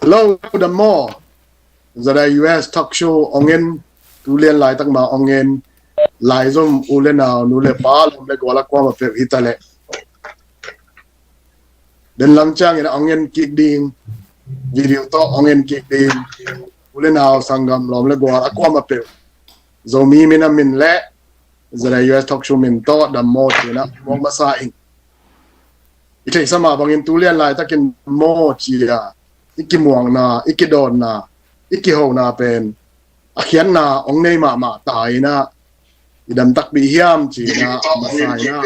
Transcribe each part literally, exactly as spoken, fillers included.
Hello, dam maw? Zada U S Talk Show ong en, tu lian laitak ma ong en, laizom u le nau, nu le pa, lawm le gual a kuamah peuh hi ta leh, den lam ciangin ong en kik ding, video tawh ong en kik ding, u le nau, sanggam, lawm le gual a kuamah peuh, Zomi minam min le Zada U S Talk Show min tawh dam maw ci-in a muak masa ing. I theihsa mah bangin tu lian laitakin maw ci-a i kimuakna, i kidawnna, i kihona pen a khiatna ong nei mahmah ta in a, i dam takpi hiam ci-in a masa in a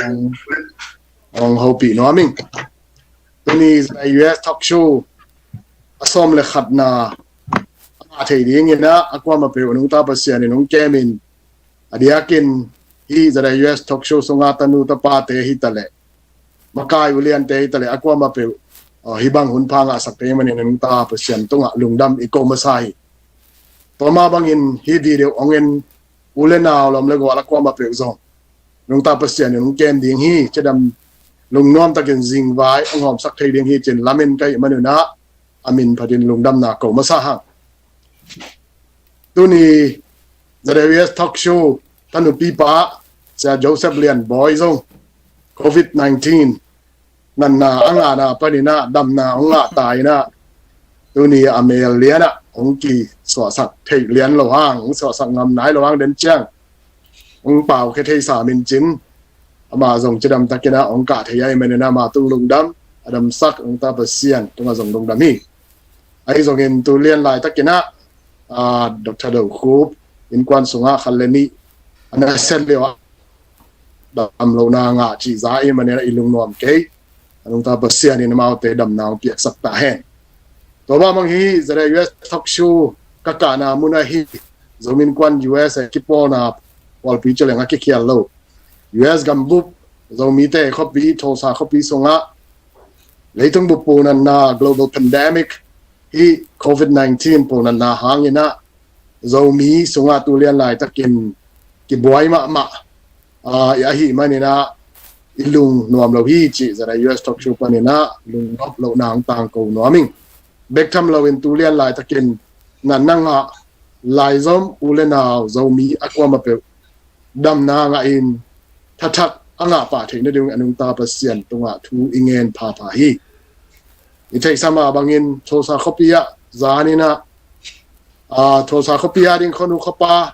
ong, ong hopih nuam ing. Tuni Zada U S Talk Show a sawm le khatna a ngah thei dingin a, a kuamah peuh nungta Pasian in ong kemin, a diakin hih Zada U S Talk Show sunga tanu tapate hi ta leh, makai uliante hi ta leh, a kuamah peuh, uh, hih bang hun pha ngahsak thei manin nungta Pasian tungah lungdam i ko masa hi. Tua mah bangin hih video ong en u le nau, lawm le gual a kuamah peuh zong nungta Pasian in ong kem ding hi, cidam lungnuam takin zingvai ong hawmsak thei ding hi ci-in lamen ka hih man un a, a min phatin lungdamna ko masa hang. Tuni Zada U S Talk Show tanupi pa Sia Joseph Lian Bawi zong covid nineteen natna a ngahna panin a damna ong ngah ta in a, tuni a mel lian a ong kisuahsak theih lian lo hang, ong suahsak ngam nai lo hang den ciang ong pau khe thei sa min cin, amah zong cidam takin a ong kah thei ahih manin a, ama tung lungdam, a damsak nungta Pasian tungah zong lungdam hi. Ahi zongin tu lian laitakin a, ah, Doctor Do Khup innkuan sungah khat le nih a na set lio a, dam lohna ngah cih za ahih manin a i lungnuam kei, a nungta Pasian in amaute damna ong piaksak ta hen. Tua mah bang hi Zada U S Talk Show ka kahna mun ahi, Zomi Innkuan U S A kipawlna pawlpi ci leng a kikhial lo, U S gambup, Zomite khuapi, Tulsa khuapi sungah leitung bup ponatna, global pandemic, hih covid nineteen ponatna hangin a, Zomi sungah tu lian laitakin kibuai mahmah, ah, i ahih manin a i lungnuam lo hi cih Zada U S Talk Show panin a lungnop lohna ong tangko nuam ing. Bek tham loin tu lian laitakin natna ngah laizom u le nau Zomi a kuamah peuh damna ngah in thathak a ngah pah theih nading a nungta Pasian tungah thu i ngen phapha hi. I theihsa mah bangin Tulsa khuapi ah zan in a, ah, Tulsa khuapi a ding khuanu khuapa,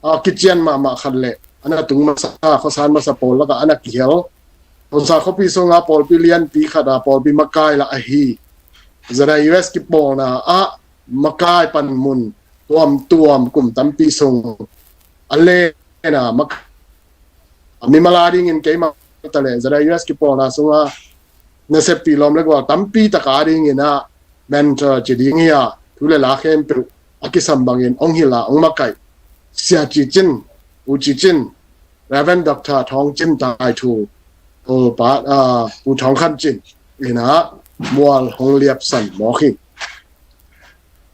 ah, kician mahmah khat le a na tung masa, khuasan masa pawl lakah a na kihel, Tulsa khuapi sunga pawlpi lianpi khat a pawlpi makai lah ahi Zada U S kipawlna ah makai panmun tuamtuam kum tampi sung a len a, mak-, a mimal a dingin keimah ta leh Zada U S kipawlna sunga nasep pi lawm le gual tampi tak a dingin a mentor ci ding hi a, thu le la khempeuh a kisam bangin ong hilh a ong makaih Sia Ci Cin, U Ci Cin, Reverend Doctor Thawng Cin Taithu, Pu Pa, ah, Pu Thawng Khan Cin in a mual hong liapsan mawk hi.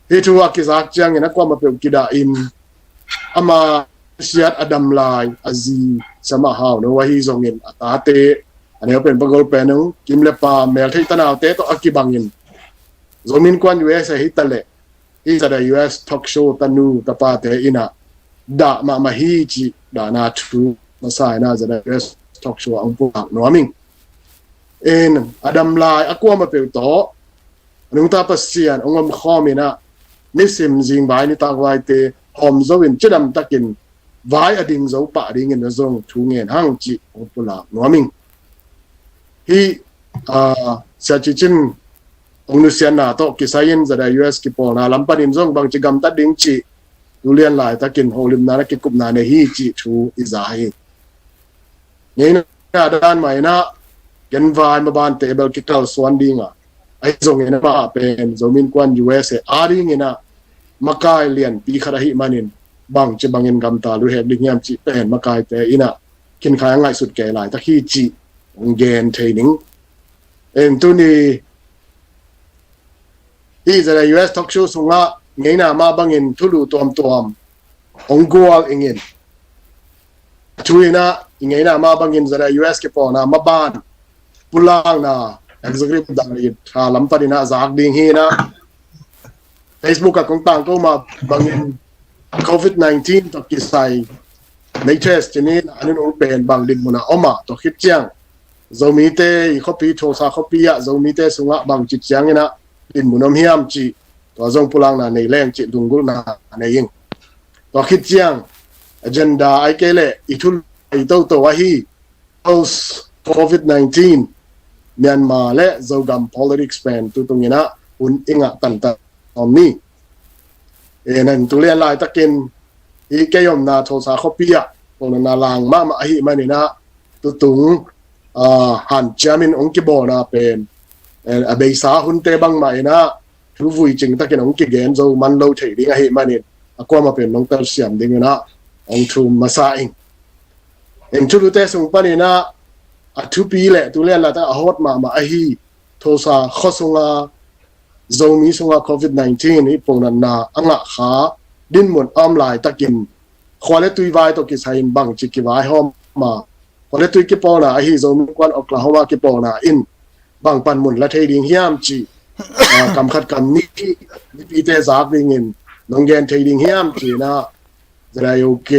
Hih thu a kizak ciangin a kuamah peuh kidah in, ama siat a dam lai a zi Sia Ma Hau No ahi zongin a tate, a neu pen Pa Gol Pen Ung, Kim le Pa, mel thei tanaute tawh a kibangin Zomi Innkuan U S A hi ta leh, hih Zada U S Talk Show tanu tapate in a dah mahmah hi cih dahna thu masa in a Zada U S Talk Show ah ong pulak nuam ing. In a dam lai a kuamah peuh tawh a nungta Pasian ong omkhawm in a, nisim zingvai nitak vaite hawm zo in cidam takin vai a ding zo pah dingin a zong thu ngen hang cih ong pulak nuam ing. Hih, ah, Sia Ci Cin ong nusiatna tawh kisai in Zada U S kipawlna lam panin zong bangci gamtat ding cih tu lian laitakin holimna na kikupna nei hi cih thu i za hi. Ngeina dan mah in a genvai mabante bel kikalsuan ding a, ahi zongin amah pen Zomi Innkuan U S A a dingin a makai lianpi khat ahih manin bangci bangin gamta lua hek ding hiam cih pen makaite in a khinkhai a ngaihsut kei laitak hi cih ong gen thei ning. In tuni hih Zada U S Talk Show sungah ngeina mah bangin thulu tuamtuam ong gual ing in, a thu in a i ngeina mah bangin Zada U S kipawlna maban pulakna executive director lam panin ah zak ding hi in ah, Facebook ah kong tangko mah bangin covid nineteen tawh kisai latest cih in ah, an in ong pen bang dinmun ah om a, tua khit ciang Zomite i khuapi, Tulsa khuapi ah Zomite sungah bangci ciangin ah dinmun om hiam cih, tua zong pulakna nei leng cih lunggulhna nei ing. Tua khit ciang agenda ahih kei leh i thu i toto ahi post covid nineteen Myanmar le Zogam politics pen tutungin ah hun i ngah tantan om ni. E, nan tu lian laitakin i kei omna Tulsa khuapi ah pawlna lang mahmah ahih manin ah tutung, ah, hanciamin ong kibawlna pen, eh, a beisa hunte bangmah in ah thu vui cing takin ong kigen zo man lo thei ding ahih manin a kuamah pen nong telsiam dingin ah ong thum masa ing. Eng, thulute sung panin ah a thupi le tu lian laitak a hot mahmah ahi Tulsa khua sunga Zomi sunga covid nineteen i ponatna a ngah kha dinmun a om laitakin khua le tui vai tawh kisai in bangci kivaihawm a, khua le tui kipawlna ahi Zomi Innkuan Oklahoma kipawlna in bang panmun la thei ding hiam cih, ah, kam khat kam nih mipite zak dingin nong gen thei ding hiam cih in ah, Z I O K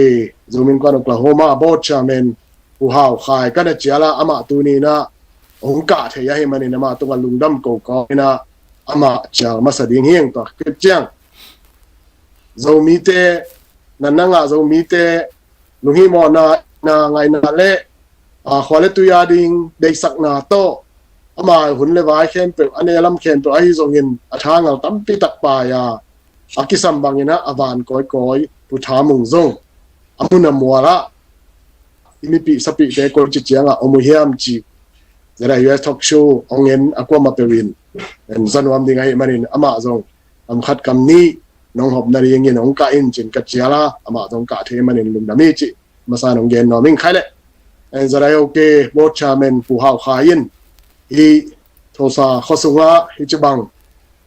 Zomi Innkuan Oklahoma board chairman Pu Hau Khai ka na cial a, amah tuni in ah hong kah thei ahih manin amah tungah lungdam ko kawm in ah amah cial masa ding hi ing. Tua khit ciang Zomite, natna ngah Zomite lunghihmawhna, na ngaihna le, ah, khua le tui a ding deihsakna tawh ama hun le vai khempeuh, a ne lam khempeuh ahi zongin a thangal tampi tak paai a, a kisam bangin ah a van kawikawi Pu Tha Mung zong a mun a mual ah i mipih sapihte koici ciangah om uh hiam cih Z I U S talk show ong en a kuamah peuh in en za nuam ding ahih manin amah zong kam khat kam nih nong hop nadingin ong kah in cih in ka cial a, amah zong kah thei manin lungdam hi cih masa nong gen nuam ing. Khai le, eh, Z I O K board chairman Pu Hau Khai in hih Tulsa khua sungah hih ci bang,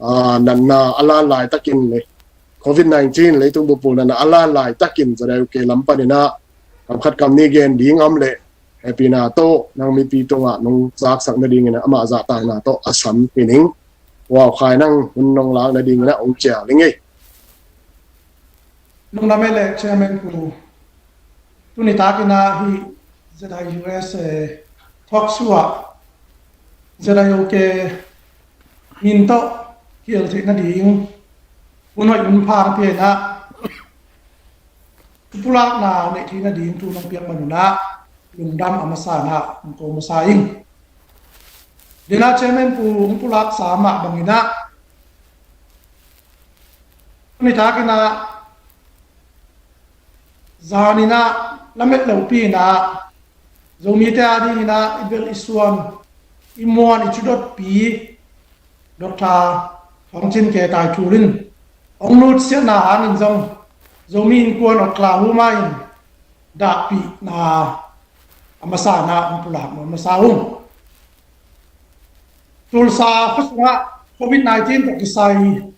ah, natna a lan laitakin le covid nineteen leitung bup natna a lan laitakin Z I O K lam panin ah kam khat kam nih gen ding om le hehpihna tawh nang mipi tungah nong zaksak nadingin ah, amah zahtakna tawh a sam hi ning. Pu Hau Khai, nang hun nong lak nadingin ah ong cial ning ei. Lungdam ei le Chairman Pu. Tuni takin ah hih Z I U S, eh, talk show ah Z I O K min tawh kiel theih nading hun hoih hun pha na pia in ah, pulakna neih theih nading thu nong piak man un ah lungdam a masa in ah ong ko masa ing. Dena Chairman Pu ong pulaksa mah bangin ah tuni takin ah zan in ah lamet lopi in ah Zomite a dingin ah i belh i suan, i muan, i thudotpi Doctor Thawng Cin Khe Thai Thul in ong nutsiatna hangin zong Zomi Innkuan Oklahoma in dahpihna a masa in ah ong pulak nuam masa ung. Tulsa khua sungah covid nineteen tawh kisai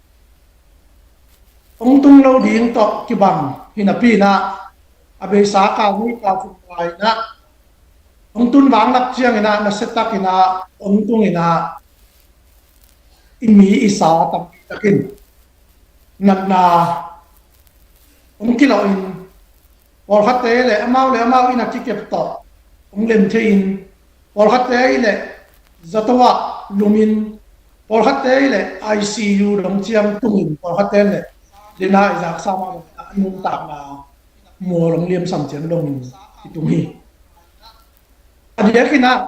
ong tung lo ding tawh kibang hi napi in ah, a beisa kal nih kal thum lai in ah ong tun vang lak ciangin ah nasia takin ah ong tung in ah, i mi i sa tampi takin natna ong kilawh in, pawlkhatte le amau le amau in a kikep tawh ong lem thei in, pawlkhatte i le zato ah lum in, pawlkhatte i le I C U dong ciang tung in, pawlkhatte le dena i zaksa mah a nuntakna mual ong liamsam ciang dong in i tung hi. A diakin ah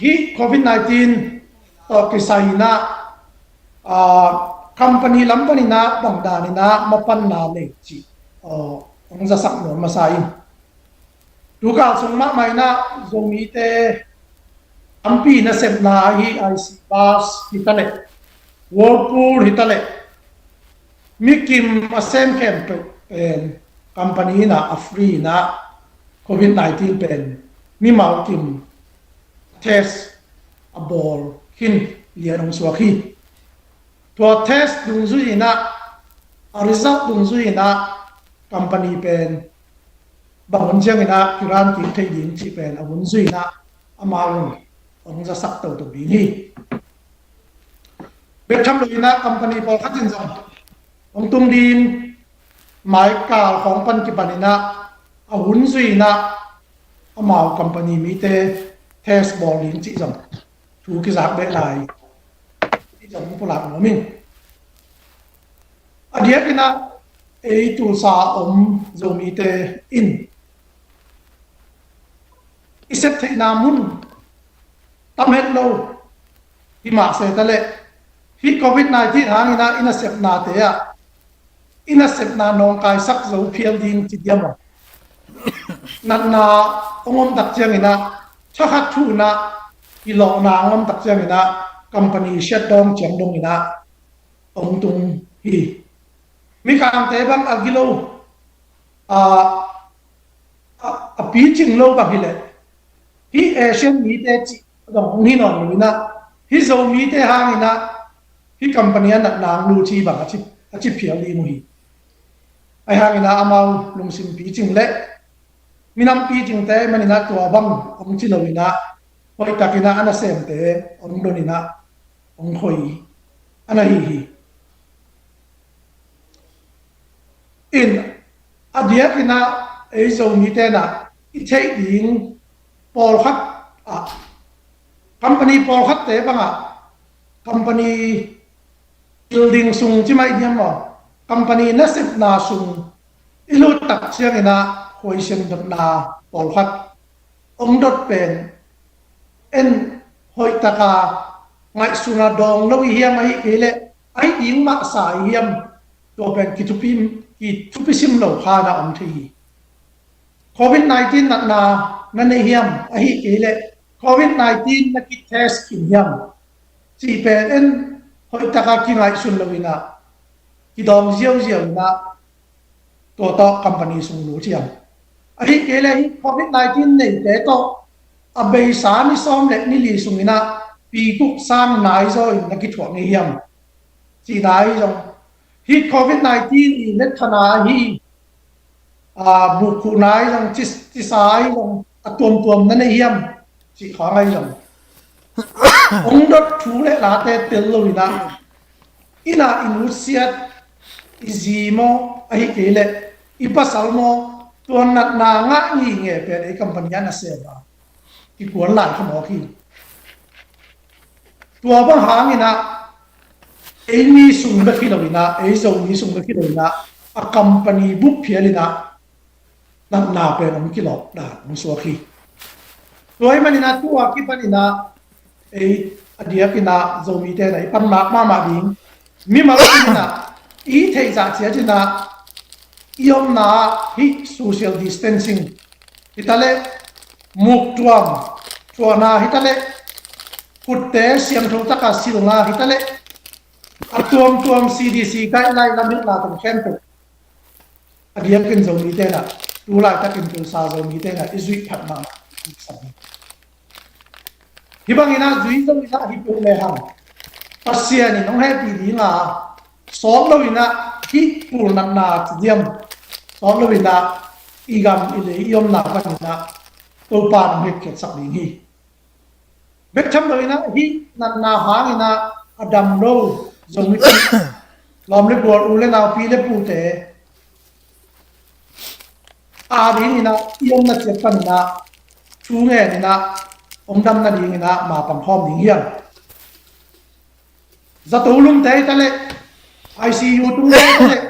hih covid nineteen tawh kisai in ah, ah, company lam panin ah bang dan in ah mapanna nei cih, ah, ong zasak nuam masa in. Tukal sung mahmah in ah Zomite tampi nasepna ahi I C bus hi ta leh, Whirlpool hi ta leh, mi kim a sem khempeuh pen company in ah a free in ah covid nineteen pen mimal kim test a bawl khin lian ong suak hi. Tua test dungzui in ah, a result dungzui in ah company pen bang hun ciangin ah kiran kik thei ding cih pen a hun zui in ah amau in hong zasak toto ding hi. Bek tham loin ah company pawlkhat in zong hong tung ding, mai kal khawng pan kipan in ah a hun zui in ah amau company mite test bawl ding cih zong thu kizak beh lai. Cih zong pulak nuam ing. A diakin ah ei Tulsa om Zomite in i sep theihna mun tam het lo hi mah se ta leh, hih covid nineteen hangin ah i nasepnate ah i nasepna nawngkaisak zo phial ding ci diam aw? Natna hong om tak ciangin ah, thakhat thu in ah kilawhna hong om tak ciangin ah company shutdown ciang dongin ah hong tung hi. Mikangte bang a gilo, a, a, a picing lo bang hileh, hih Asian mite cih zong hong hi nawn lo in ah, hih Zomite hangin ah hih company ah natna hong lut hi bang a ci, a ci phial ding uh hi. Ahi hangin ah amau lungsim picing le minam picingte manin ah tua bang hong ci lo in ah, hoihtakin ah a nasemte hong don in ah hong khoi a na hi hi. In a diakin ah ei Zomite in ah i theih ding pawlkhat ah, company pawlkhatte bangah, company building sung ci mai diam maw, company nasepna sung i lut tak ciangin ah huaisian dotna pawlkhat hong dot pen en hoihtaka ngaihsuna dawng lo i hiam, ahi kei leh ahi ding mahsa i hiam, tua pen kithupi, kithupi sim lo khan a om thei hi. Covid nineteen natna na nei hiam, ahi kei leh covid nineteen na kitest khin hiam, cih pen en hoihtaka kingaihsun lo in ah kidawng ziauziau in ah tua tawh company sung lut hiam? Ahi kei leh hih covid nineteen neite tawh a beisa ni sawm le ni li sungin ah pikuk sang nai zaw in na kithuah ngei hiam? Cihna ahi zong, hih covid nineteen i letthana ahi, a, bukkhuhna ahi zong, ci, cisa ahi zong, a tuamtuam na nei hiam? Cih khang ahi zong, hong dot thu le late tel lo in ah, inn ah i nusiat, i zi maw, ahi kei leh i pasal maw, tua natna ngah ngei nge pen ei company ah nasem a kikuan lai kha mawk hi. Tua bang hangin ah ei mi sung bek hi lo in ah, ei Zomi sung bek hi lo in ah, a company bup phial in ah natna pen hong kilawh dan hong suak hi. Tua ahih manin ah tua kipan in ah ei a diakin ah Zomite in ah i panmak mahmah ding, mimal in ah i theihzah ciat in ah i omna ah hih social distancing hi ta leh, muktuam thuahna hi ta leh, khutte siangtho taka silna hi ta leh, a tuamtuam C D C guideline lam hilhna tawh khempeuh a diakin Zomite in ah, tu laitakin Tulsa Zomite in ah i zuih phat mahmah. Hih bangin ah zui zo in ah hi peuh lehang Pasian in hong hehpih ding a, sawt lo in ah hih pulnatna ci diam, sawt lo in ah i gam i lei i omna panin ah Topa in hong hetkhiatsak ding hi. Bek tham lo in ah hih natna hangin ah a dam lo Zomi lawm le gual, u le nau, pi le pute a dingin ah i omna ciat panin ah thu ngen in ah hong dam nadingin ah ma pang khawm ding hiam? Zato lumte hi ta leh, I C U tungte hi ta leh,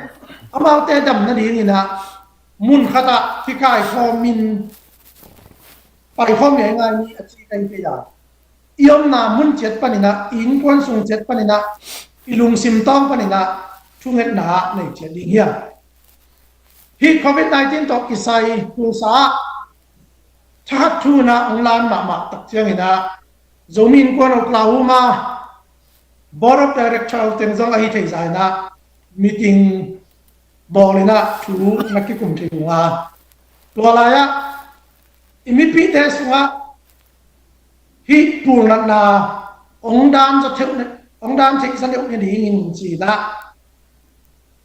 amaute dam nadingin ah mun khatah kikaikhawmin paikhawm ngeingai ni a ci ka hi kei a, i omna mun ciat panin ah, i innkuan sung ciat panin ah, i lungsim tawng panin ah thungetna ah nei ciat ding hiam? Hih covid nineteen tawh kisai Tulsa ah thakhat thu in ah hong lan mahmah tak ciangin ah Zomi Innkuan Oklahoma Board of Director teng zong ahi thei zah in ah meeting bawl in ah thu na kikum thei uh a, tua lai-ah i mipite sungah hih pulnatna hong dan za theuh ne, hong dan theih za deuh ne dingin ci-in ah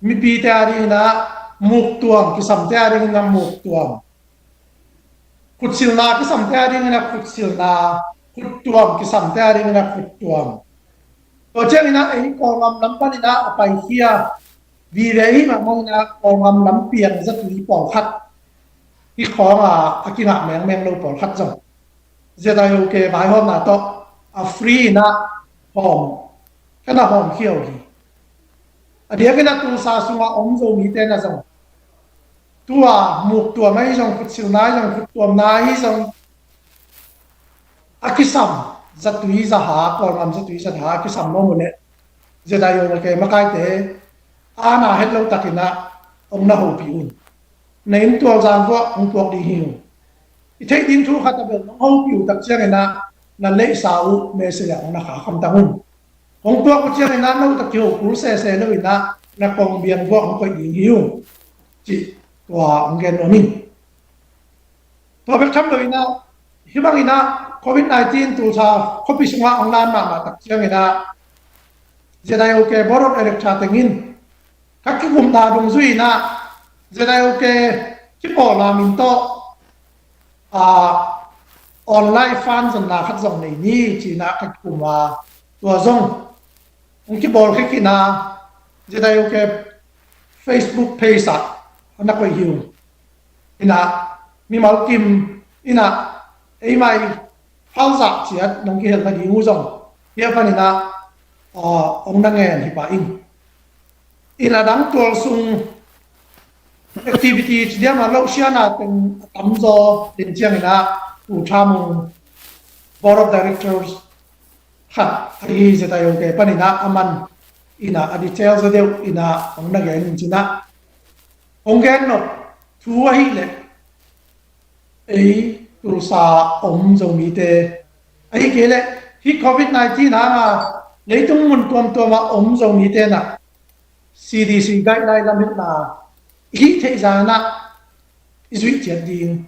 mipite a dingin ah muktuam, kisamte a dingin ah muktuam, khutsilna kisamte a dingin ah khutsilna khuttuam, kisamte a dingin ah khuttuam. Tua ciangin ah ei Kawlgam lam panin ah a paikhia vive ahih mahmah in ah Kawlgam lam piang zatui pawlkhat, hih khawng a, a kingah mengmeng lo pawlkhat zong ZIOK vaihawmna tawh a free in ah hawm, ka na hawmkhia uh hi. A diakin ah Tulsa sungah om Zomite na zong, tua muktuam ahi zong, khutsilna ahi zong, khuttuamna ahi zong, a kisam zatui zaha, Kawlgam zatui zaha a kisam nuam uh leh ZIOK makaite a na het lo takin ah hong na hopih un. Na inn tualzang vuah hong puak ding hi uh. I theih ding thu khat a bel nong hopih uh tak ciangin ah na leihsa uh message ah hong na khak hamtang un. Hong puak uh ciangin ah no tawh kiho kul sese lo in ah na kong biang vuah hong koih ding hi uh, cih tua hong gen nuam ing. Tua bek tham lo in ah, hih bangin ah Covid nineteen Tulsa khuapi sungah hong lan mahmah tak ciangin ah ZIOK Board of Director teng in ka kikumna dungzui in ah ZIOK kipawlna min tawh, ah, online fund zonna khat zong nei ni ci-in ah ka kikum a, tua zong hong kibawl khek in ah ZIOK Facebook page ah na koih hi uh. In ah mimal kim in ah ei mai phal zah ciat nong kihel nading uh zong hih a panin ah, ah, hong na ngen hi pah ing. In a dang tual sung activity ci diam a loh siana teng a tamzaw den ciangin ah Pu Tha Mung, Board of Directors khat ahi ZIOK panin ah a man in ah a detail zaw deuh in ah hong na gen in cin ah, hong gen nop thu ahih leh ei Tulsa om Zomite, ahih kei leh hih Covid nineteen hanga leitung mun tuamtuam ah om Zomite in ah CDC guideline lamhilhna i hih theih zan ah i zuih ciat ding.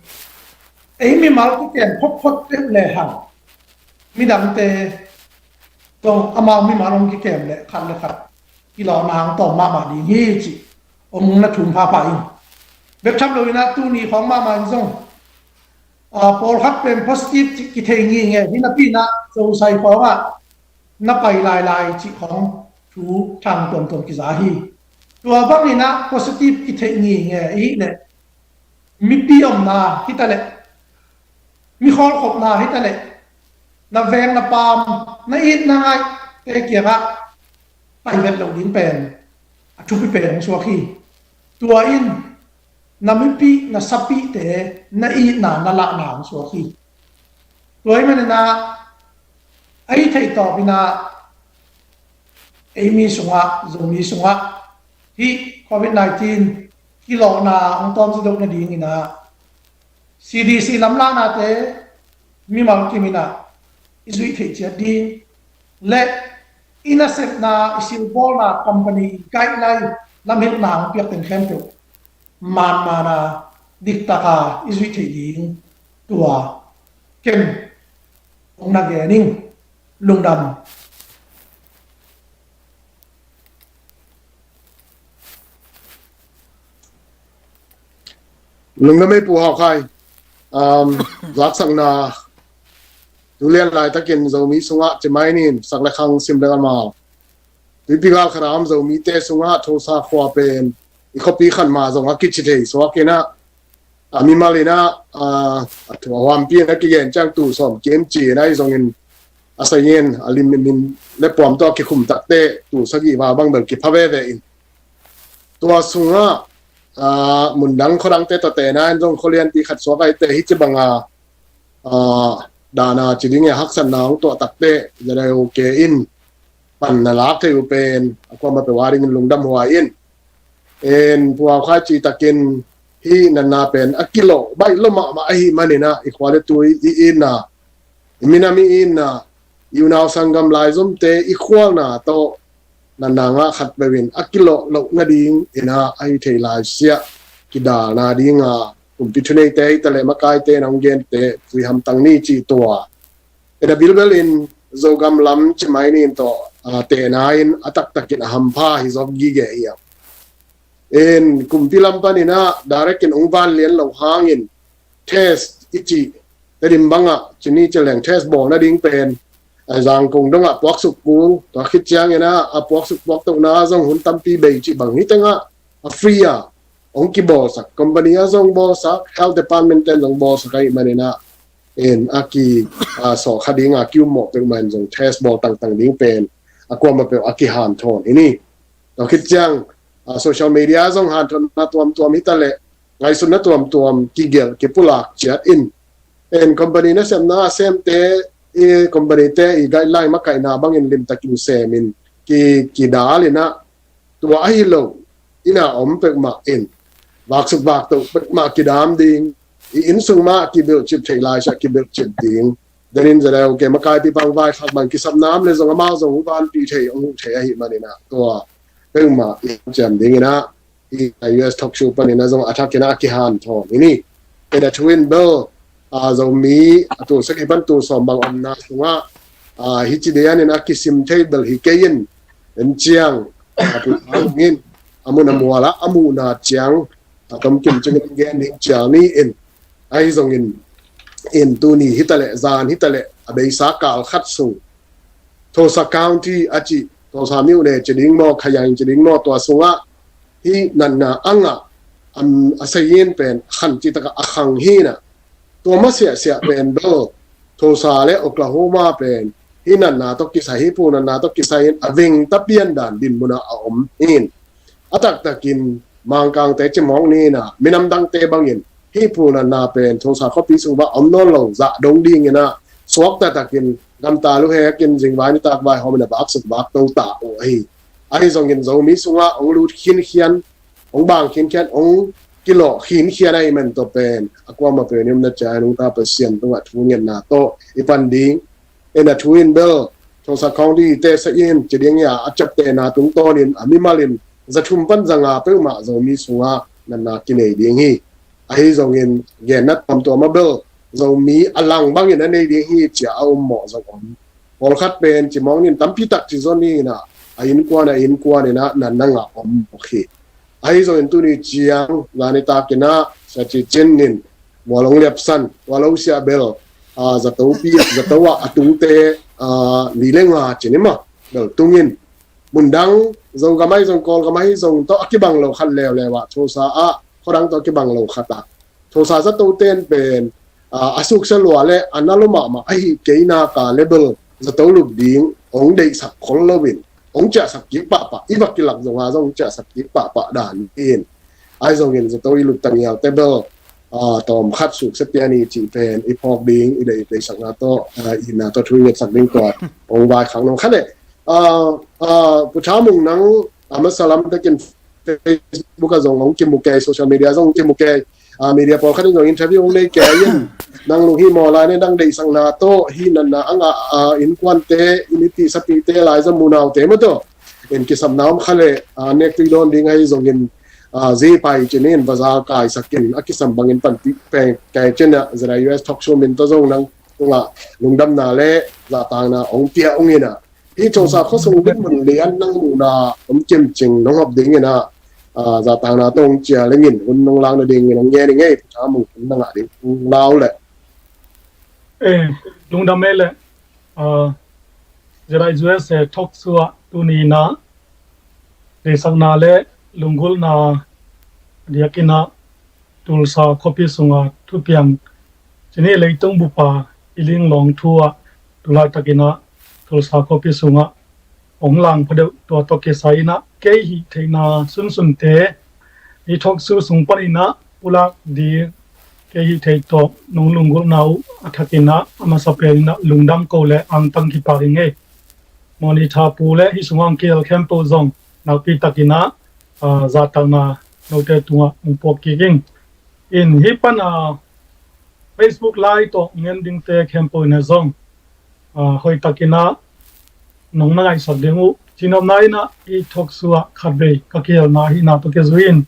Ei mimal kikem photphot peuh lehang midangte zong amau mimal hong kikem leh khat le khat kilawhna hong tawm mahmah ding hi cih hong na thum phapha ing. Bek tham lo in ah tuni khawng mahmah in zong, ah, pawlkhat pen positive cih kithei ngingei hi napi in ah Zosai khawngah na pai lailai cih khawng thu thang tuamtuam kiza hi. Tua bangin ah positive kitheih ngingei ahih leh mipi omna hi ta leh, mi khawlkhopna hi ta leh, na veng na paam, na it na ngaihte kiangah pai vet loh ding pen a thupi pen hong suak hi. Tua in na mipih, na sapihte, na itna, na lahna hong suak hi. Tua ahih manin ah a hih theih tawpin ah ei mi sungah, Zomi sungah hih Covid nineteen kilawhna hong tawm zaw deuh nadingin ah CDC lamlahnate mimal kim in ah i zuih theih ciat ding le i nasepna, i silbawlna company guideline lamhilhna hong piak teng khempeuh manman a diktaka i zuih theih ding tua ken hong na gen ing. Lungdam. Lungdam ei Pu Hau Khai. Um, zaksakna tu lian laitakin Zomi sungah cimai nin sak le khang sim le ngamau. Tuipi gal khat a om Zomite sungah Tulsa khua pen i khuapi khat mah zong a kici thei suak in ah, a mimal in ah, a, a thu a huampi in a kigen ciang tul sawm kim ci in ah, ahi zongin a sai in a lim min le puam tawh a kikhum takte tul sagih val bang bel kipha veve in. Tua sungah, a, mundang khuadangte tawh tena in zong khualianpi khat suak ahih teh hih ci banga, a, dahna ci ding e, haksatna hong tuah takte ZIOK in pan na lak thei uh pen a kuamah peuh a dingin lungdam huai in. En, Pu Hau Khai cih takin hih natna pen a kilawh baih lua mahmah ahih manin ah i khua le tui, i itna, i minam i itna, i unau sanggam laizomte i khualna tawh natna ngah khat peuh in a kilawh loh nading in ah a hih theih lai siah kidalna dinga kumpi thuneite hi ta leh makaite in hong gente vui hamtang ni cih tua. En, a bilbel in Zogam lam cimai nin tawh, a, tena in a taktakin a hampha hi zawk gige hiam? En, kumpi lam panin ah direct in hong vanlian loh hangin test i cih Tedim bangah cini celeng test bawl nading pen a Zangkong dongah puaksuk kul, tua khit ciangin ah a puaksuk puaktohna zong hun tampi bei cih bang hi tengah a free a hong kibawlsak, company a zong bawlsak, health department ten zong bawlsak ahih manin ah in a ki a sawh kha ding a ki-ummawh peuhmah in zong test bawl tangtang ding pen a kuamah peuh a kihanthawn hi ni. Tua khit ciang a social media zong hanthawnna tuamtuam hi ta leh ngaihsutna tuamtuam kigelh kipulak ciat in en company nasepna a semte i company te i guideline makaihna bangin limtakin semin ki kidal in ah tua ahi lo inn a om peuhmah in vaksuk vaktoh peuhmah kidam ding, i inn sung mah kibilhcip theih laisiah kibilhcip ding. Denin zaleu ke makaipi pang vaikhak bang kisapna om le zong amau zong hong vanpih thei hong huh thei ahih manin ah tua peuhmah i ciam dingin ah i U S talk show panin ah zong a thakin ah a kihanthawn hi ni. Eda thu in bel a Zomi a tulsak hi pan tul sawm bang omna sungah a hi ci dianin a kisim thei bel hi kei in en ciang a pu in a mun a mual ah a muhna ciang a tomkim cingin gen ding ciang ni in ahi zongin in tuni hi ta leh zan hi ta leh a beisa kal khat sung Tulsa County a cih Tulsa myone ci ding maw, Khayang ci ding maw, tua sungah hih natna a ngah a sei in pen khan citak a khang hi na. Tua masiahsiah pen bel Tulsa le Oklahoma pen hih natna tawh kisai, hih pu natna tawh kisai in a vengta piandan dinmun ah a om hi. A taktakin Mangkangte cimawk ni in ah minam dangte bangin hih pu natna pen Tulsa khuapi sung bah om nawn lo zah dong dingin ah suakta takin gamta luhekin zingvai nitak vaihawm in a vaksuk vakto ta uh ahi. Ahi zongin Zomi sungah hong lut khinkhian, hong bang khinkhian, hong kilawh khinkhian ahih man tawh pen a kuamah pen i omna ciang nungta Pasian tungah thungetna tawh i pan ding. En a thu in bel Tulsa County te sa in ci ding a a ciaptehna tungtawnin a mimalin za thum pan za nga peuhmah Zomi sungah natna kinei ding hi. Ahi zongin genna tuamtuam ah bel Zomi a lang bangin a nei ding hi cia a ummawh zong om. Pawlkhat pen cimawk nin tampi tak ci zaw ni in ah a innkuan a innkuan in ah natna ngah om mawk hi. Ahi zongin tuni ciang zani takin ah Sia Ci Cin nin mual hong liapsan, mual hong siah bel a zato pi, zato ah a tungte a li le nga ci ni maw bel tungin mundang Zogam ahi zong Kawlgam ahi zong tawh a kibang lo khat leuleu ah Tulsa ah khuadang tawh a kibang lo khat ah Tulsa zato ten pen a suksia lua le a na lua mahmah ahi kei nak a le bel zato lup ding hong deihsak khol loin hong ciahsak kik pahpah, i va kilak zong a zong hong ciahsak kik pahpah dan in. Ahi zongin zato i lup ta ngialte bel tawm khat suksia pia ni cih pen i phawk ding, i deih, deihsakna tawh, i na tawh thu i ngetsak ding tua hong vaikhak nong khat eh. Pu Tha Mung, nang a masa lam takin Facebook ah zong hong kimu kei, social media zong hong kimu kei, media pawlkhat in zong interview hong nei kei in nang lunghimawh lai ne, nang deihsakna tawh hih natna a ngah innkuante, i mipih sapihte lai zong munaute maw tawh in kisapna om kha le, nek tui dawn ding ahi zongin zi pai cin in bazaar kaisak in a kisam bangin panpih peng kei cin ah Z I U S talk show min tawh zong nang tungah lungdamna le zahtakna hong pia ung in ah hih Tulsa khuasung dinmun lian nang muhna om kimcing nong hop ding in ah zahtakna tawh hong cia lengin hun nong lak nadingin hong ngen i ngei. Pu Tha Mung, hun na ngah ding hong lau leh. Eh, lungdam ei leh. Z I U S talk show ah tuni in ah deihsakna le lunggulhna diakin ah Tulsa khuapi sunga thupiang cini leitung bupa i linglawng thu ah tulai takin ah Tulsa khuapi sungah hong lang phadeuh tua tawh kisai in ah kei hih theihna sunsunte i talk show sung panin ah pulak ding kei hih theih tawh nong lunggulhna uh a thakin ah a masa pen in ah lungdam ko le angtang kipak i ngei. Mawhni tha pu le hih sungah hong kihel khempeuh zong nakpi takin ah zahtakna note tungah hong puak kik ing. In hih pan a Facebook live tawh ngen dingte khempeuh in ah zong hoih takin ah nong na ngaihsak ding uh cinopna in ah i talk show ah khatvei ka kihelna hihna tawh kizui in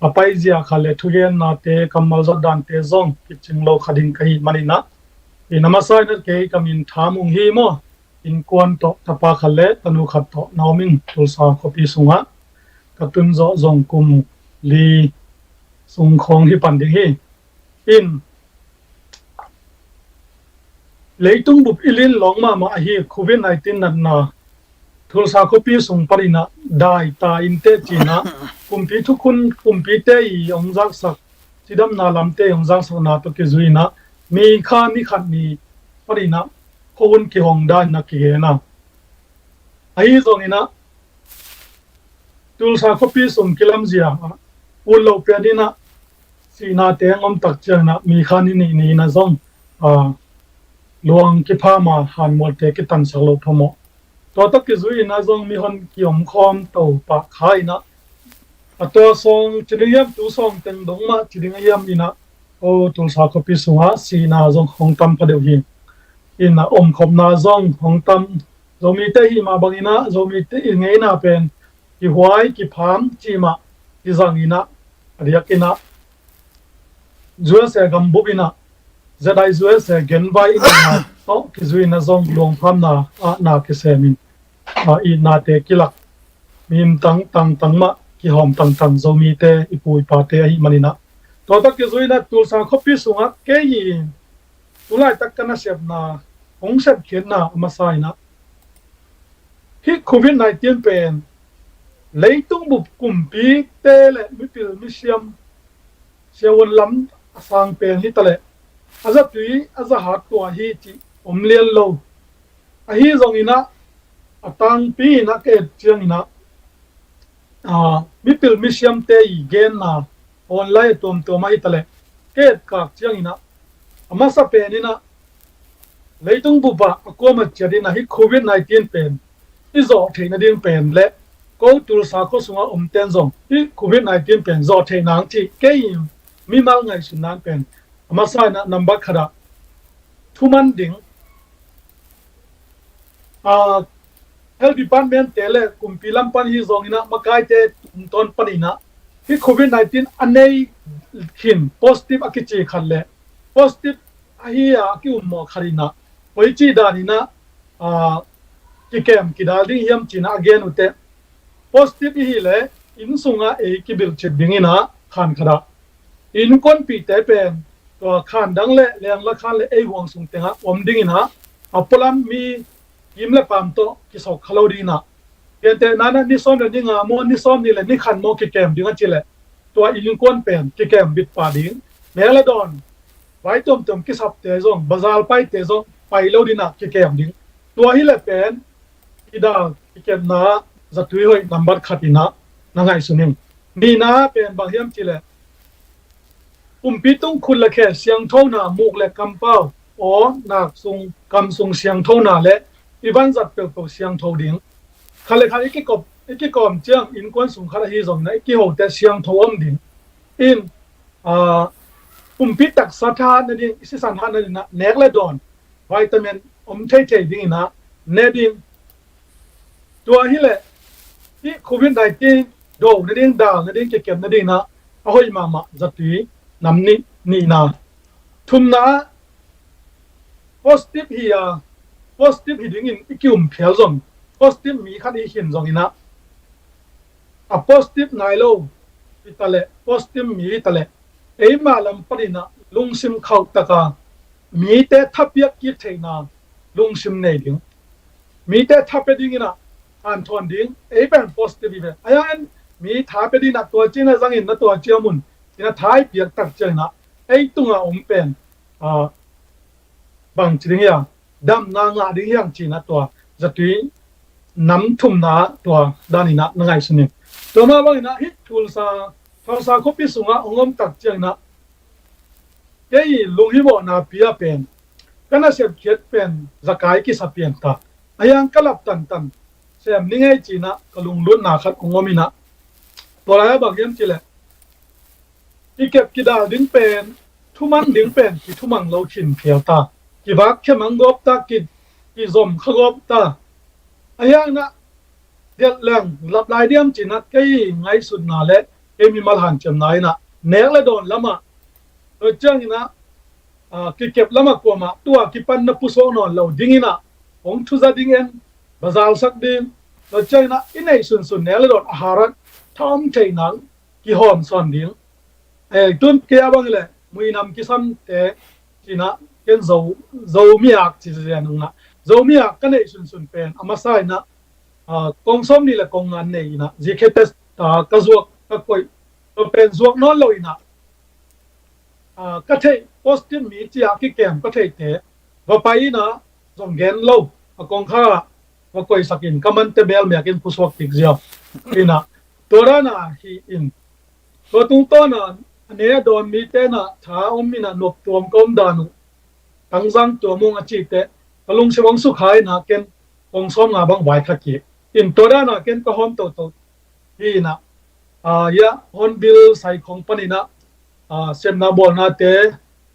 a paizia khat le thugennate kammal zawh dante zong kicing lo kha ding ka hih manin ah in a masa in ah kei ka min Tha Mung hi maw. Innkuan tawh tapa khat le tanu khat tawh na om ing. Tulsa khuapi sungah ka tun zawh zong kum li sung khawng hi pan ding hi. In Leitung bup i lin lawng mahmah ahi covid nineteen natna Tulsa khuapi sung paninah dai ta inteh cinah kumpi thukhun kumpite i hong zaksak cidamna lamte i hong zaksakna tawh kizuinah mi kha ni khat ni paninah khuahun kihong daninah kigena. Ahi zonginah Tulsa khuapi sung kilamzia ah ut lo pianinah sihnate hong om tak cianginah mi kha ni nih ni inah zong luang kiphama hanmualte kitansak lo phamawh. Tua tak kizui inah zong mihon kiomkhawm to pah kha inah a tua sawng ciding hiam tu sawng teng dong mah ciding hiam inah o Tulsa khuapi sungah sihna zong hong tam pha deuh hi. Inah omkhopna zong hong tam Zomite hih mah banginah Zomite i ngeina pen kihuai kipham cih mah kizanginah a diakinah U S A gambup inah Z I U S A genvai inah tawh kizuinah zong luangphamna ah na kisemin itnate kilak mim tangtang tangmah kihawm tangtang Zomite i pu i pate ahi maninah tua tak kizuinah Tulsa khuapi sungah kei i tulaitak ka nasepna hong sepkhiatna a masa inah hih covid nineteen pen leitung bup kumpite le mipil misiam siavuan lam a sang pen hitaleh a zatui a zahat tua hi cih om lian lo. Ahi zonginah a tangpi inah ka et cianginah mipil misiamte i genna online a tuamtuam ahi taleh ka etkak cianginah a masa peninah leitung bupah a kuama ciatinah hih covid nineteen pen i zawh theih nading pen le ko Tulsa khua sungah omten zong hih covid nineteen pen zawh theih nang cih kei mimal ngaihsutnan pen a masa inah nambat khatah thuman ding. Health department te le kumpi lam pan hi zonginah makaite tungtawn paninah hih covid nineteen a nei khin positive a kici khat le positive ahi a a ki-ummawh khat inah koici daninah kikem kidal ding hiam cinah a gen uhteh positive i hileh inn sungah ei kibilcip dinginah khan khatah innkuanpihte pen tua khan dang le lengla khan le ei huang sung tengah om dinginah a pualam mi kim le paam tawh kisawk kha lo dinginah gentehna inah ni sawm le ni nga maw ni sawm ni le ni khat maw kikem ding a cileh tua innkuan pen kikem bit pah ding. Nek le dawn vai tuamtuam kisapte zong bazar paite zong pai lo dinginah kikem ding. Tua hileh pen kidal kikemna zatui hoih nambat khat inah na ngaihsun in. Nihna pen bang hiam cileh kumpi tung khut le khe siangthona muk le kampau aw nak sung kam sung siangthona le i vanzat peuhpeuh siangtho ding. Khat le khat i kikop i kikawm ciang innkuan sung khat ahi zonginah i kihote siangtho om ding. In kumpi taksa thahat nading i sisan hat nadinginah nek le dawn vitamin om theithei dinginah ne ding. Tua hileh hih covid nineteen do nading dal nading kikem nadinginah a hoih mahmah zatui nam nih nihna. Thumna positive hi a positive hi dingin i ki-um phial zong positive mi khat i hin zonginah a positive nai lo hitaleh positive mi hitaleh eima lam paninah lungsim khauh taka mite thapiak kik theihna lungsim nei ding. Mite thapia dinginah hanthawn ding ei pen positive i ve a yang en mi thapia dinginah tua cinah zangin na tua ciamun cinah thai piak tak cianginah ei tunga om pen bang ci ding hiam damna ngah ding hiam cinah tua zatui nam thumna tua daninah na ngaihsun in. Tua mah banginah hih Tulsa Tulsa khuapi sungah hong om tak cianginah kei lunghimawhna pia pen ka nasepkhiat pen zakai kisa pian ta a hiang ka lap tantan sem ni ngei cinah ka lunglutna khat hong om inah tua lai-ah bang hiam cileh kikep kidal ding pen thuman ding pen kithumang lo khin phial ta. Kivak khemang gawp ta ki kizom kha gawp ta. A hianginah delh leng lap lai diam cinah kei ngaihsutna le kei mimal hanciamna inah nek le dawn lamah tua cianginah kikep lamah kuamah tua kipan na pusuak nawn lo dinginah hong thuza ding en bazalsak ding. Tua cianginah i neih sunsun nek le dawn a harat tha om theihna kihawm sawn ding. Tun kei a bang hileh muinam kisamte cinah ken Zo, Zomi ak ci zian ung ah, Zomi ak ka neih sunsun pen a masa in ah, ah, kong sawm nih le kong nga nei in ah, zikhe test, ah, ka zuak, ka koih, ka pen zuak nawn lo in ah, ah, ka theih positive mi ci a kikem ka theihte va pai in ah, zong gen lo, a kongkhak ah va koihsak in, ka mante belmiak in pusuak kik ziau in ah, tua dan a hi in, tua tungtawn ah a ne a dawn mite in ah tha om in ah noptuam ka om dan uh tangzang tuam ung a cihte ka lungsim hong sukha in ah ken kong sawm nga bang vaikhak kik in, tua dan a ken ka hawm toto hi in ah, ah, ya, Hornbill sai khong pan in ah, ah, semna bawlnate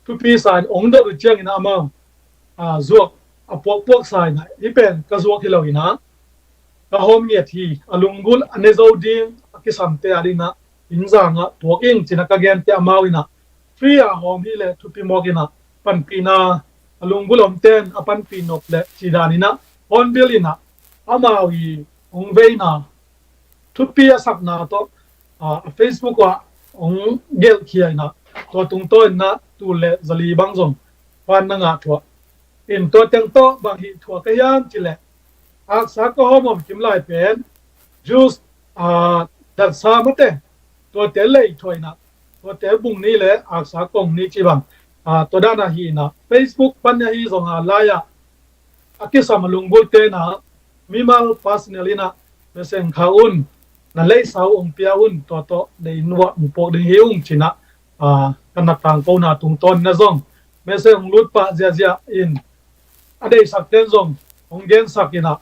thupi sa in hong dot uh ciang in ah amau, ah, zuak a puakpuak sa in ah, hih pen ka zuak hi lo in ah, ka hawm ngiat hi, a lunggulh a ne zo ding a kisamte a ding ah, inn zang ah tuak ing ci in ah ka gente amau in ah, free a hawm hi leh thupi mawk in ah, panpihna a lunggulh omten a panpih nop leh ci dan in ah, Hornbill in ah amau i hong veina thupi a sakna tawh, ah, a Facebook ah hong gelhkhia in ah, tua tungtawn in ah tul le zali bang zong pan na ngah thuah in, tua teng tawh bang hih thuah ka hiam cih leh, aksa ka hawm om kim lai pen juice, ah, datsa mate, tuate lei thuah in ah, tuate bung ni le aksa kong ni ci bang, ah, tua dan a hi in ah, Facebook pan a hi zong a lai ah a kisam a lunggulhte in ah mimal personal in ah message kha un, na leisa uh hong pia un, tua tawh na inn uah hong puak ding hi ung ci in ah, ah, ka na tangkona tungtawn in ah zong message hong lut pah ziahziah in, a deihsakten zong hong gensak in ah,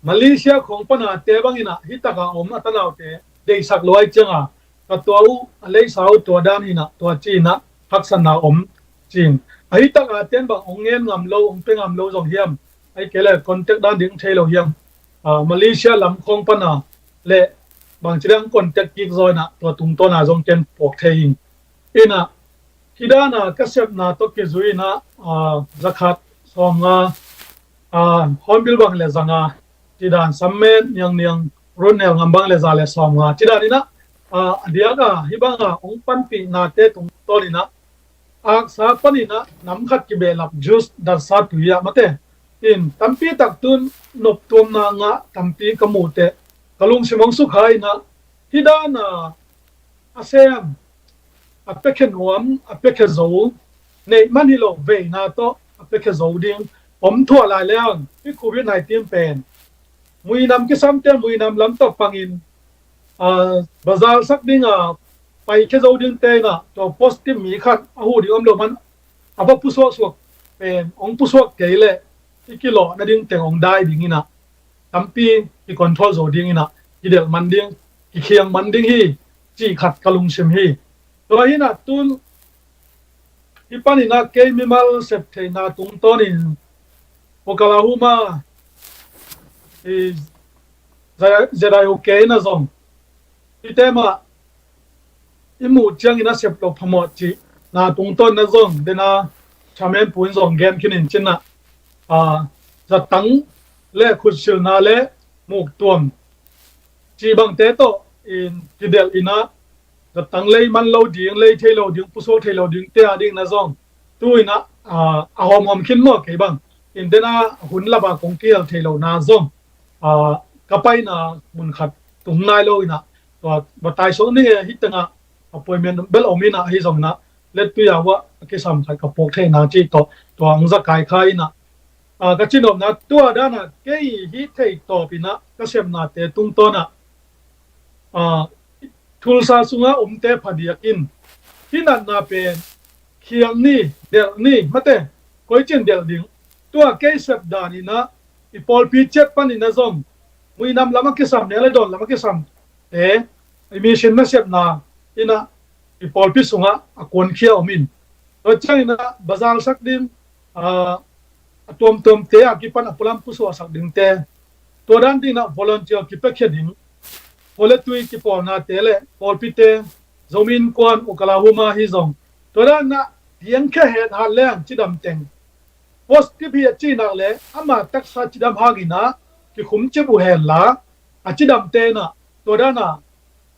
Malaysia khong pana te bang in ah hih tak a om a tanaute deihsak lo ahih ciang a, ka tua uh a leisa uh tua dan hi in ah, tua ci in ah haksatna om ci in, a hih tak a ten bang hong ngen ngam lo, hong pia ngam lo zong hiam, ahih kei leh contact dan ding thei lo hiam, ah, Malaysia lam khong pana le bangci dang contact kik zaw in ah tua tungtawn a zong ken puak thei ing. In ah, hih dan a ka sepna tawh kizui in ah, ah, zakhat sawmnga, ah, Hornbill bang le zanga, ci dan Sammet, Niangniang, Run Nel Ngam bang le za le sawmnga, ci dan in ah, ah, a diak a hih bang a hong panpihnate tungtawn in ah, aksa pan in ah nam khat kibehlap juice datsa tui ah mate in, tampi tak tun noptuamna ngah tampi ka muh teh ka lungsim hong sukha in ah, hih dan a a sem, a piakhia nuam, a piakhia zo, neih man hi lo veina tawh a piakhia zo ding om thuah lai leng, hih Covid nineteen pen muinam kisamte muinam lam tawh pangin, ah, bazar sak ding a paikhia zo dingte in ah, tua positive mi khat a huh ding om lo man a va pusuaksuak pen hong pusuak kei leh i kilawh nading teng hong dai ding in ah, tampi kicontrol zo ding in ah, kidelh man ding, kikhiang man ding hi cih khat ka lungsim hi. Tua hi in ah tun hih pan in ah kei mimal sep theihna tungtawn in Oklahoma i ZIOK in ah zong hihte mah i muh ciangin a sep loh phamawh cihna tungtawn in ah zong, den a chairman pu in zong gen khin in ci in ah, ah, zatang le khutsilna le muktuam cih bangte tawh in kidelh in ah, zatang lei man lo ding, lei thei lo ding, pusuak thei lo dingte a ding in ah zong tu in ah, ah, a hawmhawm khin maw kei bang in, den a hun lap a kong kihel thei lohna zong, ah, ka paina mun khat tung nai lo in ah, tua va taisuak ning e, hih teng ah appointment bel om in ah, ahi zong in ah lettui a uah a kisam khat ka puak theihna cih tawh tua hong za kai kha in ah, ah, ka cinopna tua dan ah kei hih theih tawp in ah ka sepnate tungtawn ah, ah, Tulsa sungah omte phadiak in hih natna pen khiang ni, delh ni, mate, koici in delh ding, tua kei sep dan in ah i pawlpi ciat pan in ah zong muinam lam a kisam, nele dawn lam a kisam te, i mission nasepna in ah i pawlpi sungah a kuankhia om in, tua ciang in ah bazar sak ding, ah, a tuamtuamte a kipan a pulam pusuahsak dingte, tua dan ding in ah volunteer kipiakhia ding, khuale tui kipawlnate le pawlpite, Zomi Innkuan Oklahoma hi zong, tua dan in ah diangkhia het hat leng cidam teng positive hi a cih nak le ama taksa cidam hang in ah kikhum cip uh hen la, a cidamte in ah tua dan a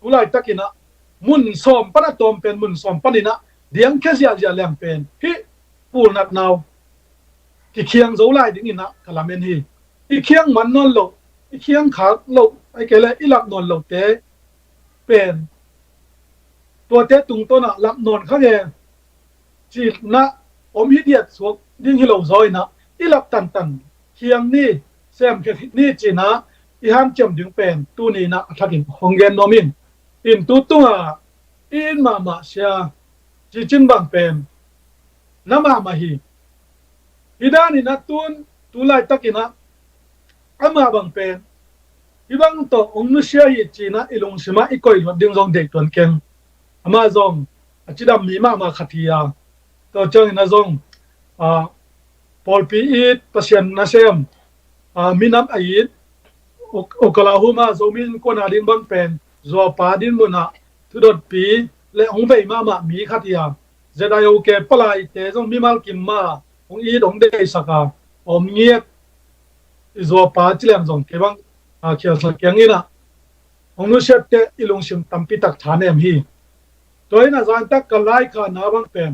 tu laitak in ah mun sawm pan a tawm pen mun sawm pan in ah diangkhia ziahziah leng pen hih pulnatna uh kikhiang zo lai dingin ah ka lamen hi. I khiang man nawn loh, i khiang khak loh, ai kei le i lap nawn lohte pen tuate tungtawn ah lap nawn kha nge cihna om hi diat suak ding hi lo zaw in ah i lap tantan khiang ni, sem khe ni cihna i hanciam ding pen tuni in ah a thakin hong gen nuam ing. In tu tungah i in mahmah sia Cicin bang pen na mahmah hi. Hi dan in ah tun tu laitakin ah amah bang pen hih bang tawh hong nusia hi ci-in ah i lungsim ah i koih luat ding zong deih tuan keng. Amah zong a cidam mi mahmah khat hi a, tua ciangin ah zong a, pawlpi it, Pasian nasem, a, minam a it, Uk-, Oklahoma Zomi Innkuan a ding bang pen zuapa dinmun ah thudotpi le hong vei mahmah mi khat hi a, Z I O K palaite zong mimal kim mah hong it hong deihsak a, om ngiat i zuapa ci leng zong kei bang a khialsak keng in ah hong nusiatte i lungsim tampi tak thanem hi. Tua in ah zan tak ka laikhana bang pen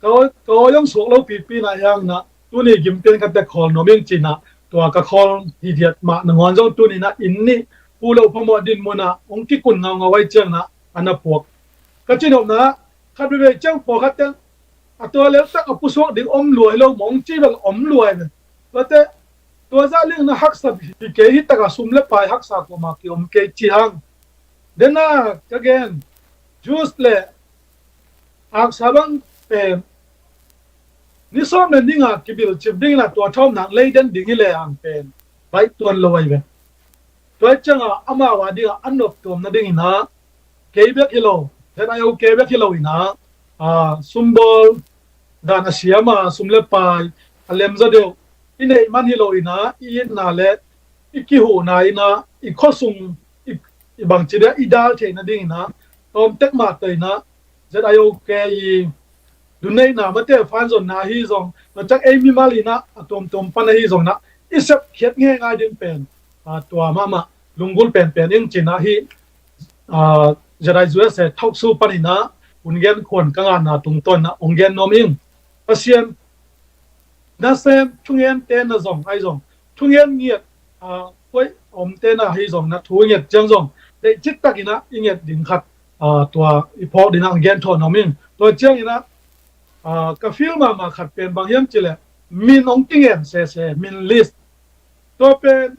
ka awi, ka awi hong suak lo pipi in ah hiang in ah tuni gimten ka tek khawl nuam ing ci-in ah tua ka khawl hi diat mah nangawn zong tuni in ah inn nih pu lo phamawh dinmun ah hong kikun ngaungau ai ciang in ah a na puak. Ka cinopna khat veivei ciang pawlkhat teng a tua leltak a pusuak ding om luai lo mong ci bel om luai ve. Tuate tua zah ling na haksa hi kei hi takah sum le pai haksa kuamah ki om kei ci hang. Dena ka gen juice le aksa bang pen ni sawm le ni nga kibil cip ding in ah tua thawm nak lei den ding hi le ang pen baih tuan lo ai ve. Tua ciangah amau a dingah a noptuam nading in ah kei bek hi lo, Z I O K bek hi lo in ah, a, sumbawl dan a siam a sum le pai a lemzaw deuh i neih man hi lo in ah i itna le i kihuhna in ah i khuasung i, i bangci dia i dal theih nading in ah tawm tek mah tawh in ah Z I O K i dunneihna mate fanzonna ahi zong, na cak ei mimal in ah a tuamtuam pan ahi zong in ah i sepkhiat ngeingai ding pen, a, tua mahmah lunggulh penpen ing ci-in ah hih, a, Z I U S A thoksu pan in ah hun gen khuan ka ngahna tungtawn in ah hong gen nuam ing. Pasian nasem thungente na zong ahi zong thungen ngiat, a, koi omte na ahi zong na thu ngiat ciang zong deih cik tak in ah i ngiat ding khat, a, tua i phawk ding ah hong gen thawh nuam ing. Tua ciang in ah, a, ka feel mahmah khat pen bang hiam cih leh min hong kingen sese, min list. Tua pen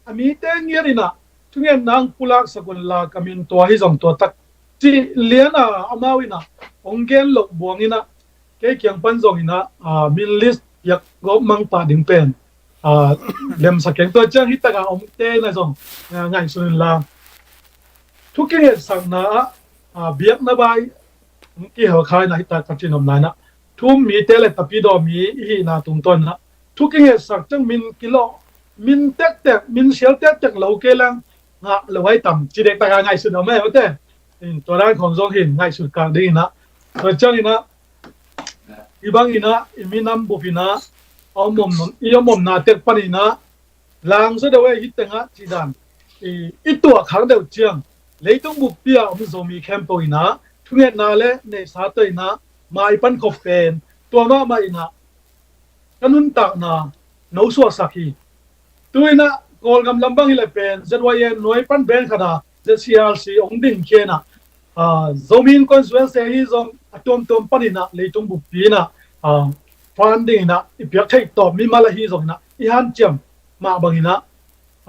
a mite ngiat in ah thungetna hong pulaksak un la ka min tua hi zong tua tak cih lian a amau in ah hong gen loh buang in ah kei kiang pan zong in ah, a, min list piak gawp mang pah ding pen, a, lemsak keng. Tua ciang hi takah omte na zong, a, ngaihsun un la thu kingetsak na ah, a, biakna bai kihel khai na hi tak ka cinopna in ah thu um mite le tapidaw mi i hihna tungtawn in ah thu kingetsak ciang min kilawh, min tektek, min sial tektek lo kei leng ngah lo ai tam ci dektak a ngaihsun om e, ute. In tua dan khawng zong hin ngaihsun kak ding in ah tua ciang in ah i bang in ah i minam bup in ah a om om, i om omna tek pan in ah langzaw deuh e hi teng ah cih dan i, i tuah khak deuh ciang leitung buppi a om Zomi khempeuh in ah thungetna le neihsa tawh in ah mai pan khop pen tua mahmah in ah ka nuntakna no suahsak hi. Tu in ah Kawlgam lam bang hi le pen Z Y A nuai pan ben khat a Z C R C hong ding khia in ah, a, Zomi Innkuan Zuanse hi zong a tuamtuam pan in ah leitung buppi in ah, a, funding in ah i piak theih tawp mimal ahi zong in ah i hanciam mah bang in ah,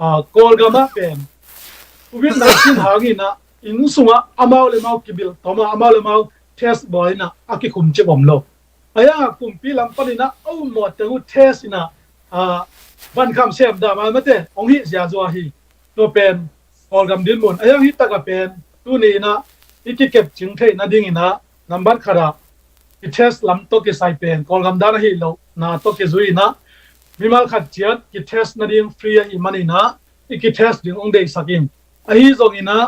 a, Kawlgam ah pen Covid nineteen hang in ah inn sungah amau le mau kibil tawm a amau le mau test bawl in ah a kikhum cip om lo. Ahi a kumpi lam pan in ah a ummawh teng uh test in ah, a, vankham sem dah ma mate hong hih ziazua hi. Tua pen Kawlgam dinmun ahi a hi takah pen tuni in ah i kikep cing theih nading in ah nambat khat ah i test lam tawh kisai pen Kawlgam dan ahi lohna tawh kizui in ah mimal khat ciat ki test nading free ahi man in ah i ki test ding hong deihsak in, ahi zong in ah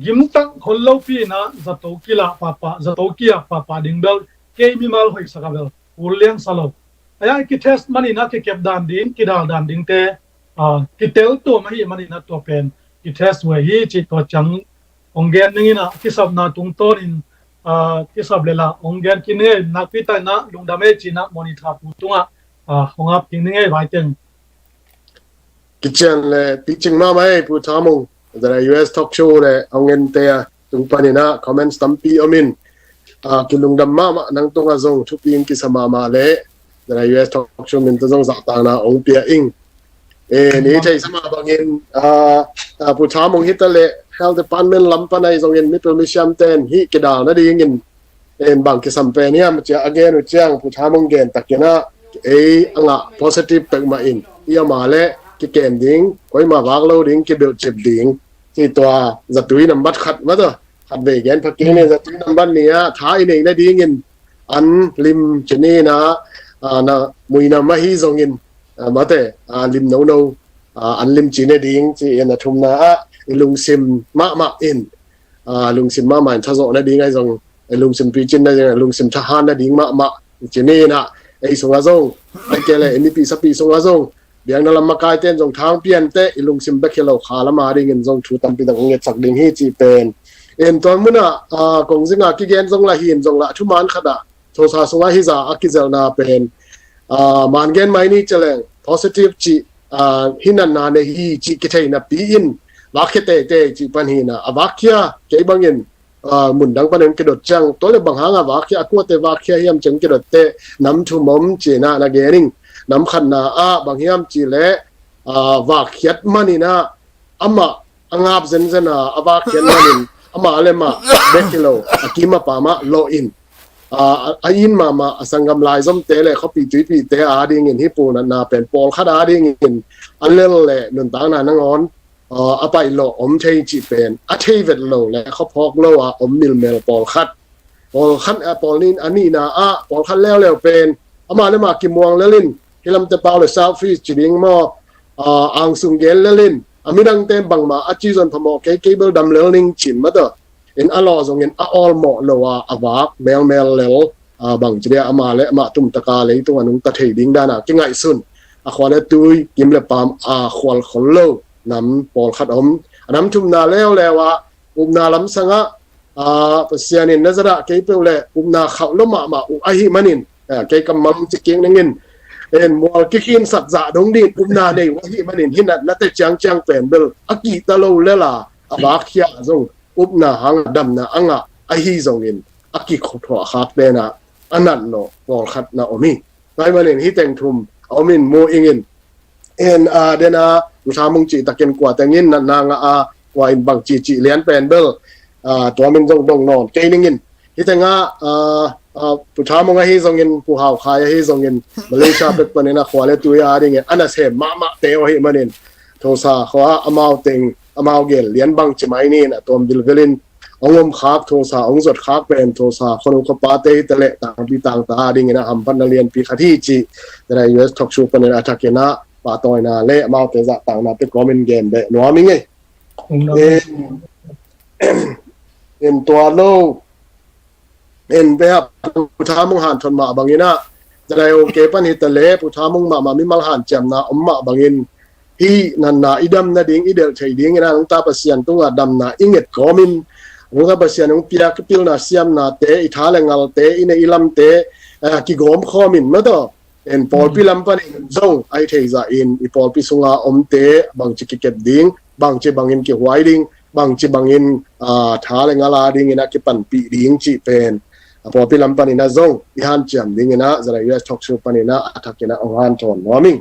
gimtak khol lopi in ah zato kilah pahpah, zato kiak pahpah ding bel kei mimal hoihsak a bel ul liangsa lo. Ahi a i ki test man in ah kikep dan ding, kidal dan dingte, a, kitel tuam ahi man in ah tua pen ki test huai hi cih tua ciang hong gen ning in ah kisapna tungtawn in ah, kisap le la hong gen kik ni ngei. Nakpi takin ah lungdam ei ci-in ah monitor pu tungah, ah, hong ap kik ni ngei, vai teng. Kician le picing mahmah ei, Pu Tha Mung. Zara U S Talk Show le hong ente a tung panin ah comments tampi om in, ah, kilungdam mahmah, nang tungah zong thupi in kisa mahmah le Zara U S Talk Show min tawh zong zahtakna hong pia ing. Eh, ni thei sa mah bangin, ah, ah, Pu Tha Mung hi ta le, Health Department lam pan ahi zongin mipil misiam ten hih kidal nadingin, en, bang kisam pen hiam ci-a a gen uh ciang, Pu Tha Mung gen takin ah, ei a ngah positive pek mah in, i ama le kikem ding, koima vak lo ding, kibilcip ding. Ci tua zatui nambat khat mah tawh, khat vei gen pha kik ni, zatui nambat nih ah tha i nei nadingin an lim ci ni in ah, ah, na muinam ahi zongin, ah, mate, ah, lim nono, ah, an lim ci nading ci-in, a thumna ah i lungsim mahmah in, ah, lungsim mahmah in thazawh nading ahi zong, i lungsim picin nading, i lungsim thahan nading mahmah ci ni in ah, ei sungah zong, ei kei le i mipih sapih sungah zong, biakna lam makaite in zong thang pian teh i lungsim bek hi lo, kha lam adingin zong thu tampi tak hong ngetsak ding hi cih pen. En, tua munah, ah, kong zingah kigen zong lah hi in, zong lah thuman khat ah Tulsa sungah hih zah a kizelhna pen, ah, man gen mai ni ci leng, positive cih, ah, hih natna nei hi cih kithei napi in vakkhia teitei cih pan hi in ah, a vakkhia kei bangin, ah, mun dang panin kidot ciang, tua le bang hang a vakkhia, a kuate vakkhia hiam ci-in kidot teh nam thum om ci-in ah na gen ing. Nam khatna ah bang hiam cih leh, ah, vakkhiat man in ah amah a ngap zenzen a, a vakkhiat man in amah le mah bek hi lo, a kim a pam ah lawh in, ah, a, a inn mahmah, a sanggam laizomte le khuapi tuipite adingin hih pu natna pen pawlkhat adingin a lel le nuntakna nangawn, ah, a paih lawh om thei cih pen a thei vet lo le khuaphawk lo a om milmel pawlkhat. Pawlkhat, ah, pawl nih, a nihna ah pawlkhat leuleu pen amah le mah kimuang lel in, hih lamte pau le selfish ci ding maw, ah, angsung gen lel in, a midangte in bangmah a ci zon phamawh kei, kei bel dam lel ning ci-in mah tawh, in a lawh zongin a awlmawh lo a, a vak melmel lel, ah, bang ci dia, amah le amah tumtaka leitung a nungta thei ding dan a kingaihsun, a khua le tui, kim le pam a khual khol lo nam pawlkhat om. A nam thumna leuleu ah upna lamsang ah, ah, Pasian in na zat ah kei peuh le upna khauh lo mahmah uh ahih manin, ah, kei kammal ci kik ning in, en, mual kikhinsak zah dong dingin upna nei uh ahih manin, hih natnate ciangciang pen bel a kihta lo lel a, a vakkhia zong upna hang a damna a ngah ahi zongin a kikhuakhak pen ah a nat lawh pawlkhat na om hi. Tua ahih manin hih teng thum a om in mu ing in. En, ah, den a, Pu Tha Mung cih takin kua teng in natna ngah a, kua in bang ci cih lian pen bel, ah, tua min zong dong nawn kei ning in. Hih teng ah, ah, ah, Pu Tha Mung ahi zongin, Pu Hau Khai ahi zongin, Malaysia bek panin a khua le tui adingin a nasem mahmahte uh ahih manin, Tulsa khua ah amau teng, amau gel lian bang ci mai ni in, a tuam vilvel in hong om khak, Tulsa hong zot khak pen Tulsa khuanu khuapate hi ta le tangpi tangta adingin a hamphatna lianpi khat hi cih Zara U S Talk Show panin a thakin ah pahtawina le amaute zahtaknate kawmin gen beh nuam ing ei. En, en, tua lo, en, beh, Pu Tha Mung hanthawn mah bangin ah, Zara U K pan hi ta le Pu Tha Mung mahmah mimal hanciamna om mah bangin, hih natna i dam nading, i delh thei dingin ah nungta Pasian tungah damna i nget kawmin, nungta Pasian hong piak i pilna siamnate, i tha le ngalte, i neih i lamte, ah, kigawm khawmin mah tawh. En, pawlpi lam panin zong a hi thei zah in i pawlpi sunga omte bangci kikep ding, bangci bangin kihuai ding, bangci bangin, ah, tha le ngal adingin a kipanpih ding cih pen, ah, pawlpi lam panin ah zong i hanciam dingin ah Zara U S Talk Show panin ah a thakin ah hong hanthawn nuam ing.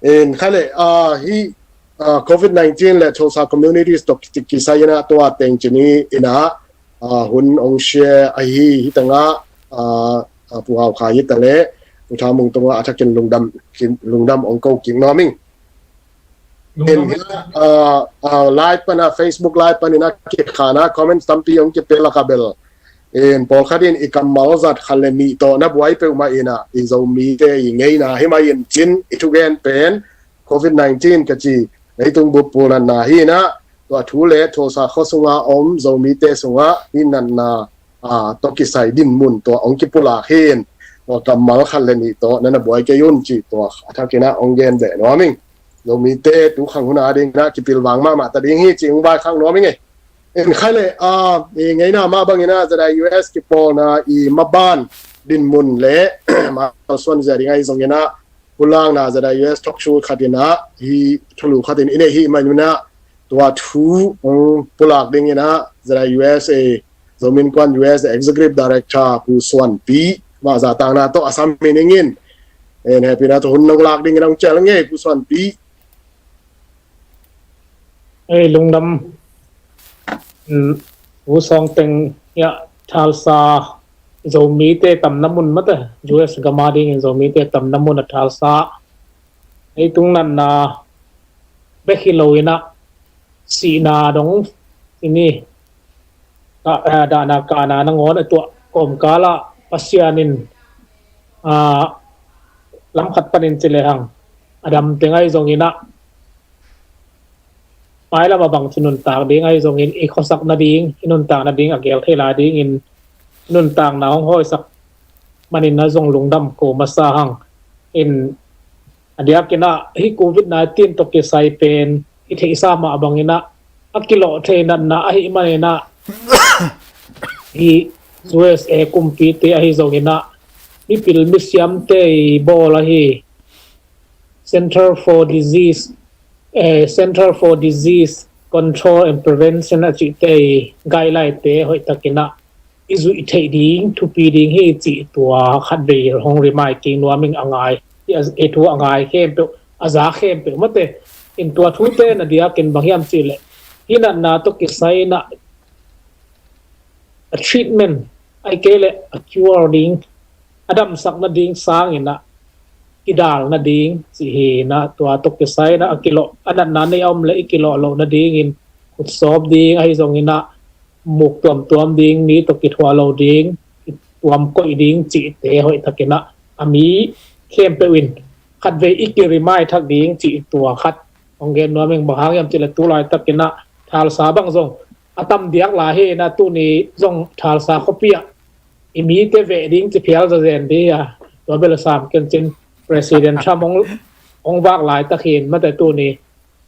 En, kha le, ah, hih, ah, covid nineteen le Tulsa communities tawh ki, kisai in ah tua teng ci ni in ah, ah, hun hong share ahi, hih teng ah, ah, ah, Pu Hau Khai hi ta le Pu Tha Mung tungah a thakin lungdam, lungdam hong ko kik nuam ing. En, ah, ah, live pan ah, Facebook live panin ah kikhan ah comments tampi hong kipia lak ah bel, en, pawlkhat in i kammal zat khat le nih tawh na buai peuhmah in ah, i Zomite i ngeina hi mai in cin, i thugen pen covid nineteen ka ci, leitung bup pulnatna hi in ah, tua thu le Tulsa khua sunga om Zomite sungah hih natna, ah, tawh kisai dinmun tua hong kipulak hi in, tua kammal khat le nih tawh na na buai kei un cih tua a thakin ah hong gen beh nuam ing. Zomite tu khang hun adingin ah kipilvang mahmah ta ding hi cih hong vaikhak nuam ing ei. In khai le, ah, i ngeina mah bangin ah ZIUS kipawlna i maban dinmun le mah suan zia ding ahi zongin ah, pulakna ZIUS talk show khatin ah, hi thulu khatin i neih hi manin ah, tua thu hong pulak dingin ah ZIUS, eh, Zomi Innkuan U S Executive Director Pu Suan Pi mah zahtakna tawh a sam hi ning in, eh, hehpihna tawh hun nong lak dingin hong cial ngei, Pu Suan Pi. Ei, lungdam. Mm, U Sawng Teng, ya, thalsa Zomite tamna mun mate, U S gam a dingin Zomite tamna mun a thalsa. Ei, tung natna bek hi lo in ah, sihna dong i ni, ka, eh, dahna kahna nangawn a tuah kawmkal ah Pasian in, ah, lamkhat panin ci lehang a dam teng ahi zongin ah, mailam a bang ci nuntak ding ahi zongin i khuasak nading, i nuntak nading a gel thei lai dingin nuntakna hong hawisak manin ah zong lungdam ko masa hang. In a diakin ah, hi covid nineteen tawh kisai pen i theihsa mah bangin ah, a kilawh thei natna ahi manin ah, hi U S A kumpite ahi zongin ah, mipil misiamte i bawl ahi Center for Disease, eh, Center for Disease Control and Prevention a cihte i guideline-te hoihtakin ah i zuih theih ding thupi ding hi cih tua khatvei hong remind kik nuam ing. A ngai, i a, i thu a ngai khempeuh, a za khempeuh mate. In tua thute na diakin bang hiam cih leh, hi natna tawh kisai in ah a treatment, ahih kei leh a cure ding, a damsak nading sangin ah kidal nading cih hi in ah, tua tawh kisai in ah a kilawh, a natna nei a om leh i kilawh loh nadingin khutsawp ding ahi zongin ah, muk tuamtuam ding, mi tawh kithuah lo ding, kituam koih ding cihte hoihtakin ah, a mi khempeuh in khatvei i ki-remind thak ding cih tua khat hong gen nuam ing. Bang hang hiam cih leh tu laitakin ah thalsa bang zong a tam diak lai hi in ah, tuni zong thalsa khuapi ah i mite veh ding ci phial zazen ding hi a, tua bel a sam ken cin. President Trump hong, hong vak laitak hi in mate, tuni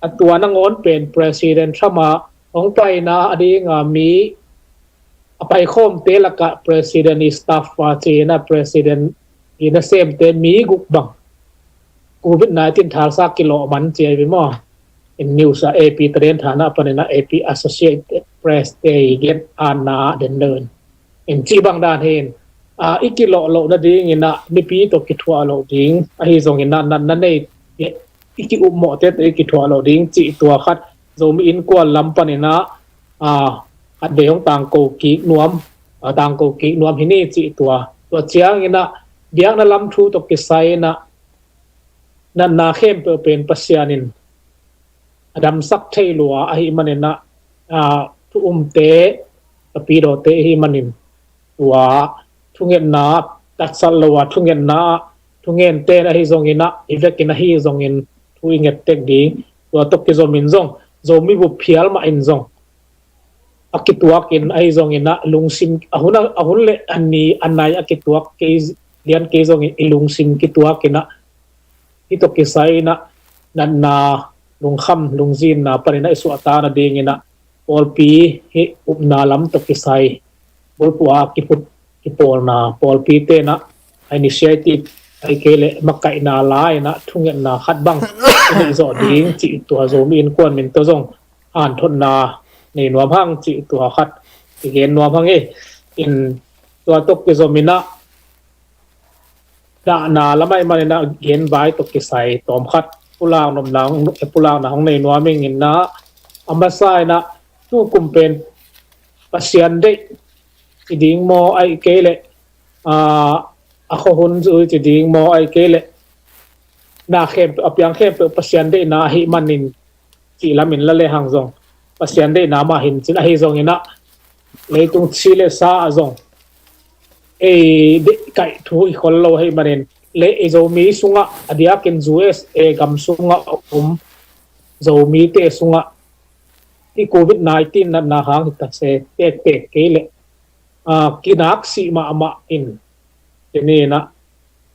a tua nangawn pen President Trump a hong paina a ding a mi a paikhawmte lakah President i staff a ci in ah, President i nasemte mi guk bang covid nineteen thalsa kilawh man ci ahi ve maw. In news ah A P tadentha na panin ah, A P, Associated Press te i gen a na den lo in, in cih bang dan hi in, ah, i kilawh loh nadingin ah mipi tawh kithuah loh ding ahi zongin ah, natna nei i ki-upmawhte tawh i kithuah loh ding cih tua khat, Zomi Innkuan lam panin ah, ah, khatvei hong tangko kik nuam, ah, tangko kik nuam hi ni cih tua. Tua ciangin ah biakna lam thu tawh kisai in ah, natna khempeuh pen Pasian in a damsak thei lua ahih manin ah, ah, thu umte, tapidawte ahih manin, tua thungetna, tatsat lo a thungetna, thungente in ahi zongin ah, i vekin ahi zongin thu i nget tek ding, tua tawh kizomin zong, Zomi bup phial mah in zong a kituakin ahi zongin ah, lungsim, a hun, a hun le a ni a nai a kituak kei, lian kei zongin i lungsim kituakin ah, hi tawh kisai in ah natna, lungkham, lungzinna panin ah i suahtak nadingin ah, pawlpi hi upna lam tawh kisai bulphuh a kiphut kipawlna, pawlpite in ah a initiative, ahih kei leh makaihna la in ah thungetna khat bang i neih zawh ding cih tua Zomi Innkuan min tawh zong hanthotna nei nuam hang cih tua khat i gen nuam hang hi. In tua tawh kizomin ah, dahna lam ahih manin ah genvai tawh kisai tawm khat pulak nopna, pulakna hong nei nuam ing. In ah, a masa in ah, tu kum pen Pasian deih ci ding maw, ahih kei leh, ah, a khuahun zui ci ding maw, ahih kei leh na khempeuh, a piang khempeuh Pasian deihna ahih manin cih lamin la lehang zong, Pasian deihna mah hi in cin, ahi zongin ah leitung ci le sa ah zong ei deihkaih thu hi khol lo ahih manin, le ei Zomi sungah, a diakin U S A gam sungah a um Zomite sungah hi covid nineteen natna hang hi ta se, tektek kei leh, ah, kinaksih mahmah in, tuni in ah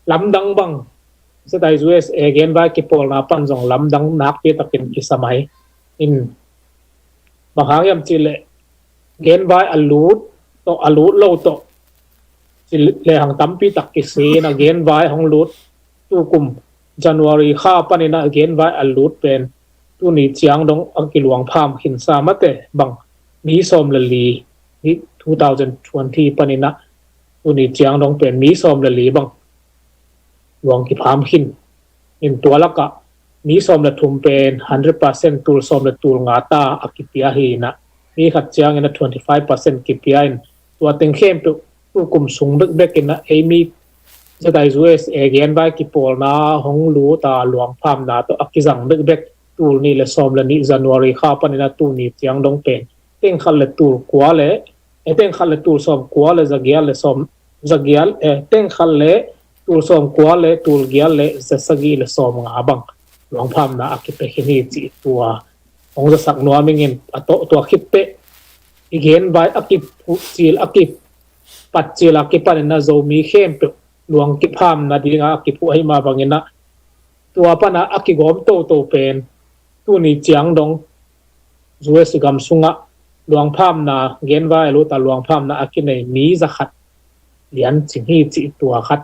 lamdang bang, zatai U S A genvai kipawlna pan zong lamdang nakpi takin kisa mai in, bang hang hiam cih leh genvai a lut tawh a lut lo tawh ci lehang tampi tak kisi in a genvai hong lut, tukum January kha panin a genvai a lut pen tuni ciang dong a kiluang pham khinsa mate bang mi sawm le li, hi two thousand twenty panin a tuni ciang dong pen mi sawm le li bang luang kipham khin. In tua lakah mi sawm le thum pen hundred percent tul sawm le tul nga ta a kipia hi in a, mi khat ciangin a twenty five percent kipia in, tua teng khempeuh tukum sung bekbek in a ei mi zatai U S A genvai kipawlna hong lut a luang phamna tawh a kizang bekbek tul nih le sawm le nih January kha panin a tuni ciang dong pen teng khat le tul kua le, e, teng khat le tul sawm kua le zagial le sawm, zagial, e, teng khat le tul sawm kua le tul gial le zasagih le sawm nga bang luang phamna a kipia khin hi cih tua hong zasak nuam ingin, a tawh tua khit teh i genvai a kiphuh cil a kipat cil a kipanin a Zomi khempeuh luang kipham nadinga a kiphuh ahi mah bangin a tua pana a kigawm toto pen tuni ciang dong U S gam sungah luang phamna genvai a lut a luang phamna a kinei mi za khat lian cing hi cih tua khat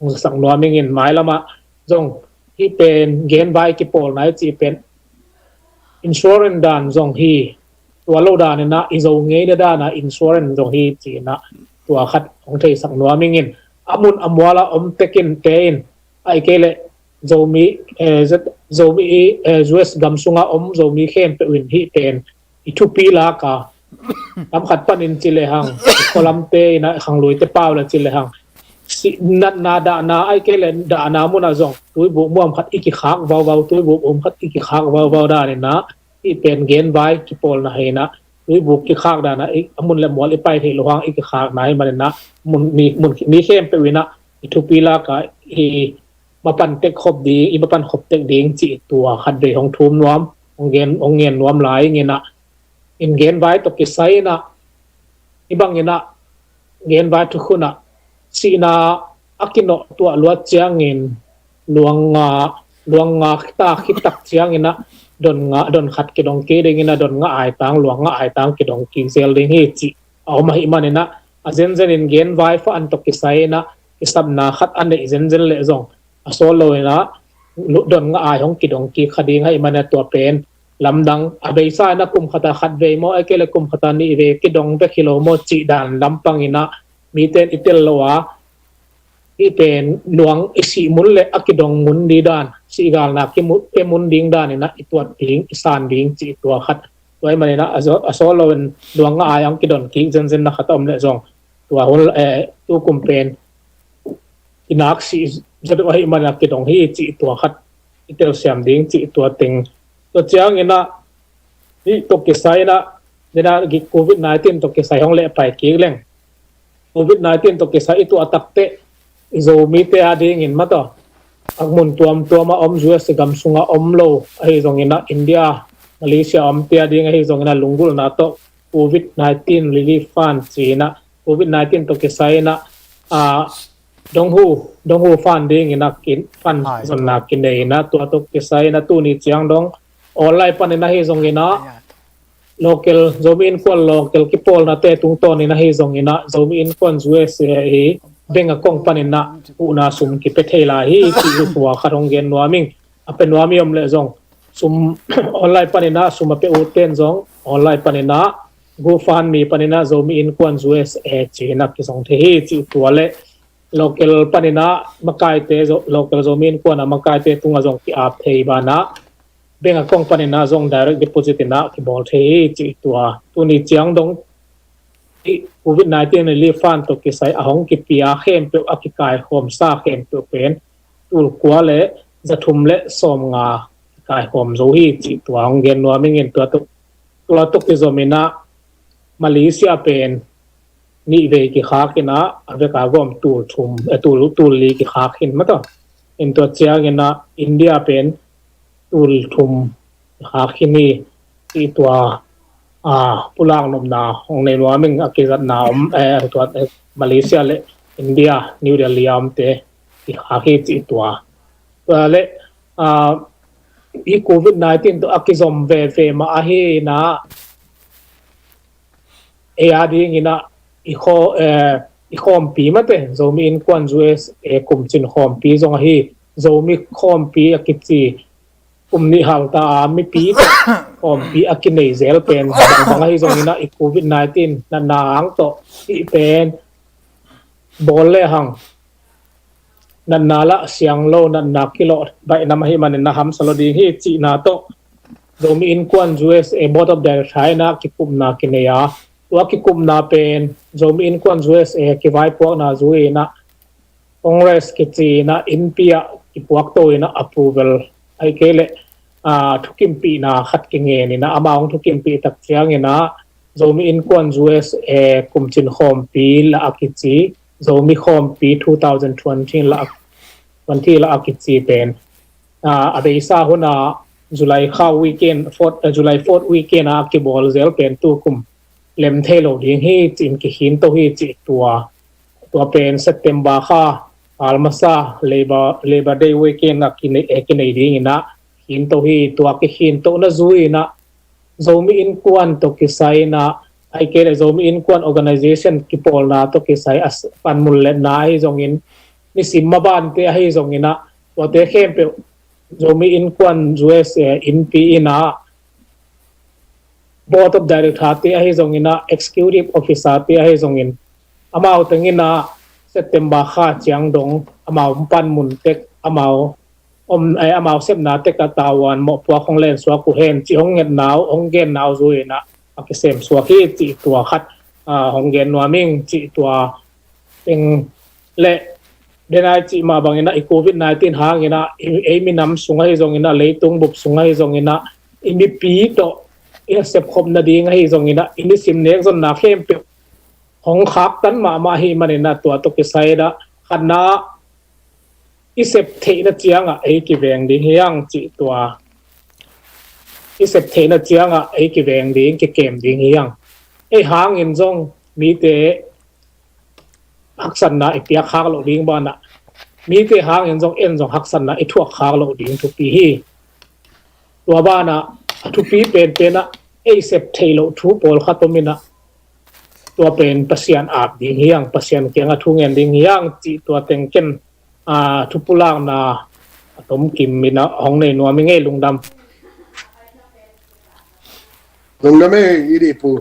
hong zasak nuam ingin, mailamah zong hih pen genvai kipawlna i cih pen insurance dan zong hi, tua lo danin a i Zo ngeina dana insurance zong hi ci-in a tua khat hong theisak nuam ingin, a mun a muala om tekin te in, ahih kei leh Zomi, eh, Z-, Zomi, eh, U S gam sunga om Zomi khempeuh in hih pen i thupi laka, lam khat panin ci lehang, khualamte in a khangluite pau le ci lehang, si-, natna dahna ahih kei leh dahna munah zong tuibuk muam khat i kikhak vauvau, tuibuk um khat i kikhak vauvau danin a, hih pen genvai kipawlna hi in a, tuibuk kikhak dana i, a mun le mual i pai theih loh hang i kikhakna hi manin a, mun, mi, mun, mi khempeuh in a i thupi laka i mapan tek khop ding, i mapan khop tek ding cih tua khat vei hong thum nuam, hong gen, hong ngen nuam lai ingin a, in genvai tawh kisai in a, i bangin a genvai thukhun a sihna a kinawh tuah luat ciangin luang nga, luang nga ta khit tak ciangin a don nga, don khat kidong kik dingin a don nga aitang, luang nga aitang kidong kik zel ding hi cih a om ahih manin a, a zenzen in genvai fa an tawh kisai in a kisapna khat a neih zenzen leh zong a sawt lo in a lu-, don nga ai hong kidong kik kha ding ahih manin a tua pen lamdang a beisa in a kum khat a khat vei maw, ahih kei leh kum khat a nih vei kidong bek hi lo maw cih dan lampang in a mite in i tel lo a, hih pen luang i sih mun le a kidong mun ding dan, sihgalna kimu-, pia mun ding dan in a i tuat ding, i san ding cih tua khat. Tua ahih manin a, a zaw, a sawt lo in luang nga ai hong kidong kik zenzen na khat a om leh zong tua hun, eh, tukum pen i nak sih zaw deuh ahih manin a kidong hi cih tua khat i telsiam ding cih tua teng. Tua ciangin a, hih tawh kisai in a, tua covid nineteen tawh kisai hong lehpai kik leng, covid nineteen tawh kisai i tuah tak teh i Zomite a dingin mataw, a mun tuamtuam a om, U S gam sunga om lo ahi zongin a, India, Malaysia omte a ding ahi zongin a, lunggulhna tawh covid nineteen relief fund ci-in a, covid nineteen tawh kisai in a, a, donghu, donghu fund dingin a kin, fund zonna kinei in a, tua tawh kisai in a tuni ciang dong online panin ahi zongin a, local Zomi Innkuan local kipawlnate tungtawnin ahi zongin a, Zomi Innkuan U S A i bank account panin a huhna sum kipia thei lai hi cih tua khat hong gen nuam ing. A pia nuam i om leh zong sum online panin a sum a pia ut ten zong online panin a GoFundMe panin a Zomi Innkuan U S A ci-in a kizong thei hi cih tua le local panin a makaite, Zo-, local Zomi Innkuan a makaite tungah zong ki-ap thei banah bank account panin a zong direct deposit in a kibawl thei hi cih tua. Tuni ciang dong covid nineteen relief fund tawh kisai a hong kipia khempeuh a kikaikhawmsa khempeuh pen tul kua le zathum le sawm nga kikaikhawm zo hi cih tua hong gen nuam ingin, tua tawh, tua tawh kizom in a Malaysia pen nih vei kikhak in a, a vek a gawm tul thum, eh, tul, tul li kikhak hi in mataw. In tua ciangin a India pen tul thum kikhak hi in hi, i tua, a, pulak nopna hong nei nuam ing. A kizatna om, eh, tua, eh, Malaysia le India, New Delhi a omte kikhak hi cih tua. Tua le, a, i covid nineteen tawh a kizom veve mah ahi in a, ei a dingin ah i khaw- eh, i khawmpi mate, Zomi Innkuan U S A kumcin khawmpi zong ahi, Zomi khawmpi a kici kum nih hal ta a mipi tawh khawmpi a kinei zel pen bangbang ahi zongin ah i covid nineteen natna ang tawh hih pen bawl le hang natna lah siang lo, natna kilawh baih nam ahi manin na hamsa lo ding hi cihna tawh Zomi Innkuan U S A Board of Director in ah kikupna kinei a, tua kikupna pen Zomi Innkuan U S A kivaipuakna zui in ah Congress kici in ah innpi ah kipuak to in ah approval, ahih kei leh ah, thukimpihna khat kingen in ah, amau hong thukimpih tak ciangin ah Zomi Innkuan U S A kumcin khawmpi lah a kici, Zomi khawmpi two thousand twenty lah a, twenty lah a kici pen ah, a beisa hun ah July kha weekend, fourth, ah, July fourth weekend ah kibawl zel pen tu kum lem thei lo ding hi ci-in kikhin to hi cih tua, tua pen September kha almasa Labor, Labor Day weekend ah kinei, eh, kinei dingin ah khin to hi. Tua kikhin to na zui in ah Zomi Innkuan tawh kisai in ah, ahih kei leh Zomi Innkuan organization kipawlna tawh kisai a s- panmun letna ahi zongin, nisim mabante ahi zongin ah, tuate khempeuh Zomi Innkuan U S A innpi in ah Board of Director te ahi zongin ah, Executive Officer te ahi zongin, amau teng in ah September kha ciang dong amau panmun tek, amau om, eh, amau sepna tek a tavuan mawhpuak hong lensuak uh hen cih hong ngetna uh, hong genna uh zui in ah a kisem suak hi cih tua khat ah, hong gen nuam ing cih tua teng le denai cih mah bangin ah i covid nineteen hangin ah i, ei minam sung ahi zongin ah, leitung bup sung ahi zongin ah, i mipi tawh i sepkhop nading ahi zongin ah, i nisim nekzonna khempeuh hong khaktan mahmah ahi manin ah tua tawh kisai in ah khatna i sep theihna ciangah ei kiveng ding hi hang cih tua, i sep theihna ciangah ei kiveng ding, kikem ding hi hang. Ei hangin zong mite haksatna i piak khak loh ding banah, mite hangin zong en zong haksatna i thuak khak loh ding thupi hi. Tua banah a thupi penpen ah ei sep theih loh thu pawlkhat om in ah, tua pen Pasian ap ding hi hang, Pasian kiangah thu ngen ding hi hang cih tua teng ken ah, thupulakna a tomkim in ah hong nei nuam ing ei. Lungdam. Lungdam ei, i dih pu.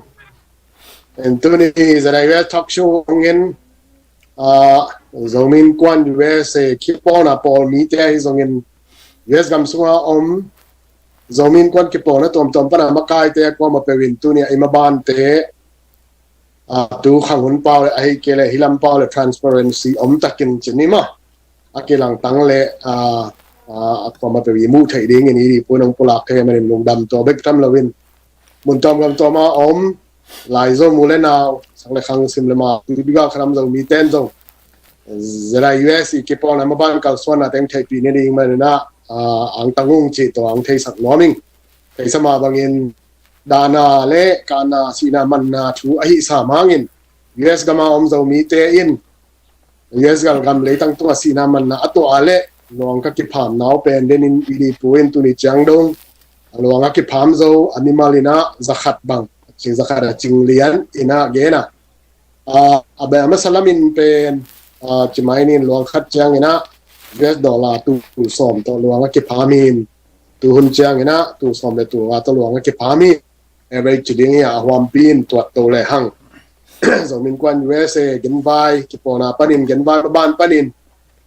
En tuni ZIUS talk show hong en, ah, Zomi Innkuan U S A kipawlna pawl mite ahi zongin, U S gam sunga om Zomi Innkuan kipawlna tuamtuam pana makaite kuamah peuh in tuni a i mabante ah, tu khang hun pau le, ahih kei leh hih lam pau le transparency om takin ci ni maw, a kilangtang le, ah, ah, a kuamah peuh i muh theih dingin i dih pu in hong pulak thei manin lungdam. Tua bek tham loin mun tuam gam tuam a om laizom u le nau, sak le khang, sim le ma, tu bikal khalam Zomite in zong ZIUS i kipawlna maban kalsuanna teng theihpih nading manin ah, ah, angtang ung cih tua hong theisak nuam ing. Theisa mah bangin dahna le kahna, sihna manna thu ahih sam hangin U S gam a om Zomite in U S galgam leitang tungah sihna manna a tuah a leh luang ka kiphamna uh pen denin i dih pu in tuni ciang dong a luang a kipham zo a mimal in ah zakhat bang, cing zakhat a cing lian in ah gen a, ah, a beh a masa lamin pen, ah, ci mai ning, luang khat ciangin ah U S dollar tul sawm tawh luang a kipham hi. Tu hun ciangin ah tul sawm le tul nga tawh luang a kipham hi. Average ci ding hi a, a huampi in tuat to le hang. Zomi Innkuan U S A genvai kipawlna panin, genvai maban panin,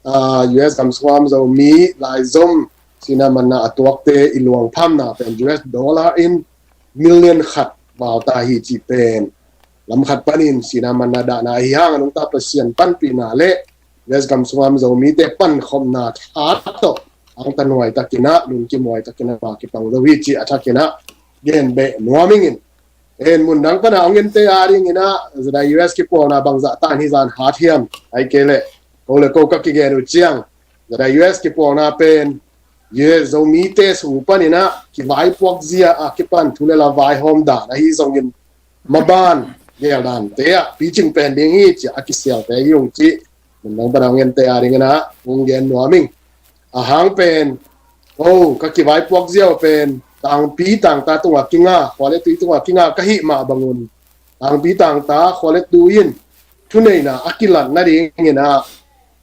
ah, U S gam sungah om Zomi laizom sihna manna a tuakte i luang phamna pen U S dollar in million khat val ta hi cih pen lam khat panin sihna manna dahna ahi hang a nungta Pasian panpihna le U S gam sungah om Zomite pankhopna tha tawh angtan huai takin ah, lungkim huai takin ah, ma kipang lo hi cih a thakin ah gen beh nuam ing in. En, mun dang pana hong ente a dingin ah ZIUS kipawlna bangzah tan hi zan hat hiam, ahih kei leh ko le ko ka kigen uh ciang ZIUS kipawlna pen U S Zomite sung panin ah kivaipuak zia a kipan thu le la vaihawm dan ahi zongin maban geldante ah picing pen ding hi ci a kisialte hi ung cih mun dang pana hong ente a dingin ah hong gen nuam ing. A hang pen, oh, ka kivaipuak ziau pen tangpi tangta tungah kinga, khua le tui tungah kinga ka hih mah bangun tangpi tangta, khua le tui in thuneihna a kilat nadingin ah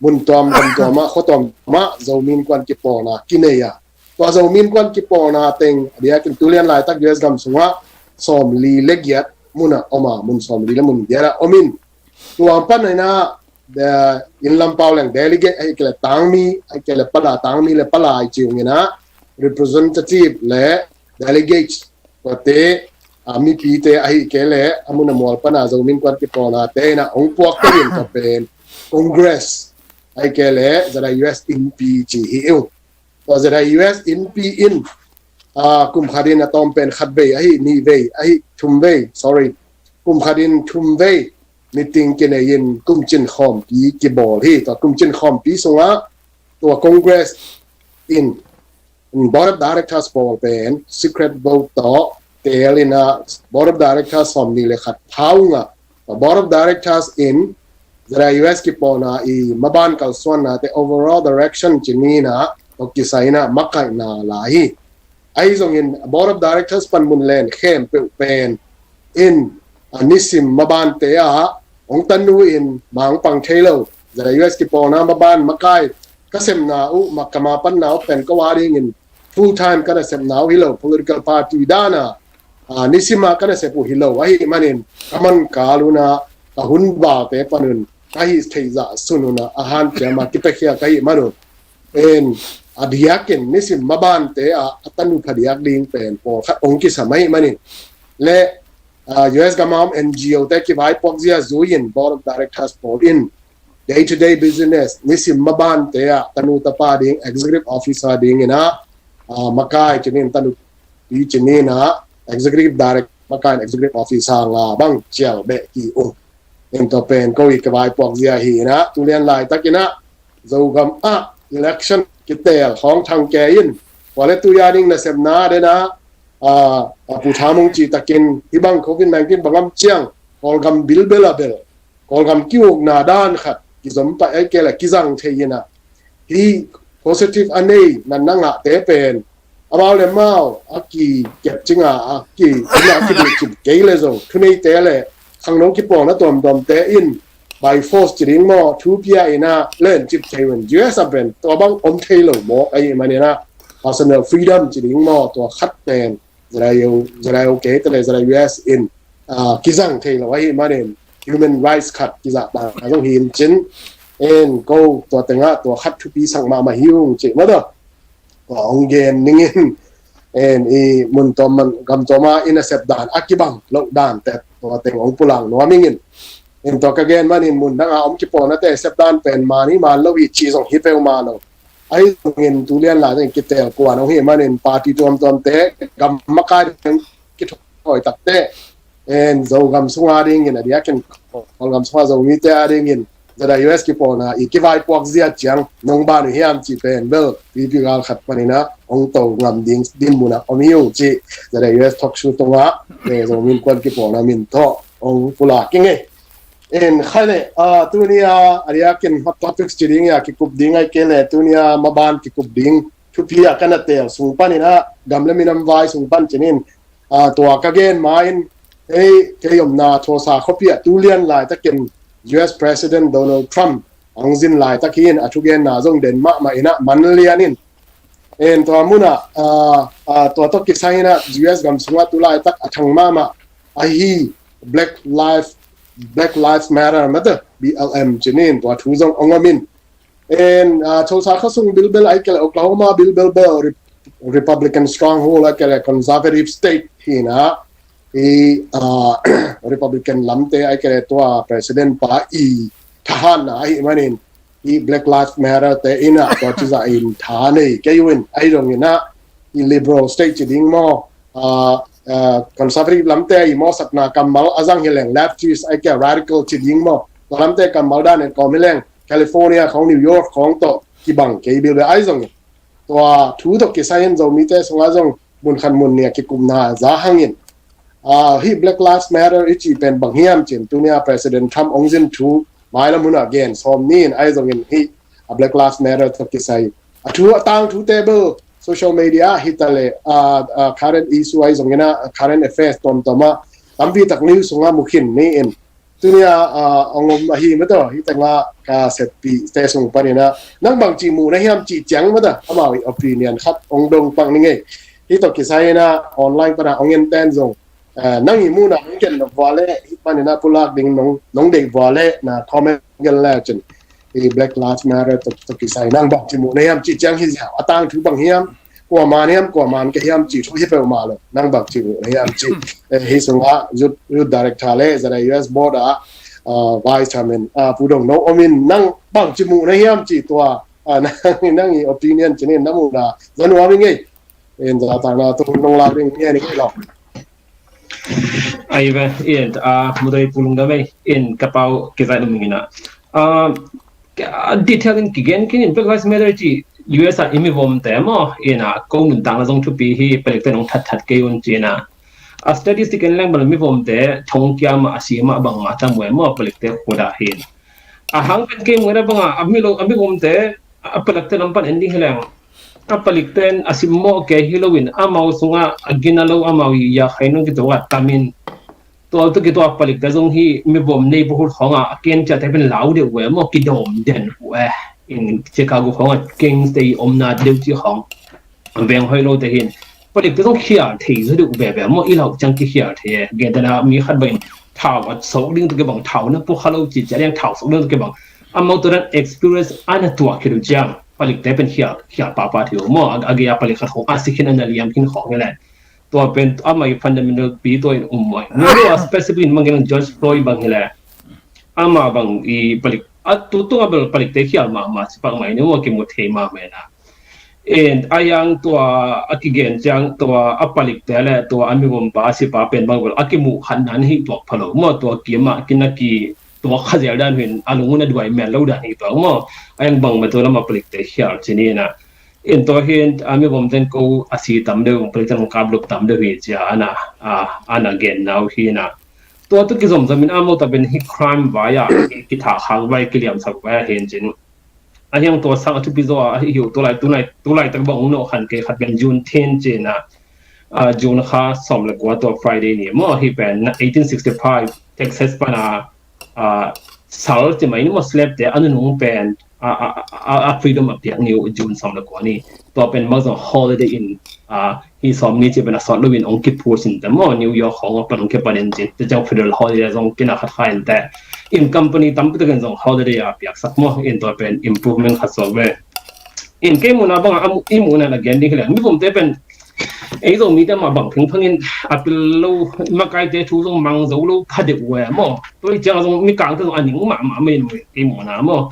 mun tuam gam tuam ah, khua tuam tuam ah Zomi Innkuan kipawlna kinei a, tua Zomi Innkuan kipawlna teng a diakin tulian laitak U S gam sungah sawmli le giat mun ah om a, mun sawmli le mun giat ah om in, tua pan in ah, inn lam pau leng delegate ahih kei leh tangmi, ahih kei leh pala, tangmi le pala i ci ung in ah, representative le delegates, tuate, a, mipite ahih kei leh a mun a mual pan a Zomi Innkuan kipawlnate in ah hong puak kei in, tua pen Congress ahih kei leh Z I U S Innpi ci hi uh. Tua Z I U S Innpi in, a, kum khat in a tawm pen khat vei ahi, nih vei ahi, thum vei, sorry, kum khat in thum vei meeting kinei in kumcin khawmpi kibawl hi. Tua kumcin khawmpi sungah tua Congress in Board of Directors pawl pen secret vote tawh teel in ah Board of Directors sawmnih le khat pha ung a, Board of Directors in Z I U S kipawlna i maban kalsuannate overall direction ci ni in ah, tua kisai in ah makaihna la hi. Ahi zongin Board of Directors panmun len khempeuh pen in, a, nisim mabante ah hong tanu in mangpang thei lo, Z I U S kipawlna maban makai ka sepna uh, ma ka ma panna uh pen ko a dingin full time ka na sepna uh hi lo, political party dan a, a, nisim a ka na sep uh hi lo ahih manin ka man kal un ah ka hun valte pan un ka hih theih zah sun un ah a hanciam a kipiakhia ka hih man un, en, a diakin nisim mabante ah a tanu phadiak ding pen pawlkhat hong kisam ahih manin le, a, U S gam a om N G O te kivaipuak zia zui in Board of Directors pawl in day to day business nisim mabante ah tanu tapa ding, executive officer ding in ah, a, makai ci ni in, tanupi ci ni in ah executive director, makai in executive officer nga bang cial beh hi ung. In tua pen ko i kivaipuak zia hi in ah, tulian laitak in ah Zogam ah election kiteel khawng thang kei in, khua le tui a ding nasepna den ah, a, a, Pu Tham hong cih takin hih bang Covid nineteen bang om ciang Kawlgam bilbel a bel Kawlgam ki-ukna dan khat kizom pai, ahih kei leh kizang thei in ah, hih positive a nei natna ngahte pen amau le amau a kikepcing a, a ki, a kiduhcip kei le zong thuneite le khangno kipawlna tuamtuamte in by force ci ding maw, thu pia in ah lencip thei un, U S a pen tua bang om thei lo mawk ahih manin ah personal freedom ci ding maw, tua khat pen Z I U, Z I U K te le Z I U S in, a, kizang thei lo ahih manin human rights khat kizahtakna zong hi in cin, en, ko tua tengah tua khat thupi sak mahmah hi ung cih mah tawh tua hong gen ning in, en, i mun tuam, gam tuam a i nasep dan a kibang loh dan te tua teng hong pulak nuam ing in. En, tua ka gen manin mun dang a om kipawlnate sep dan pen man hi man lo hi cih zong hi peuhmah lo. Ahi zongin tulian laitak in kiteel kuan hong hih manin party tuamtuamte gam makai teng kithawi takte, en, Zogam sung a dingin a diakin Kawlgam sung a Zomite a dingin Z I U S kipawlna i kivaipuak zia ciang nong ban uh hiam cih pen bel pipi gal khat panin ah hong to ngam ding dinmun ah om hi ung cih Z I U S talk show tungah, eh, Zomi Innkuan kipawlna min tawh hong pulak ing ei. En, khai le, a, tuni a, a diakin hot topics ci ding a kikup ding ahih kei leh tuni a maban kikup ding thupi a ka na teel sung panin ah gam le minam vai sung pan ci ni in, a, tua ka gen ma in, ei, kei omna Tulsa khuapi ah tulian laitakin U S President Donald Trump hong zin laitak hi in, a thugenna zong den mahmah in ah man lian in, en, tua mun ah, a, a, tua tawh kisai in ah U S gam sungah tu laitak a thang mahmah ahi Black Life, Black Lives Matter mate, B L M ci ni in, tua thu zong hong om in. En, a, Tulsa khua sung bilbel ahih kei leh Oklahoma bilbel bel Re-, Republican stronghold ahih kei leh conservative state hi in ah, i, a, Republican lamte ahih kei leh tua president pa i thahatna ahih manin i Black Lives Matter te in ah tua cizah in tha nei kei uh in, ahi zongin ah i liberal state ci ding maw, a, a, conservative lamte i mawhsakna kammal a zang hi leng leftist ahih kei leh radical ci ding maw, tua lamte kammal dan in kawm hi leng California khawng, New York khawng tawh kibang kei bilbel ahi zongin, tua thu tawh kisai in Zomite sungah zong mun khat mun nih a kikupna za hangin, a, hih Black Lives Matter i cih pen bang hiam ci in tuni a President Trump hong zin thu mailam hun ah gen sawm ni in, ahi zongin hih a Black Lives Matter tawh kisai a thu, a tangthute bel social media ah hi ta leh, a, a, current issue ahi zongin ah, current affairs tuamtuam ah, tampi tak news sungah mu khin ni in. Tuni a, ah, hong om ahi mah tawh, hih tengah ka seppihte sung panin ah, nang bangci muh na hiam cih ciang mah tawh, amau i opinion khat hong dong pak ning ei. Hih tawh kisai in ah online pan ah hong en ten zong, ah, nang i muhna hong gen vua leh, hih panin ah pulak ding nong, nong deih vua leh, na comment gen le cin. Hih Black Lives Matter tawh, tawh kisai nang bangci muh na hiam cih ciang hi ziau, a tangthu bang hiam, kua man hiam, kua man kei hiam cih thu hi peuhmah lo, nang bangci muh na hiam cih. Eh, hih sungah youth, youth director leh Z I U S board ah, ah, vice chairman, ah, Pu Dong No om in, nang bangci muh na hiam cih tua, ah, nang, nang i opinion cih ni, na muhna za nuam ing ei. In za takna tung nong lak ding ni a ni kei lo. Ai ve, in, ah, mudai pulung da mei, in ka pau kizai lum ing in ah. Ah, detail in kigen khin in, Black Lives Matter cih U S a i mivomte maw, in ah, ko nuntakna zong thupi hi, palikte nong thatthat kei un cih in ah. A statistic en leng bang mivomte thong kia mah a si mah bangmah tam uh e maw, palikte khut ah hi in. A hang pen kei muhna bangah, a mi lo, a mivomte, a palikte lam pan en ding hi leng, a palikte in a simmawh kei hi loin, amau sungah a gina lo, amau i ya khai nung kituak a tam in. Tua tu kituak palikte zong hi, mivom neighborhood khawngah a ken ciate pen lau deuh uh e maw, kidawm den uh e. In Chicago khawngah gangster i omna deuh cih khawng veng hoih lote hi in, palikte zong khial thei zaw deuh veve maw, i lau ciang kikhial thei e. Gentehna mi khat bangin thau a sok ding tawh kibang, thau na pua kha lo cih ciang thau sok ding tawh kibang, amau tua dan experience a na tuak khit uh ciang palikte pen khial, khial papa thei uh maw. A, a gei a palik khat khawng a si khin a na liam khin khawng hi leh. Tua pen amah i fundamental pi tua in um maw. Nunu a specific in mang gen George Floyd bang hi leh, amah bang i palik, a tu tungah bel palikte khial mahmah ci pak mai ni maw, kimu thei mahmah na. In a yang tua a kigen ciang tua a palikte leh tua a mivompa a sipa pen bang bel a kimuh khat nan hi tuak pha lo maw, tua kimah kina ki tua kha zel dan hin a lung un a duai mel lo dan hi tuak maw. A yang bangmah tua lamah palikte khial ci ni na. In tua hin a mivomte in ko a si tam deuh, palikte in kap lup tam deuh hi ci a, a na, a, a na genna uh hi na. Tua tu kizomzom in amau ta pen hi crime vai a, kithakhak vai, kiliamsak vai a hi in cin. A hiang tua sang a thupi zaw a hi uh, tulai, tulai, tulai tak bang ung nawh khan kei khat pen Juneteenth ci na, a, June kha sawm le kua tua Friday ni maw, hi pen eighteen sixty-five Texas pan a, a, sal ci mai ni maw, slave te a nunung pen, a, a, a, a freedom a piak ni uh June sawm le kua ni. Tua pen mak zong holiday in, a, hi sawm ni ci pen a sawt lo in ong kiphur sin te maw, New York hong a pan ong kipan in cin. Te ciang federal holiday zong kina khat kha in te. In company tampi takin zong holiday a piaksak maw, in tua pen improvement khat suak ve. In kei muhna bangah, a mu-, i muhna na gen ding hi leh, mivomte pen ei Zomite mah bang phengpheng in a pil lo, makaite thu zong mang zo lo pha deuh uh e maw. Tua hi ciang zong mikangte zong a ning mahmah mai in uh e, kei muhna maw.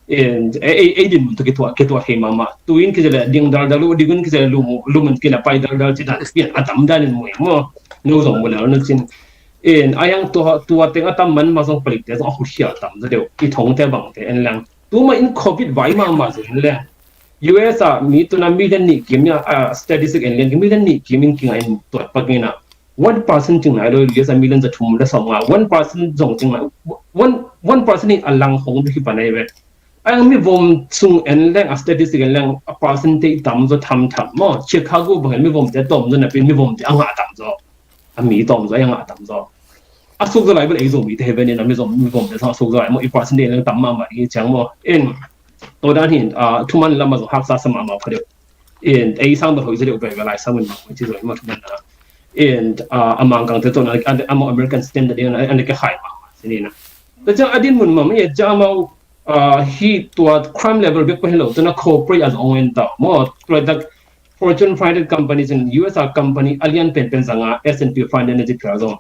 In ei, ei, ei dinmun tawh kituah, kituah thei mahmah. Tu in kici leh ding daldal uh, ding un kici leh lum, lum un kina pai daldal ci dan pian a tam dan in mu e maw. No zong mu lel na cin. In a yang tua, tua teng a tam man mah zong palikte zong a khut khial tam zaw deuh. I thongte bangte en leng. Tuma in covid vai mahmah zong en leng. U S a mi tuna million nih kim in a, a, statistic en lian kim million nih kim in kingah in tuat pak in a, one percent cing nai lo, U S a million za thum le sawm nga, one percent zong cing nai, one, one percent in a lang hong bek hi pan ai ve. A yang mivom sung en leng, a statistic en leng, a percentage tam zaw tham tham maw. Chicago bang en mivomte tawm zaw napi in mivomte a ngah tam zaw. A mi tawm zaw, a ngah tam zaw. A suk zaw lai bel ei Zomite hi ven in a mizom, mivomte sang a suk zaw lai maw, i percentage en leng tam mahmah hi ciang maw. In Tua dan hin, ah, thuman lamah zong haksa sa mahmah pha deuh. In, ei sang bel hoih zaw deuh veve lai sang min bang hoih ci zaw hi mah thuman na. In, ah, a Mangkangte tawh na, a, a maw American standard ding na, a na kikhai mahmah ci ni na. Tua ciang a dinmun mahmah, i ciang amau, ah, hi tua crime level bek pah hi lo, tua na corporate a zong en ta maw, tua tak Fortune five hundred companies in U S a company a lian penpen zanga S and P five hundred na ci phial zong.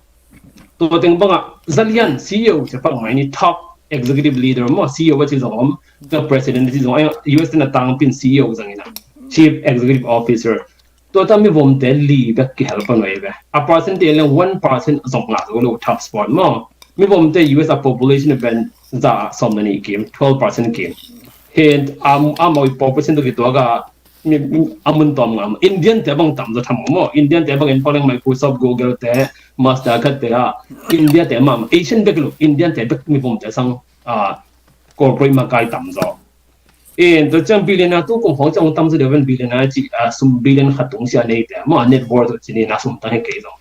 Tua teng bangah zalian C E O ci pak mai ni, top executive leader maw, C E O a ci zong om, the president a ci zong, U S te na tangpin C E O zang ina, chief executive officer. Tua ta mivomte li bek kihel pan vai ve. A percent te leng one percent zong ngah zo lo top spot maw. Mivomte U S a population pen za sawm na ni kim, twelve percent kim. Hin, um, a mawi population tu kituak a mi, mi, a mun tawm ngam. Indian te bang tam zaw tham maw. Indian te bang en pak leng Microsoft, Google te, Mastercard te a. India te mah, Asian bek lo, Indian te bek mivomte sang, ah, corporate makai tam zaw. In, tua ciang billionaire tu kum khawng ciang tam zaw deuh ven billionaire ci, ah, sum billion khat tung sia nei te. Maw net worth ci ni na sum tang hi kei zaw.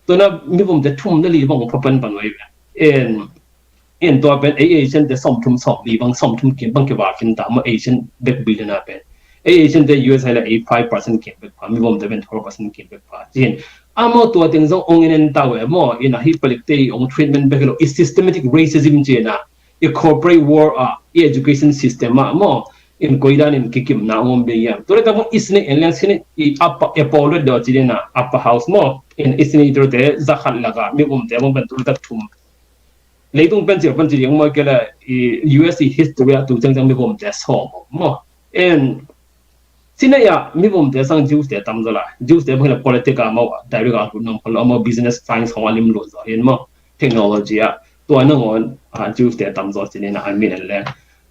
Tua na mivomte thum le li bang pha pan pan vai ve. En, en tua pen ei Asian te sawmthum sawmli bang, sawmthum kim bang kiva khin ta maw, Asian bek billionaire pen. Ei Asian te U S a le ei five percent kim bek pha, mivomte pen twelve percent kim bek pha. Cin, amau tua teng zong ong en en ta ve maw, in a hi palik te ong treatment bek lo, i systematic racism cina, i corporate world a, i education system a maw, in koidan in kikimna ong om ding hiam. Tua le ta maw, i sine en leng sine, i upper, upper red do cina, upper house maw, in i sine i tua te zakhat laka, mivomte bang pen tua le ta thum. Leitung pen cil pan cil yang maw kei le, i U S i history a tu ciang ciang mivomte sawm maw. En, sine ya mivomte sang Jews te tam zaw la. Jews te bang le politic a maw, direct a lut nang palo maw, business science hong a lim lut zaw. En maw, technology a. Tua nangawn, a, Jews te tam zaw cina a min en le.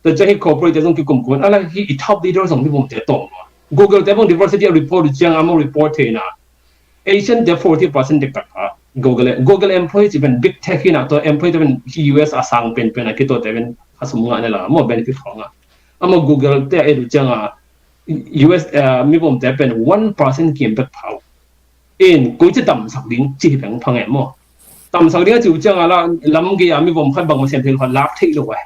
Tua ciang hi corporate te zong kikum kun, a la hi i top leader zong mivomte tawm maw. Google te bang diversity a report ciang a maw report thei na. Asian te forty percent dek tak a. Google, Google employee ci pen big tech hi na, tua employee te pen hi U S a sang pen pen a kito te pen a sum ngah ne la, maw benefit khong a. Amau Google te a edu ciang a, U S, eh, mivomte pen one percent kim bek pha uh. In, koi ci tamsak ding, ci hi peng phang e maw. Tamsak ding a ci uh ciang a la, lam gei a mivom khat bang ma siam thei lo khat lap thei lo e.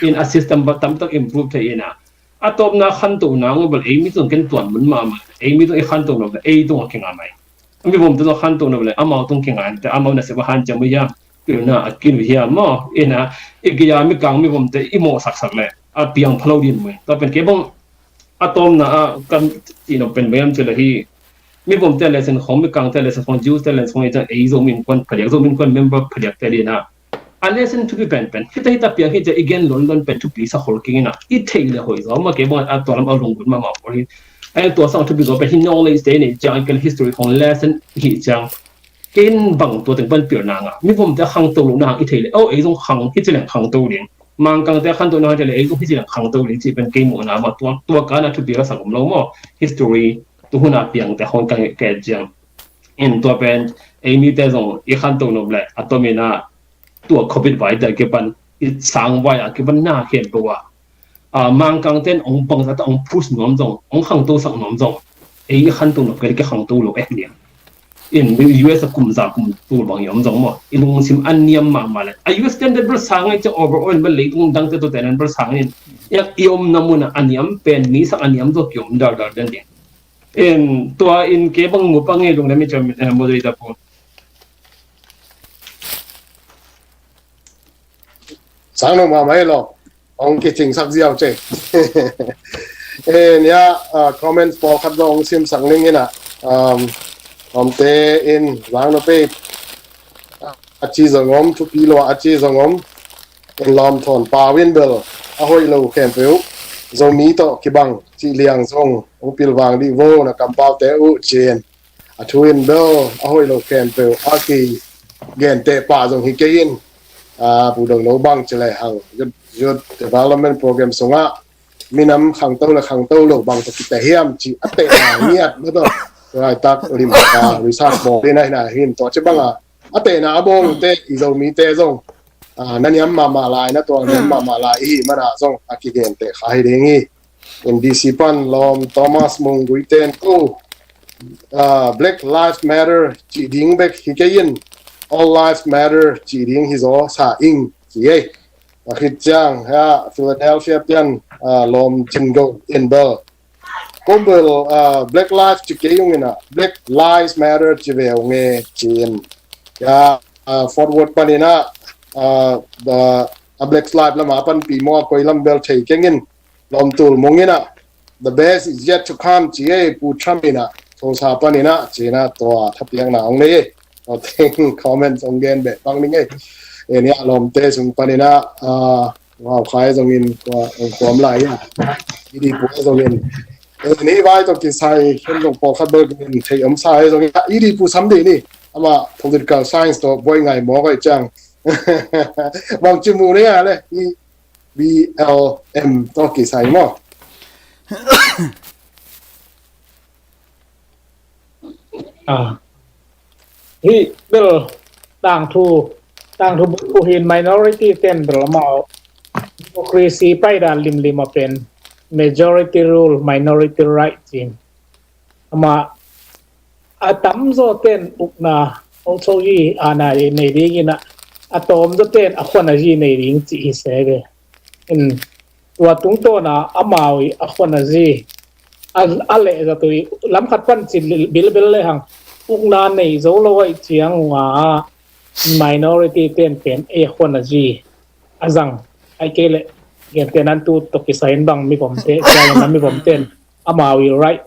In a system ba tam tak improve thei in a. A tawpna khantohna ngawbel ei mi tung ken tuan mun mahmah. Ei mi tung i khantohna bel ei tung a kinga mai. A mivomte tung khantohna bel amau tung kinga in te amau na se ba han ciam uh hiam. Pilna a kin uh hiam maw. In a, i gei a mikang mivomte i mawhsaksak le. A piang phalo din mui. Tua pen kei bang a tawmna a kan i nop pen bayam cila hi. Mivomte lesson khong, mikangte lesson khong, Jews te lesson khong, i cang ei Zomi Innkuan phadiak, Zomi Innkuan member phadiak te dina. A lesson thupi pen pen. Hita hita piang hi cia i gen lon lon pen thupi sa khol kingina. I thei le hoi zaw, ma kei bang a tua lam a lunggun mahmah khol hi. A tua sang thupi zaw pen hi knowledge te nei ciang, i kal history khong lesson hi ciang. Ken bang tua teng pan pilna nga. Mivomte khangto lo na hang i thei le. Oh, ei zong khang, hi ci leng khangto ding. Mangkangte khantohna hang i thei le, ei zong hi ci leng khangto ding ci pen kei muhna ma tua, tua kana thupi ka sak om lo maw. History, tu huna piangte khong ka, ka et ciang. In tua pen, ei mite zong i khanto nop le, a tomin a, tua covid vai te a kipan, i sang vai a kipan na khempeuh a. A, Mangkang ten ong bangzah ta ong push nuam zong, ong khangto sak nuam zong. Ei i khanto nop kei le ki khangto lo eh nia. In U S a kum za kum tul bang i om zong maw. I lungsim a niam mahmah le. A U S ten den bel sang ngai cia overall bel leitung dangte tua ten bel sang in. I omna mun a niam pen mi sak a niam zong ki om dardar den ding. In tua in kei bang mu pang e lungdam i ciam, eh, moderator pu. Sang no mahmah e lo. Ong kicingsak ziau ce. Eh, nia, ah, comments pawlkhat lo ong simsak ning ina. Um, omte in zang no pe. A ci zong om, thupi lo a ci zong om. In lawm thawn pau in bel a hoih lo khempeuh Zomi tawh kibang cih liang zong ong pilvang dih vo na kampaute uh cin. A thu in bel a hoih lo khempeuh a kigenteh pah zong hi kei in. A, Pu Dong Lo bang ci le hang Youth, Youth Development Program sungah minam khangto le khangto lo bang tawh kiteh hiam ci a tehna ngiat na tawh. Laitak lim ka research bawl in a hina hin tawh ci banga a tehna a bawlte i Zomite zong, a, na niam mahmah lai, na tuang niam mahmah lai ihi mana zong a kigenteh kha hi ding hi. In D C pan lawm Thomas Mung Gui ten ko, ah, Black Lives Matter cih ding bek hi kei in, All Lives Matter cih ding hi zaw sa ing ci ei. A khit ciang ha Philadelphia pian, ah, lawm Cin Go in bel ko bel, ah, Black Lives ci kei ung ina, Black Lives Matter ci ve ung e ci in. Ya, ah, Fort Worth pan ina, ah, a Black Lives lama pan pi maw a koi lam bel thei keng in. Lawm Tul Mung ina, the best is yet to come ci ei, Pu Trump ina, Tulsa pan ina, ci ina tua thapiakna ong nei ei. Tua teng comments ong gen beh pang ning ei. Enia lawmte sung pan ina, ah, wow, khai zong in, kua, ong kuam lai ia. Idi pu zong in. Eni vai tawh kisai, ken zong pawlkhat bel in thei om sa ei zong in. Idi pu sam di ni, ama political science tawh buai ngai maw kai ciang. Bang ci mu nei a le, i B L M tawh kisai maw. Ah. Hi bel tangthu, tangthu buk uh hin minority ten bel amau democracy paidan limlim a pen majority rule, minority right cin. Ama a tamzaw ten ukna Aung San Suu Kyi a nei ding in a, a tawm zawten a khuan a zi nei ding cih hi se ve. In tua tungtawna amau i a khuan a zi a, a leh zato i lam khat pan cin bilbel le hang ukna nei zo lo aih ciang unga minority ten pen ei a khuan a zi a zang ai kei le gen ten an tu toki sain bang mi vom te, mi vom ten amau i right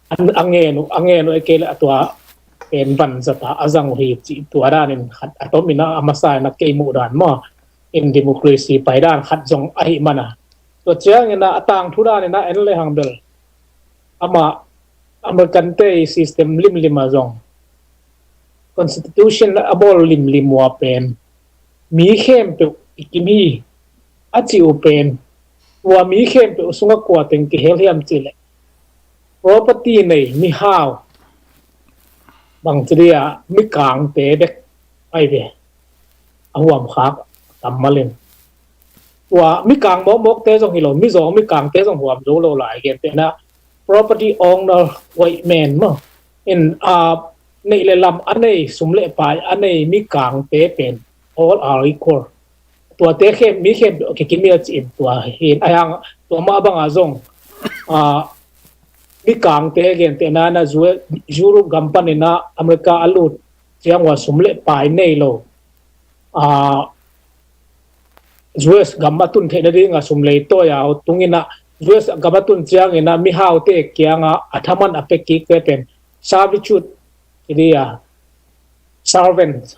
a ngen uh, a ngen uh, a kei le a tua pen van zata a zang uh hi cih tua danin khat a tomin a masa in a kei muh dan maw in democracy pai dan khat zong ahi mana. Tua ciangin a tangthu danin a en le hang bel ama American te system limlim a zong constitution a bawl limlim ua pen mi khempeuh i kim hi a ci uh pen tua mi khempeuh sungah kua teng kihel hiam cih leh property nei mihau bangci dia mikangte bek ai ve a huam khak kammal in tua mikang mawkmawkte zong hi lo, mizawng mikangte zong huam zo lo lai gen tena property owner white man maw in a neih le lam a nei sum le pai a nei mikangte pen all are equal. Tuate khem mi khem kikimia ci in tua hin a hang tua mah banga zong a mikangte gen tena na Europe gam panina America a lut ciang ua sum le pai nei lo a U S gam a tun theihna dinga sum lei tawi a tungina U S gam a tun ciangina mihaute kianga a thaman a pekik te pen servitude kidia servant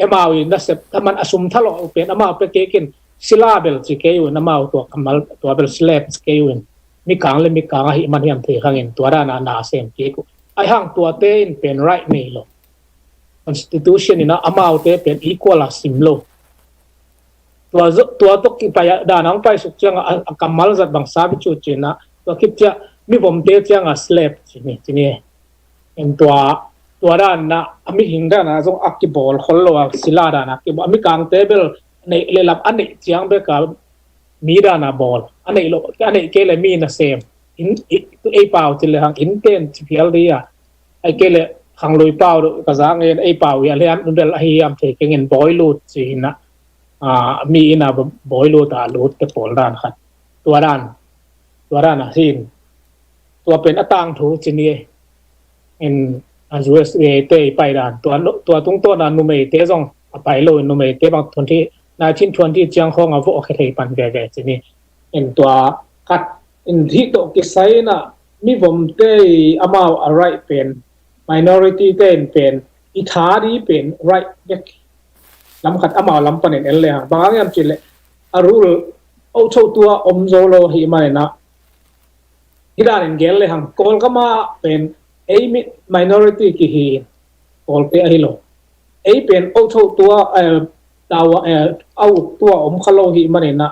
amau i nasep thaman a sum thalawh pen amau pekikin sila bel ci kei un amau tua kamal tua bel slave ci kei un mikang le mikang ahi man hiam thei khangin tua dana na sem kik uh ai hang tuate in pen right nei lo. Constitution ina amaute pen equal a sim lo. Tua tawh kipai a dan ang pai suk ciang a kammal zat bang sabi cu cina tua kip cia mi vom te ciang a slap cini cini. En tua tua dan na a mi hing dan a zong a kibawl khol lo a sila dan a kibawl a mi kang te bel neih le lap a neih ciang bek a mi dan a bawl a neih lo a neih ke le mi na sem. Ei pau ci le hang in ten ci phial di a ai ke le hang lui pau ka zang en ei pau ya le an bel a hiam thei keng en bawi lut ci hina. Mi ina bawi lut a lut te pawl dan khat tua dan tua dan a hin tua pen a tang thu ci ni. In a U S A te i pai dan tua tung tawna numei te zong a pai lo in numei te bang twenty nineteen twenty ciang khawng a voh khe thei pan veve ci ni. In tua khat in hih tawh kisai na mi vom te i amau a right pen minority te in pen i tha di pen right bek lam khat amau lam panin en le hang bang ang yam ci le a rule o cho tua om zo lo hi manina. Hi dan in gel le hang Kawlgama pen ei mi minority ki hi in Kawlte ahi lo. Ei pen o cho tua tawa au tua om kha lo hi manina.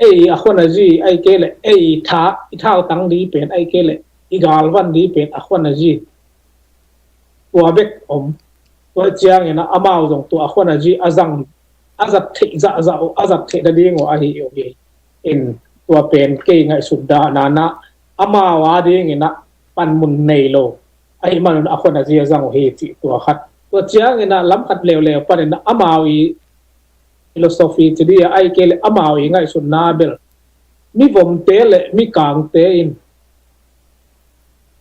Ei a khon a zi ai ke le ei tha i thau tang di pen ai ke le i galvan di pen a khon a zi tua bek om. Tua ciangin a amau zong tua a khon a zi a zang a zat theih zahzah uh a zat theih na ding uh ahi uh hi. In tua pen kei ngaihsut dahna na amau a dingin a panmun nei lo ahi manun a khon a zi a zang uh hi cih tua khat. Tua ciangin a lam khat leuleu panin a amau i philosophy ci di a ai ke le amau i ngaihsutna bel mi vomte le mi kangte in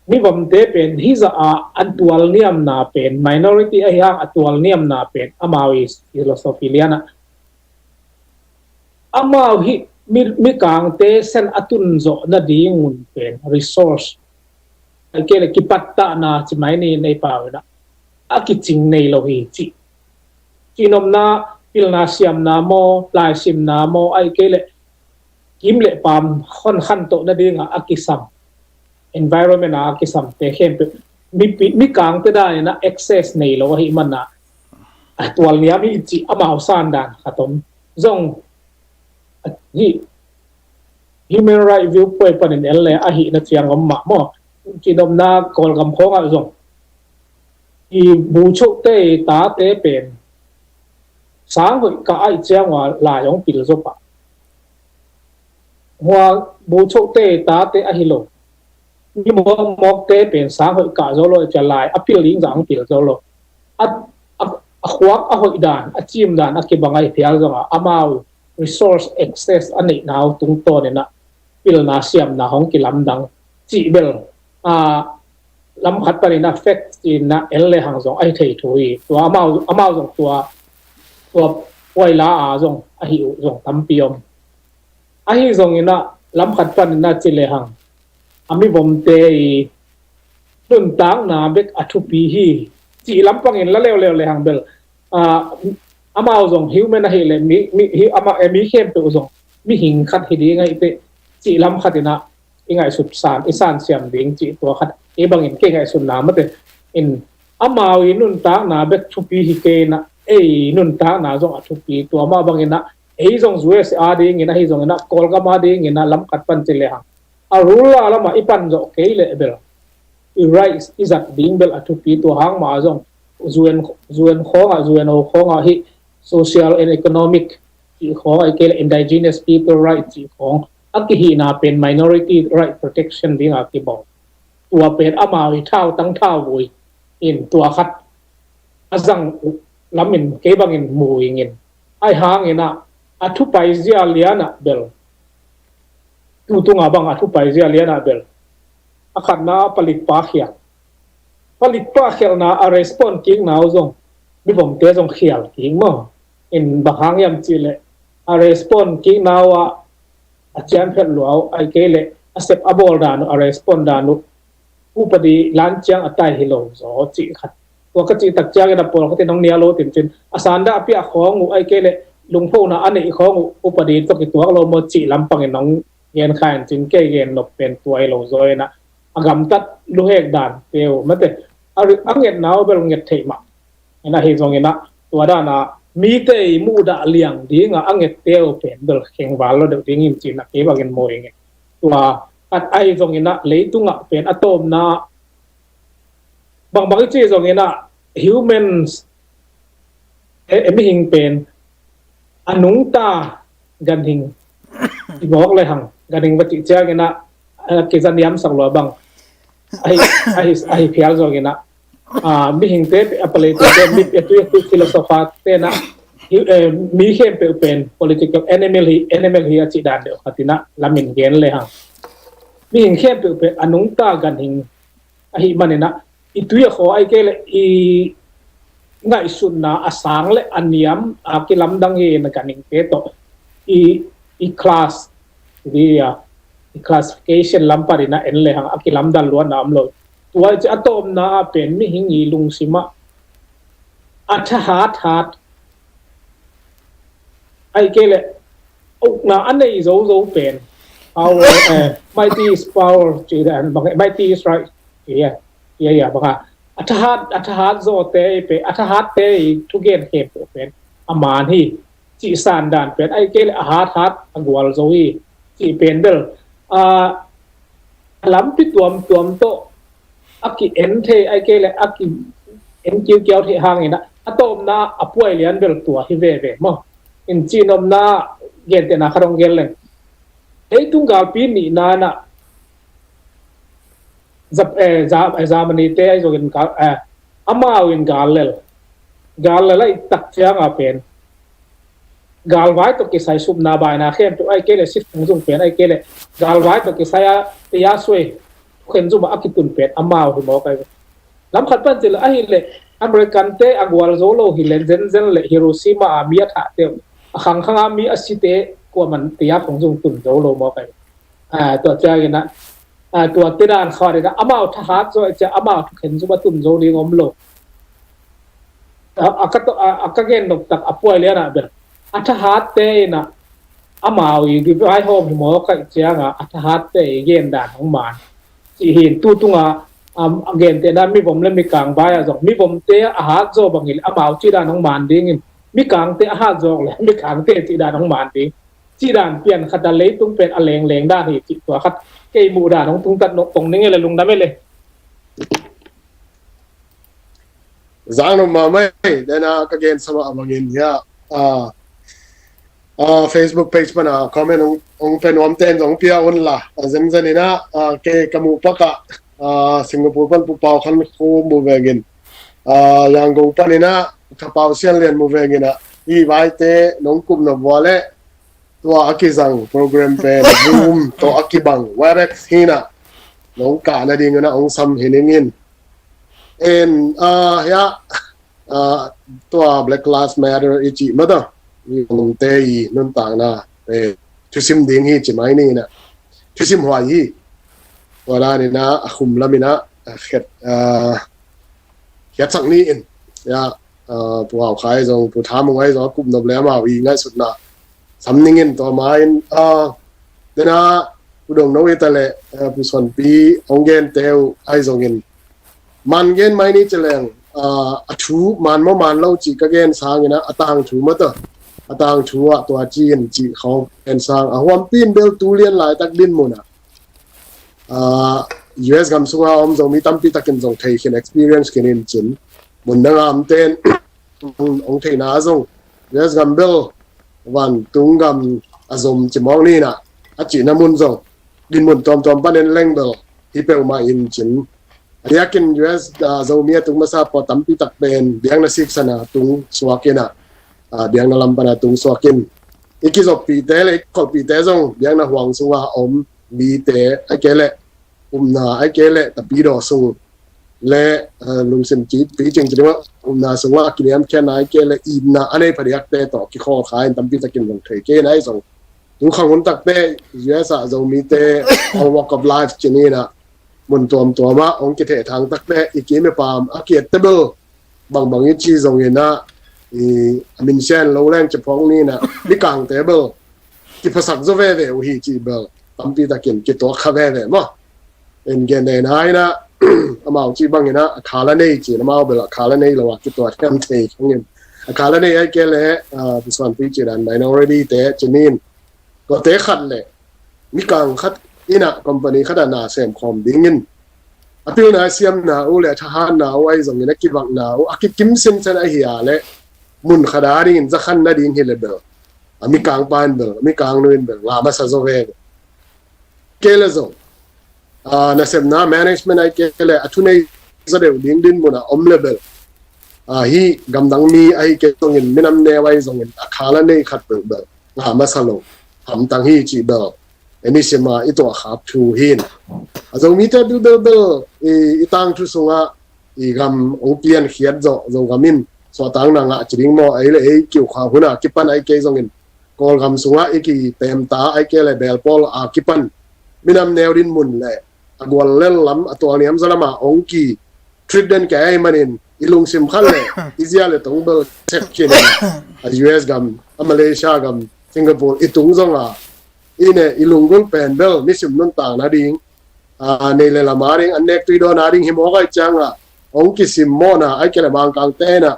mi vomte pen hizah a an tual niamna pen minority ahi hang a tual niamna pen amau i philosophy liana amau hi mi kangte sen a tun zawh nadingun pen resource ai ke le kipattahna ci mai ni nei pau ina a kicing nei lo hi ci. Cinomna pilna siamna maw laisimna maw ai ke le kim le pam khon khan toh nadinga a kisam environment a a kisam te khempeuh mi kangte danina access nei lo ahi manna a tual niam hi ci amau san dan khatom zong hi. Human right viewpoint panin en le ahi na ciang om mah maw. Cinomna Kawlgam khawngah zong i bu chote tate pen sang hoih ka ai ciang ua lai ong pil zo pah. Hua bu chote tate ahi lo mi mawkmawkte pen sang hoih kah zo lo, cia lai a pil ding zah hong pil zo lo. A, a, a khuak a hoih dan, a cim dan a kibang ahi phial zongah amau resource access a neihna uh tungtawninah pilna siamna hong kilamdang cih bel, a, lam khat paninah fact cinah en le hang zong ahi thei thu hi. Tua amau, amau zong tua, tua puaila a zong ahi uh zong tampi om. Ahi zonginah lam khat paninah ci le hang a mivomte i nuntakna bek a thupi hi cih lampangin la leuleu le hang bel, a, amau zong human ahileh mi, mi, hi, ama, eh, mi khempeuh zong mihing khat hi ding ahiteh cih lam khatinah i ngaihsut san, i sansiam ding cih tua khat ei bangin kei ngaihsutna mate in amau i nuntakna bek thupi hi keinah ei nuntakna zong a thupi tua mah banginah ei zong U S A dinginah hi zonginah Kawlgam a dinginah lam khat pan ci le hang a rula lamah i pan zawh kei leh bel i rights i zat ding bel a thupi tua hang mah a zong U N, U N khawngah, U N O khawngah hi social and economic cih khawngah i kei leh indigenous people right cih khawng a kihihna pen minority right protection dinga kibawng. Tua pen amau i thautang thauvui in tua khat a zang uh lamin kei bangin mu ingin. Ahi hanginah a thupai zia lianah bel, tutunga bang a thupai zia lianah bel a khatna a palikpa khial, palikpa khialna a respond kikna uh zong mivomte zong khial kik maw? In bang hang hiam cihleh a respond kikna uh ah a cianphet lua uh ahi kei leh a sep a bawl dan uh, a respond dan uh upadi lan ciang a tai hi lo zaw cih khat. Tua ka cih tak ciangin a pawlkhatin hong nia lo tincin a sandah a piah khawng uh ahi kei leh lungphona a neih khawng uh upadi tawh kituak lo maw cih lampangin hong gen kha in cin kei gen nop pen tua hi lo zaw inah a gamtat luhek dan teu mate a, a ngetna uh bel nget theih mah. Inah hi zonginah tua dana mite i muhdah liang dinga a ngette uh pen bel khengval lo deuh dingin cinah kei bangin mu ingin. Tua khat ahi zonginah leitungah pen a tawmna bangbang i ci zonginah humans, e, e mihing pen a nungta ganhing i mawk le hang ganhing va cih cianginah, eh, kizaniamsak lua bang ahi, ahi, ahi phial zonginah, ah, mihingte a paleitute mi a tui a tui philosopher tenah hi, eh, mi khempeuh pen political animal hi, animal hi a cih dan deuh khatinah lamin gen le hang mihing khempeuh pen a nungta ganhing ahi maninah i tui a khaw ahi kei leh i ngaihsutna a sang le a niam a kilamdang hi in a ganhingte tawh i, i class, i, a, i classification lam paninah en le hang a kilamdan luatna om lo. Tua i ci a tawmna a pen mihing i lungsimah a thahat hat ahi kei leh ukna a nei zozo pen power, eh, mighty is power ci dan bang, mighty is right ci a, ci a, banga a thahat, a thahat zawte i pe, a thahatte i thugen khempeuh pen a man hi cih sandan pen ahi kei leh a hathat a gualzo hi cih pen bel, a, a lampi tuamtuam tawh a ki-en thei ahi kei leh a ki-en kiukiau thei hanginah a tawmna a puai lian bel tua hi veve maw? In cihnopna gentehna khat hong gen leng. Leitung galpi nihna inah Zap-, eh, Za-, eh, Germany te ahi zongin gal, eh, amau in gal lel. Gal lel ahi tak cianga pen galvai tawh kisai supna baina khempeuh ahi kei leh sifung zung pen ahi kei leh galvai tawh kisai a tei a suai khen zuma a kitun pen amau hi mawk ahi. Lam khat pan ci le ahi leh American te a gualzo lo hi leh zenzen leh Hiroshima a mi a thahte uh a khangkhanga mi a site kuaman tei a phung zung tun zo lo mawk ahi. Ah, tua cianginah, ah, tua tidan khatinah amau thahat zo cia amau thukhen zuma tun zo ding om lo. A, a ka to, a, a ka gen noptak a puai lianah bel a thahatte inah amau i vaihawm hi mawk ahi cianga a thahatte i gen dan hong man cih hin tutunga, um, a gentehna mivom le mikang vai ah zong mivomte a hat zaw bangin amau cih dan hong man dingin mikangte a hat zawk le mikangte cih dan hong man ding cih dan pian khat a leitung pen a lengleng dan hi cih tua khat kei muh dan hong tungtat nong kong ning e le lungdam e le. Zang nong mamai dena ka gen sama a bangin hia, ah, Ah, Facebook page pana comment ong, ong pe nuam ten zong pia un la. Ah, zenzen ina, ah, ke ka mu pakah, ah, Singapore pan Pu Pau Khan Khu mu vengin, ah, Yangon pan ina ka Pau Sian Lian mu vengin ah, i vaite nong kup na vua le tua a kizang program pen Zoom to a kibang Webex hina nong ka na ding ina ong sam hi ning in. En, ah, ya, ah, tua Black Lives Matter i ci mata, i ongte i nuntakna, eh, thusim ding hi ci mai ni na. Thusim huai hi. Tua dan ina a khum lam ina, ah, khet, ah, khet sak ni in. Ya, ah, Pu Hau Khai zong, Pu Tha Mung ai zong, a kup nop le amau i ngaihsutna sam ning in tua ma in, ah, dena Pu Dong No i ta le, ah, Pu Suan Pi ong gen teu ai zong in. Man gen mai ni ci leng, ah, a thu man maw man lo ci ka gen sang ina a tang thu mata. A tang thu ah tua ci in ci khong gen sang. A huam pin bel tu lian lai tak din muna. Ah, U S gam sunga om zong mi tampi takin zong thei khin experience khin in cin. Mun na ngam ten, ong, ong theina zong. U S gam bel, van tung gam a zom ci mong ni na. A ci na mun zong. Din mun tuam tuam panen leng bel. Hi peuh ma in cin. A diakin U S, ah, Zomi a tung masa pua tampi tak pen. Biang na sik sana tung suak ina. Ah, biang na lam pana tung suak in. I kizop pi te le, i kol pi te zong. Biang na huang sunga om. Bi te, ai ke le. Umna, ai ke le. Tapi do sung. Le, eh, lungsim ci, pi cing ci ding a, umna sung a, kiniam kia nai ke le, imna, a nei phadiak te to, ki khol kha in tampi takin zong thei ke nai zong. Tu khang hun tak te, U S a Zomi te, a walk of life ci ni na, mun tuam tuam a, ong ki theh thang tak te, i ki me pam, a ki et te bel, bang bang i ci zong ina, i, a min sian lo leng ci phong ni na, mi kang te bel, ki phasak zo ve ve u hi ci bel, tampi takin, ki tuak kha ve ve maw. En gen nei nai na, amau ci bang ina, a khala nei ci, amau bel a khala nei lo a ki tuat hiam thei khong in. A khala nei ai ke le, ah, Pu Suan Pi ci dan minority te ci nin. Ko te khat le, mi kang khat ina, company khat a na sem khom ding in. A pilna siam na u le, a thahan na u ai zong ina, kibak na u, a kikim sin sen a hi a le, mun khat a ding in, za khan na ding hi le bel. A mi kang pa in bel, a mi kang nu in bel, nga masa zo ve. Ke le zong. Ah, nasepna management ai ke le a thunei za deuh ding din muna om le bel. Ah, hi gamdang mi ai ke zongin minam neu ai zongin a khala nei khat bel bel. Nga masa lo. Hamtang hi ci bel. Eni sima i tuah khap thu hin. A Zomi te bel bel bel i, i tang thu sunga i gam ong pian khiat zo, zo gam in. Suatang na nga ci ding maw ai le ei kiu kha huna kipan ai ke zongin. Kawlgam sungah i kitemta ai ke le belpawl a kipan minam neu din mun le a gual lel lam a tualniam zalam a ong ki treat den ke ai manin i lungsim khan le i zia le tong bel sep khin a U S gam, a Malaysia gam, Singapore i tung zong a i ne i lunggulh pen bel nisim nuntak nading a nei le lam a ding an nek tui dawn a ding hi mawk ai ciang a ong kisim mawhna ai ke le Mangkang te na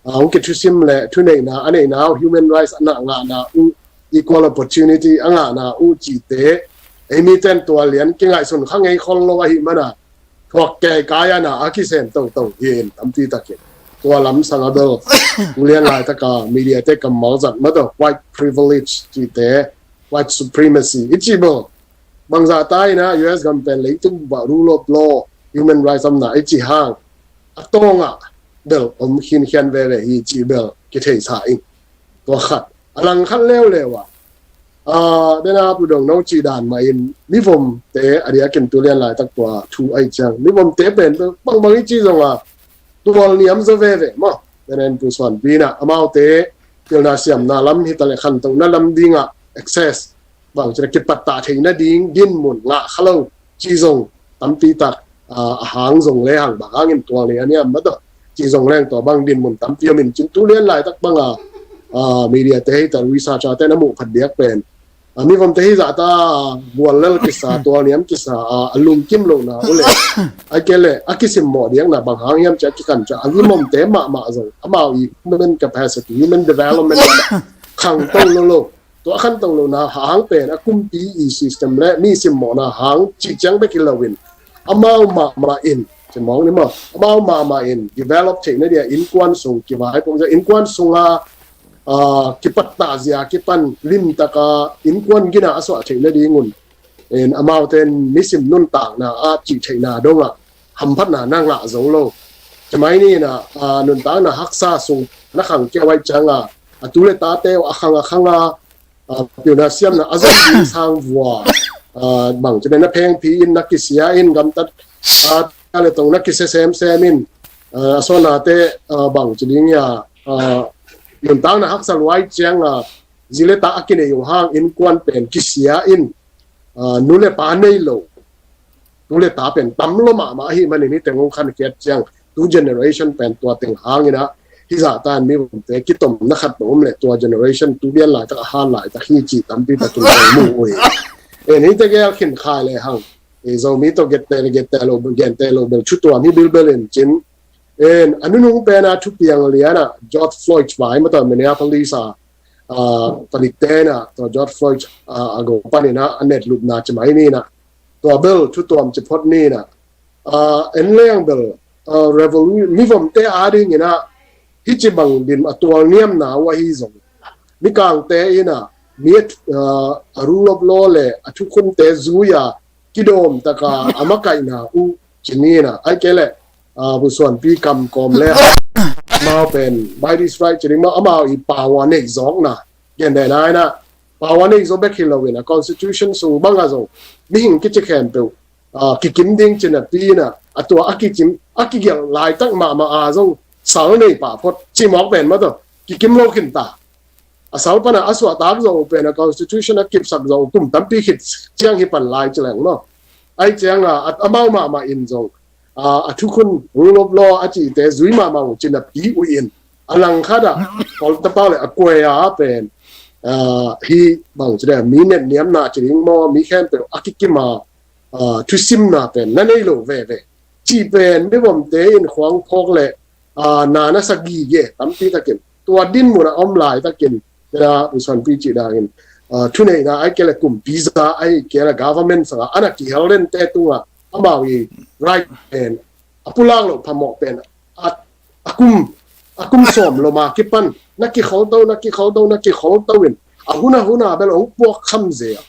a ong kithusim le thuneihna a neihna uh, human rights a ngahna uh, equal opportunity a ngahna uh cihte ei miten tual lian kingaihsun kha ngei khol lo ahi mana thuak kei kai ana a kisem toto hi in tampi takin tua lam sanga bel tulian laitaka media te kammal zat mata white privilege cihte, white supremacy i ci bel bangzah ta ina U S gam pen leitung bah rule of law, human rights amna i ci hang a tawngah bel om khinkhian veve hi cih bel kitheisa in. Tua khat a lang khat leuleu ah, ah, dena Pu Dong No cih dan mah in mivomte a diakin tulian laitak tua thu ai ciang mivomte pen bangbang i ci zonga tual niam zo veve maw. Dena in Pu Suan Pi na amaute pilna siamna lam hi ta le khantohna lam dinga access bang cina kipattah theihna ding dinmun ngah kha lo ci zong tampi tak, ah, a hang zong le hang bang hangin tual ni a niam mata ci zong leng tua bang dinmun tampi om in cin tulian laitak banga, ah, media te hei ta research a te na muh phat diak pen, ah, mivomte hi zahta gual lel kisa tual niam kisa, ah, a lungkim lohna uh le ai ke le a kisimmawh diakna bang hang hiam cia kikan cia a mivomte mahmah zong amau i human capacity, human development khang tong lo lo tua a khan tong lohna hang pen a kumpi i system le mi simmawhna hang cih ciang bek hi loin amau mahmah in cimawng ni maw amau mahmah in develop theihna dia innkuan sung kivai pawh innkuan sunga uh, kipat tahzia kipan limtaka innkuan gina a suah theih nadingun, in amaute in nisim nuntakna a cih theihna dongah hamphatna na ngah zo lo. Cimai ni inah, uh, nuntakna haksa sung na khang keu ai cianga, a tu le tate uh a khang a khanga, uh, piuna siamna a zong sang vua, uh, bang ci na phengphi in na kisia in gamtat, uh, le tong na kisia semsem in, uh, a sawnate, uh, bang ci ding ia, uh, nuntakna haksa luai cianga, zi le ta a kinei uh hang innkuan pen kisia in, uh, nu le pa nei lo, tu le ta pen tam lo mahmah ahi manin hi teng ong khan kiat ciang, tu generation pen tua teng hangina, hi zahtan mi vomte kitomna khat ba um le tua generation tu bian laitak a han laitak hi ci tampi takin mu ui. En hi tegel khin khai le hang. E Zomi to gette le gette lo, gente lo bel thutuam hi bilbel in cin. En a nunung pena thupiang liana George Floyd vai mata Minneapolis a, uh, panik tena to George Floyd, uh, a go panina a net lupna cimai nina. Tua bel thutuam ci phot nina. Uh, en leng bel, uh, revolution, mi vomte adingina, hi ci bang dim a tual niamna uh ahi zong. Mi kangte ina, mi, uh, a rule of law le, a thukhunte zuia, kidom taka a makaina uh, ci nina. Ai ke le, uh, busuanpi kam kom le, mau pen, by this right, ci ding mau, amau i power nei zokna. Gen de naina, power nei zo bek hi lo ina, constitution sung banga zong, mihing kici khempeuh, uh, kikim ding cina pina, a tua a kikim, a kigial laitak mahmah a zong, sal nei pa phot, ci mawk pen mato, kikim lo khin ta. A sal pana a suahtak zo pena constitution a kipsak zo kum tampi khit ciang hi pan lai ci leng maw. Ai cianga, a, amau mahmah in zong, a, a thukhun rule of law a cite zui mahmah uh cina pi uh in. A langkhata, koltapa le a kuaya pen, uh, hi bang ci de, mi net niamna ci ding maw, mi khempeuh a kikima, uh, thusimna pen na nei lo veve. Ci pen mi vomte in khuang phok le, uh, na na sa gige tampi takin. Tua din muna om lai takin, tena usanpi ci dangin, uh, thuneina ai ke le kumpi za ai ke le government sanga, ana kihel den te tunga, amau i right pen, a pulak lo phamawh pen, a, a kum, a kum sawm lo ma kipan, na kikhol to, na kikhol to, na kikhol to in, a huna huna bel ong puak kham ze a.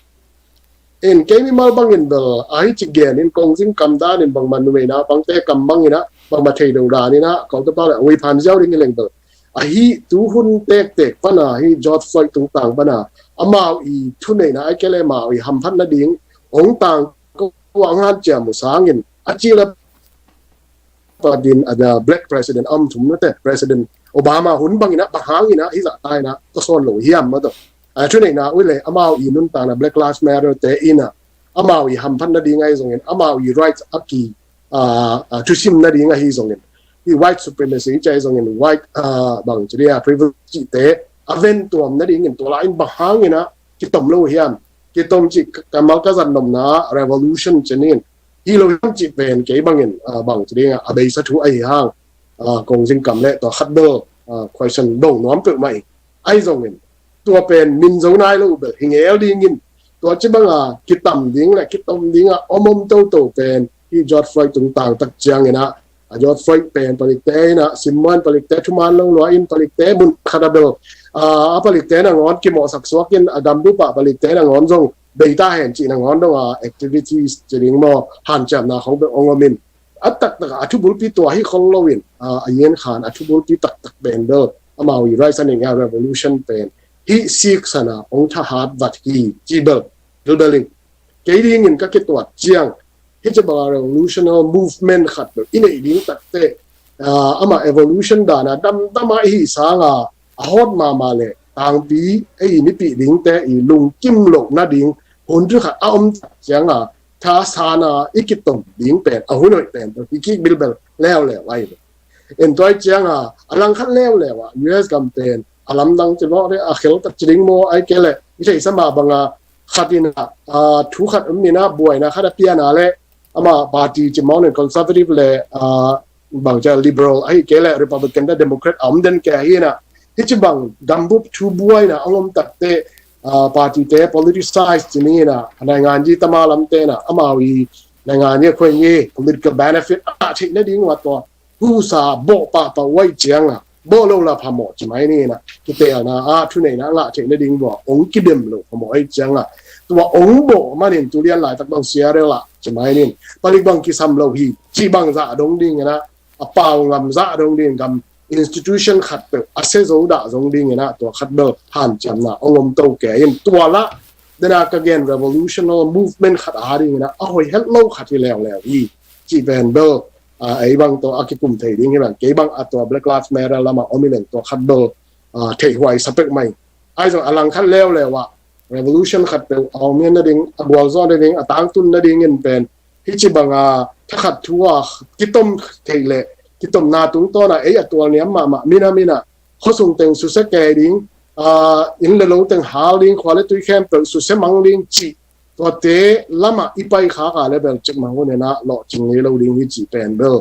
En kei mimal bangin bel, ahi ci gen in kong zing kam dan in bangman numeina, bangte kam bangina, bangma thei do dan ina, kau te pa le, ui phan ziau ding i leng bel. Ahi tu hun tek tek pana, hi George Floyd tungtang pana, amau i thuneina, ai ke le amau i hamphat nading, ong tang ko ang han ciam uh sangin, a ci le padin a da Black President om thum na te, President Obama hun bangina, bang hangina, hi zah taina, ka son lo hiam mato. A thuneina ui le, amau i nuntakna Black Lives Matter te ina, amau i hamphat nading ai zongin, amau i rights a ki, a, a, thusim nading ahi zongin. Hi white supremacy ci ai zongin, white, a, bang ci dia, privilege te, a ven tuam nadingin, tua la in bang hangina, kitom lo hiam. Kitom ci, ka, ka mal ka zat nomna, revolution ci nin. Hi lo hiam ci pen kei bangin, a, bang ci dinga, a beisa thu ahi hang, a, kong zing kam le, tua khat bel, a, question dong nuam peuh mai. Ai zongin, tua pen min zo nai lo bel, hi ngel dingin, tua ci banga, kitam ding le, kitom dinga, om om to to pen, hi George Floyd tungtang tak ciangina, a George Floyd pen palikte ina, simmuan palikte, thuman lo lua in palikte, mun khata bel, a, a palikte nangawn, kimawhsak suak in, a gambupa palikte nangawn zong, beita hen ci nangawn donga, activities, ci ding maw, hanciamna khong bel ong om in. A taktak a thubulpi tua hi khol lo in, a, a yen khan a thubulpi taktak pen bel, amau i rights a ning a revolution pen, hi sik sana ong thahat vat hi, ci bel, bel bel in. Kei dingin ka kituat ciang, hi ci banga revolutional movement khat bel, i nei ding takte, a, ama evolution dana, dam dama hi sanga, a hot mama le, tangpi, ei nipi dingte, i lungkim lo nading, hun thu khat a om tak cianga, tha sana i kitom ding pen, a hun hoih pen, i kik bilbel, leu leu ai. En tua cianga, a langkhat leu leu a, U S gam pen, a lamdang ci mawk le, a khel tak ci ding maw, ai ke le, i thei sama banga, khat ina, a, thu khat um ina, buaina khat a piana le, ama party ci mawk nen conservative le, a, bang ci liberal, ai ke le, Republican le, Democrat, a om den ke hi ina, hi ci bang, gambup thu buaina, a om takte, a, party te, politicize ci ni ina, a nai ngan ji tama lamte na, amau i, nai ngan ye khuen ye, political benefit, a, ci na ding wa tua, husa, bo pa pa wai cianga. bawh lo la phamawh ci mai ni in ah, kiteelna ah thuneihna a ngah theih nading bua ong kidem lo phamawh ahi ciangah, tua ong bawh manin tulian laitak bang Seattle ah ci mai ni in, palik bang kisam lo hi cih bang zah dong ding in ah, a pau ngam zah dong ding, gam institution khat peuh a sia zo dah zong ding in ah, tua khat bel hanciamna ong om to kei in, tua lah dena ka gen revolutional movement khat a ding in ah, a hoih het lo khat hi leuleu hi cih pen bel, ah, ei bang tawh a kikum thei ding hi bang, kei bang a tua Black Lives Matter lamah om hi leng tua khat bel, ah, theihhuai sa pek mai. Ahi zong a langkhat leuleu ah revolution khat peuh a om hi nading, a gualzawh nading, a tangtun nading in pen hici banga thakhat thu a kitom theih leh kitomna tungtawn ah ei a tualniam mahmah mina mina khuasung teng susia kei ding, ah, inn le lo teng hal ding, khua le tui khempeuh susia mang ding cih tuate lamah i pai khak a le bel cikmah hun in ah lawhcing ngei lo ding hi cih pen bel,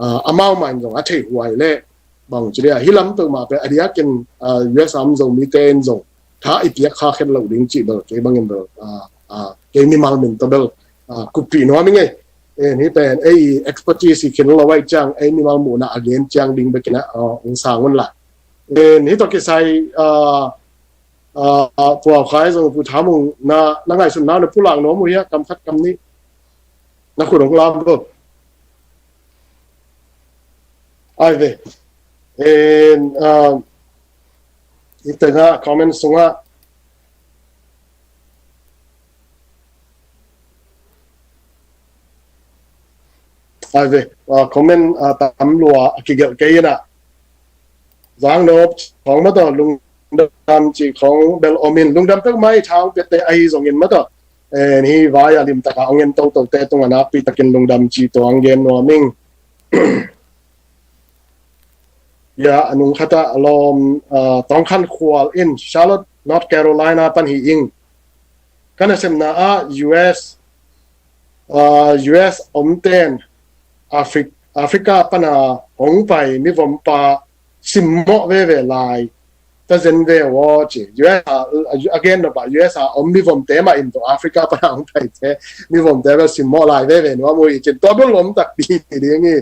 ah, amau mah in zong a theihhuai leh bang ci dia, hi lam peuhmah pen a diakin, ah, U S a om Zomite in zong tha i piak khak het lo ding cih bel kei bangin bel, ah, ah, kei mimal min tawh bel, ah, kuppih nuam ing ei. En, hih pen ei expertise hi khin lo ahih ciang ei mimal muhna a gen ciang ding bekin ah, ah, ong sang un la. En, hih tawh kisai, ah, ah, ah, Pu Au Khai zong Pu Tham Mung na, na ngaihsutna na pulak nuam uh hiam, kam khat kam nih na khut ong lam bel. Ai ve. En, ah, i tengah comment sungah, ai ve, ah, comment, ah, tam lua a kigelh kei in ah, Zang Nop khong mah tawh lungdam ci khong bel om in, lungdam peuhmah hi, tha ong piate ahi zongin mah tawh, en, hih vai a limtak a ong en totote tungah nakpi takin lungdam ci tua ong gen nuam ing. Ya, a nung khat ah a lawm, ah, Tawng Khan Khual in, Charlotte, North Carolina pan hi ing. Ka nasepna ah U S, ah, U S omten Afri-, Africa pana hong pai mivompa simmawh veve lai ta zen ve aw ci. U S a, a gen nop ah U S a om mivomte mah in tawh Africa pana hong paite mivomte bel simmawh lai veve nuam uh hi cin, tua bel lawm takpi hi ding hi.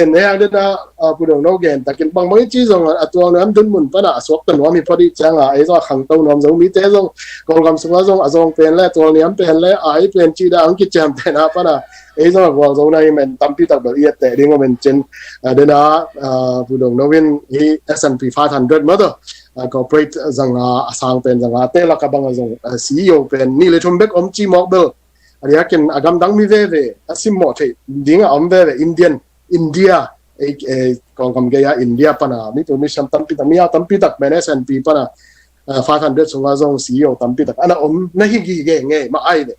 En, hei ang dena, ah, Pu Dong No gen takin bangbang i ci zong a tualniam dun mun pana a suakta nuam hi phot i cianga, ei zong a khangto nuam zong, mite zong Kawlgam sungah zong a zawng pen le tualniam pen le ai pen ci da ang kiciam pen a pana ei zong a gualzona hi men, tampi tak bel i etteh ding om in cin. Ah, dena, ah, Pu Dong No in hi S and P five hundred mah tawh, ah, corporate zanga, a sang pen zangate laka bang a zong, ah, C E O pen nih le thum bek om ci mawk bel a diakin a gamdang mi veve a simmawh theih ding a om veve, Indian, India, ei, ei, Kawlgam gei a India pana mi tu mi siam tampi tak, mi a tampi tak pen S and P pana, ah, five hundred sungah zong C E O tampi tak ana om na hi gige ngei mah ai ve.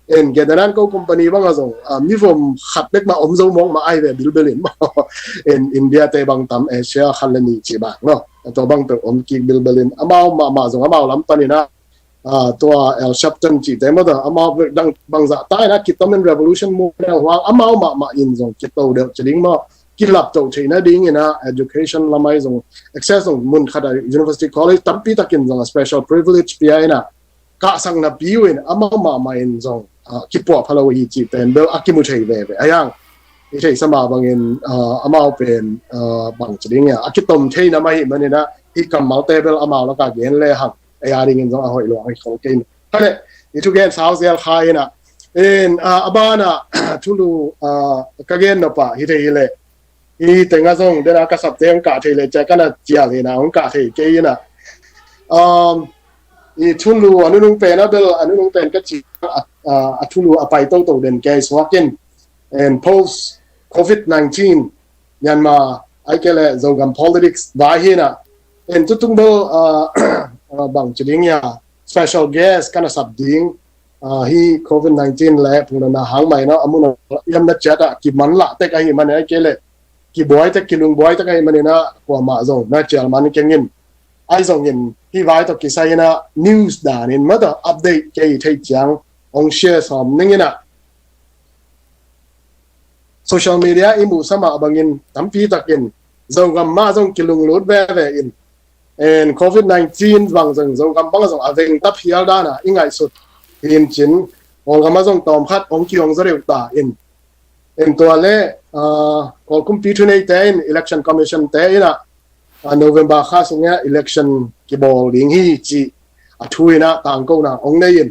En, gen dan ko company bang a zong, ah, mivom khat bek mah om zo mawk mah ai ve bilbel in. En, India te bang tam, Asia khat le nih ci bang, no? Tua bang peuh om kik bilbel in, amau mahmah zong amau lam panin ah, ah, tua El Sharpton cihte mah tawh amau bek dang bangzah ta in ah kitom in revolution movement huang amau mahmah in zong kito deuh ci ding maw, kilapto theih nading in ah education lam ah zong access zong mun khat ah university college tampi takin zong a special privilege pia in ah kahsak napi uh in amau mahmah in zong, ah, kipuah pha lo hi cih pen bel a kimu thei veve. A yang i theihsa mah bangin, ah, amau pen, ah, bang ci ding a, a kitom thei na mah hi manin ah hih kammalte bel amau laka gen le hang ei a dingin zong a hoih luang hi khol kei. Hale, i thugen sau zel kha in ah, in, ah, a banah thulu, ah, ka gen nop ah hi thei hi leh, i tengah zong dena ka sapte hong kah thei leh cia ka na cial hi na hong kah thei kei in ah, um, i thulu a nunung pen a bel a nunung pen ka ci a, a, a thulu a pai toto den kei suak in, and post covid nineteen Myanmar ai kei leh Zogam politics vai hi na. En, tutung bel, ah, ah, bang ci ding a, special guest ka na sap ding, ah, hi covid nineteen le phungnona hang mai na a mun a iam na ciat ah kiman lah tek ahi manin ai kei leh kibuai tek, kilungbuai tek ahi manin ah kuamah zong na cial man keng in. Ai zongin hih vai tawh kisai in ah news danin mah tawh update kei thei ciang hong share sawm ning in ah, social media i muhsa mah bangin tampi takin Zogam mah zong kilunglut veve in, en, covid nineteen bang zong Zogam bang zong a veng tap hial dan a i ngaihsut hi in cin, Kawlgam ah zong tawmkhat hong kihong zaw deuh ta in, en, tua le, ah, Kawl kumpi thuneite in, Election Commission te in ah, November kha sungah election kibawl ding hi ci a thu in ah tangkona hong nei in,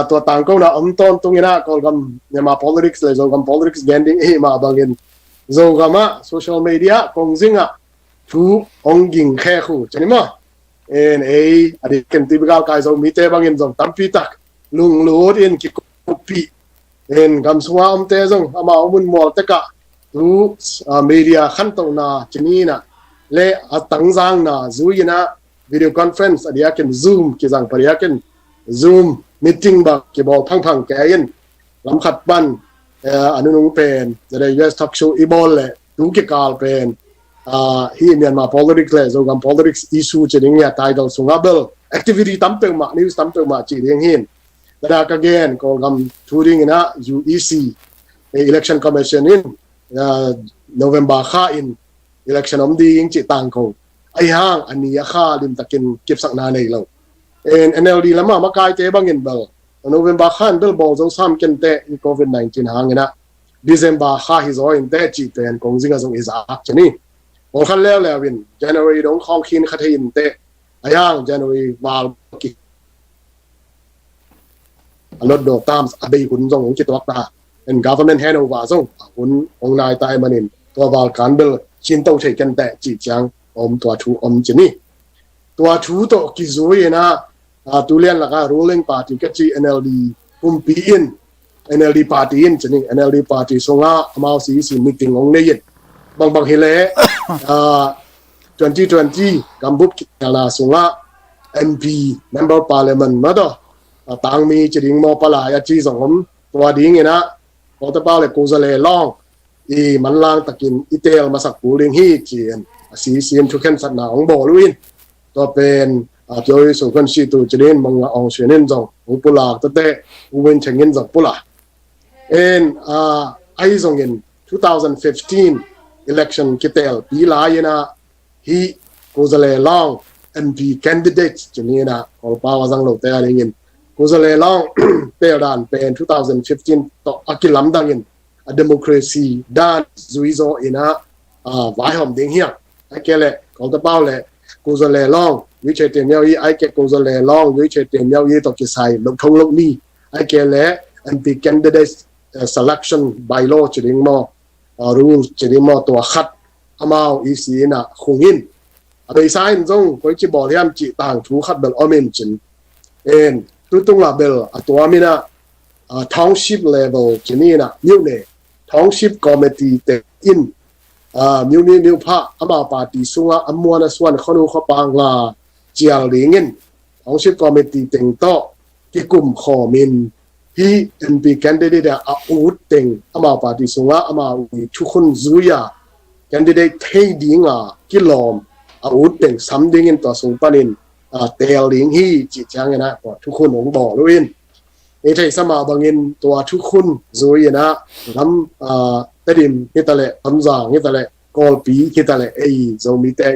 tua tangkona om tawntung in ah Kawlgam Myanmar politics le Zogam politics gen ding i hih mah bangin Zogam ah social media kongzing ah thu hong ging khek uh ci ni maw. En ei a dik ken ti bigal kai Zomite bangin zong tampi tak lunglut in kikuppih in gam sunga omte zong amau mun mual tekah tu media khantohna ci ni in ah le a tangzangna zui in ah video conference a diakin Zoom kizang pa diakin Zoom meeting bang kibawl phangphang kei in lam khat pan a nunung pen zade U S talk show i bawl le tu kikal pen hih Myanmar politics le Zogam politics issue ci ding a title sungah bel activity tam peuhmah, news tam peuhmah ci ding hi. Tua ka gen Kawlgam thu ding in ah U E C, Election Commission in November kha in election om ding ci tangko. Ahi hang a ni a kha limtakin kipsakna nei lo. N L D lamah makaite bangin bel November kha in bel bawl zo sam kei inteh i covid nineteen hang in ah December kha hi zaw inteh cih pen kongzing ah zong i zak ci ni. Pawlkhat leuleu in January dong khawng khin kha thei inteh, ahi hang January val ki a lot dawh tam a bei hun zong hong kituak ta. En government handover zong a hun hong nai ta ahih manin tua val kan bel khin to thei kei inteh cih ciang om, tua thu om ci ni. Tua thu tawh kizui in ah tu lian lakah ruling party ka ci N L D kumpi in, N L D party in ci ni, N L D party sungah amau C E C meeting hong nei in bangbang hi leh twenty twenty gambup kitelna sungah M P, Member of Parliament mah tawh tangmi ci ding maw, palai a ci zong om. Tua ding in ah Kawltepa le Kozale Lawng i manlang takin i teel masak kul ding hi ci-in a C E C in thukhensatna hong bawl uh in. Tua pen a pioi sukhan situ ci ding Mawng Aung Hlaing in zong hong pulak, tua teh U Win Ching in zong pulak. En ahi zongin two thousand fifteen election kitelpi lai in ah hih Kozale Lawng M P candidate ci ni in ah Kawlpau a zang lote a dingin Kozale Lawng teeldan pen two thousand fifteen tawh a kilamdangin a democracy dan zui zaw in ah vaihawm ding hiam? Ahih kei leh Kawltepa le Kozale Lawng, Win Ching te miau i, ahih kei Kozale Lawng, Win Ching te miau i tawh kisai lo thong lo ni, ahih kei leh M P candidate selection bylaw ci ding maw, rule ci ding maw, tua khat amau E C in ah khung in a beisa in zong koi ci bawl hiam cih tangthu khat bel om in cin. En tutung ah bel a tuam in ah township level ci ni in ah miuhne township committee te in miuhni miuhpha amau party sungah a muan a suan khuanu khuapa nga cial dingin township committee teng tawh kikum khawm in hih M P candidate a ut teng amau party sungah amau i thukhun zui a candidate thei ding a kilawm a ut teng sam dingin tua sung panin teel ding hi cih ciangin ah tua thukhun hong bawl uh in. I theihsa mah bangin tua thukhun zui in ah lam Tedim hi ta leh, Tonzang hi ta leh, Kawlpi hi ta leh, ei Zomite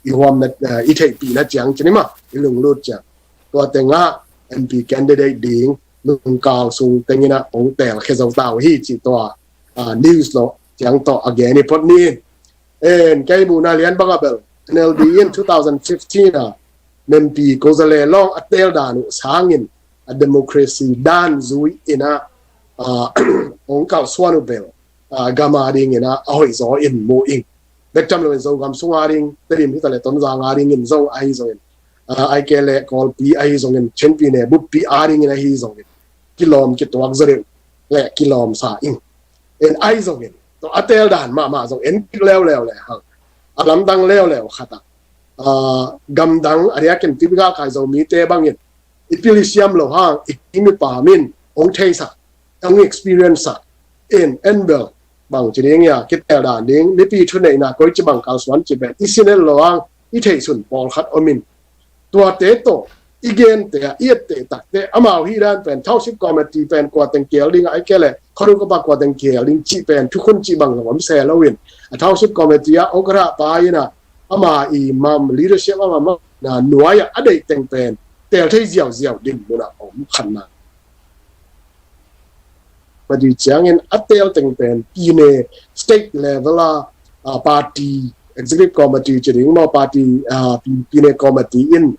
i huamna, i theihpihna ciang ci ni maw, i lunglut ciang tua tengah M P candidate ding lungkal sung teng in ah hong teel khia zo ta uh hi cih tua news lawh ciang tawh a gen i phot ni. En kei muhna lian bangah bel N L D in two thousand fifteen a M P Kozale Lawng a teeldan uh sangin a democracy dan zui in ah hong kalsuan uh bel gam a ding in ah a hoih zaw in mu ing. Bek tham lo in Zogam sung a ding, Tedim hi ta leh Tonzang a dingin zong ahi zongin, ahih kei leh Kawlpi ahi zongin, Chin Pyine Buppi a dingin ahi zongin kilawm kituak zaw deuh le kilawm sa ing. En ahi zongin tua a teeldan mahmah zong en kik leuleu le hang a lamdang leuleu khat ah gamdang a diakin typical kai Zomite bangin i pil i siam lo hang i kim i pam in hong theisak, hong experience sak in en bel bang ci ding ia kiteeldan ding mipi thuneihna koi ci bang kalsuan ci pen i sin en lo hang i theihsun pawlkhat om in tuate tawh i gente a i etteh takte amau hih dan pen township committee pen kua teng keel ding ahih kei leh khuanu khuapa kua teng keel ding cih pen thukhun cih bang zong om se lo in a township committee a okra pa in ah ama i mam leadership ama ma nuai ah a deih teng pen teel thei ziauziau din mun ah om khatna. Badi ciangin a teel teng pen pyine state level a party executive committee ci ding maw, party, ah, pi-, pine committee in,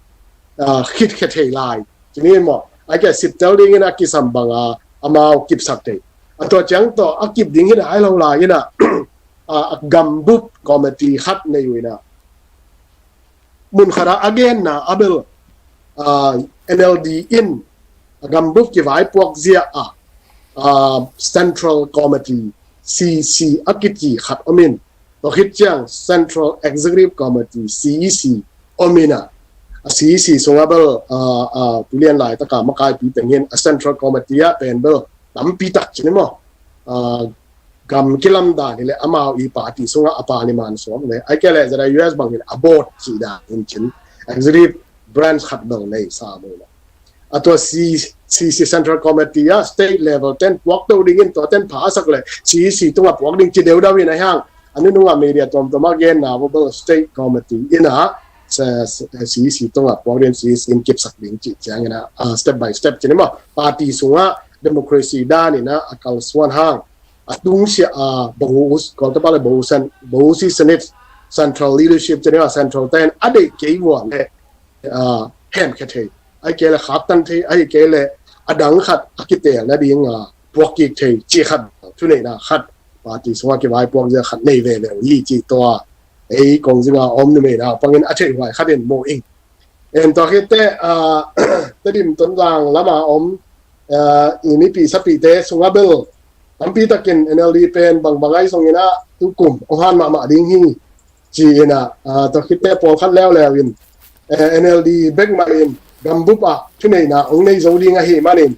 ah, khit khia thei lai. Ci ni maw, a kia sittel dingin a kisam banga amau kipsak thei. A tua ciang tawh a kip ding hi nai lo lai ina, ah, a gambup committee khat nei uh ina. Mun khat a a genna a bel, ah, N L D in a gambup kivaipuak zia a, ah, Central Committee, C C a kici khat om in. Tua khit ciang Central Executive Committee, C E C, om ina. A C E C sungah bel, ah, ah, tulian laitaka makaipi teng hin a Central Committee ah pen bel tampi tak ci ni maw. Ah, gam kilam dan hi le amau i party sungah a parliament sawm le, ai ke le Z I U S bang hin a board ci dan hin cin, executive branch khat bel nei sa mu na. A tua C-, C C Central Committee ah state level ten puak to dingin tua ten pha a sak le C E C tungah puak ding ci deuh deuh in a hiang. A nunung a media tuamtuam a genna uh bel state committee ina, se-, se-, C E C tungah puak ding, C E C in kipsak ding ci ciang ina, ah, step by step ci ni maw. Party sungah democracy dan ina a kalsuan hang a tungsia a bohus, kawltepa le bohus, bohus i senate central leadership ci ni maw, central ten a deih kei vua le, ah, hemkhia thei, ai ke le khaktan thei, ai ke le a dang khat a kitel nading, ah, puak kik thei ci khat, thuneihna khat, party sungah kivaipuak zia khat nei veve uh hi ci tua. Ei kong zinga om numei naupangin a theih huai khat in mu ing. En tua khit teh, ah, Tedim Tonzang lama om, ah, i mipi sapite sungah bel tampi takin N L D pen bangbang ai zong ina tukum ong han mahmah ding hi ci ina, ah, tua khit teh pawlkhat leuleu in, eh, N L D bek mah in gambup ah thuneihna ong nei zo ding ahi manin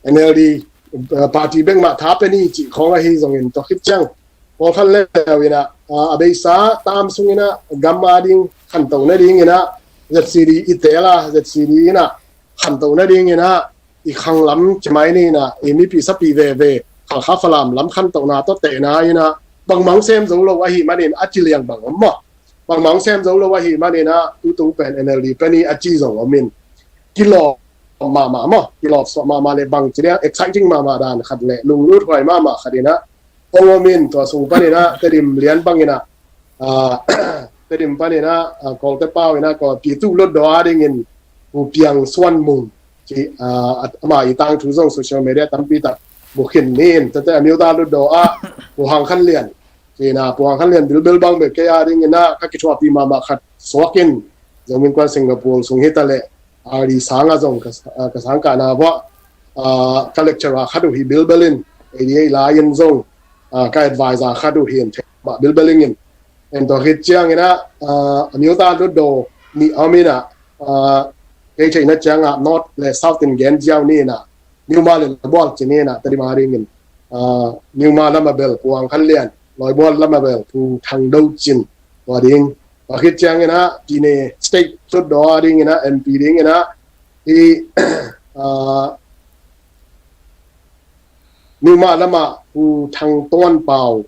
N L D, ah, party bek mah tha pe ni ci khong ahi zongin tua khit ciang pawlkhat leuleu ina, ah, a beisa tam sung ina gam a ding khanto nading ina Z C D i tel a, Z C D ina khanto nading ina i khanglam ci mai ni ina, i mipi sapi veve Khalkha Falam lam khantohna tawh tehna ina bangmah sem zo lo ahi manin a ci liang bang om maw. Bangmah sem zo lo ahi man ina tutung pen N L D pen i a ci zong om in, kilawp mahmah maw, kilawp suah mahmah le bang ci liang exciting mahmah dan khat le lunglut huai mahmah khat ina ong om in, tua sung pan ina Tedim lian bang ina, ah, Tedim pan ina, ah, Kawlte pau ina Kawl Pitu Lotdaw a dingin Pu Piang Suan Mung ci, ah, ama i tangthu zong social media tampi tak mu khin ni in, tate a miuta Lotdaw a Pu Hang Khan Lian ci ina, Pu Hang Khan Lian bilbel bang bek kei a ding ina ka kithuahpih mahmah khat suak in, Zomi Innkuan Singapore sung hi ta le R D sang a zong ka, ah, ka sangkahna vuah, ah, ka lecturer khat uh hi bilbel in, A D A lai in zong, ah, ka advisor khat uh hi in thei mah bilbel ing in. En tua khit ciang ina, ah, a miuta Lotdaw nih om ina, ah, kei theihna ciang a North le South in gen ziau ni ina, Newmar le Lawibual ci ni ina, Tedim a dingin, ah, Newmar lam a bel Pu Hang Khan Lian, Lawibual lam a bel Pu Thang Do Cin, tua ding. Tua khit ciang ina, pine state Lotdaw a ding ina, M P ding ina, i, ah, Newmar lam a Pu Thang Tuan Pau.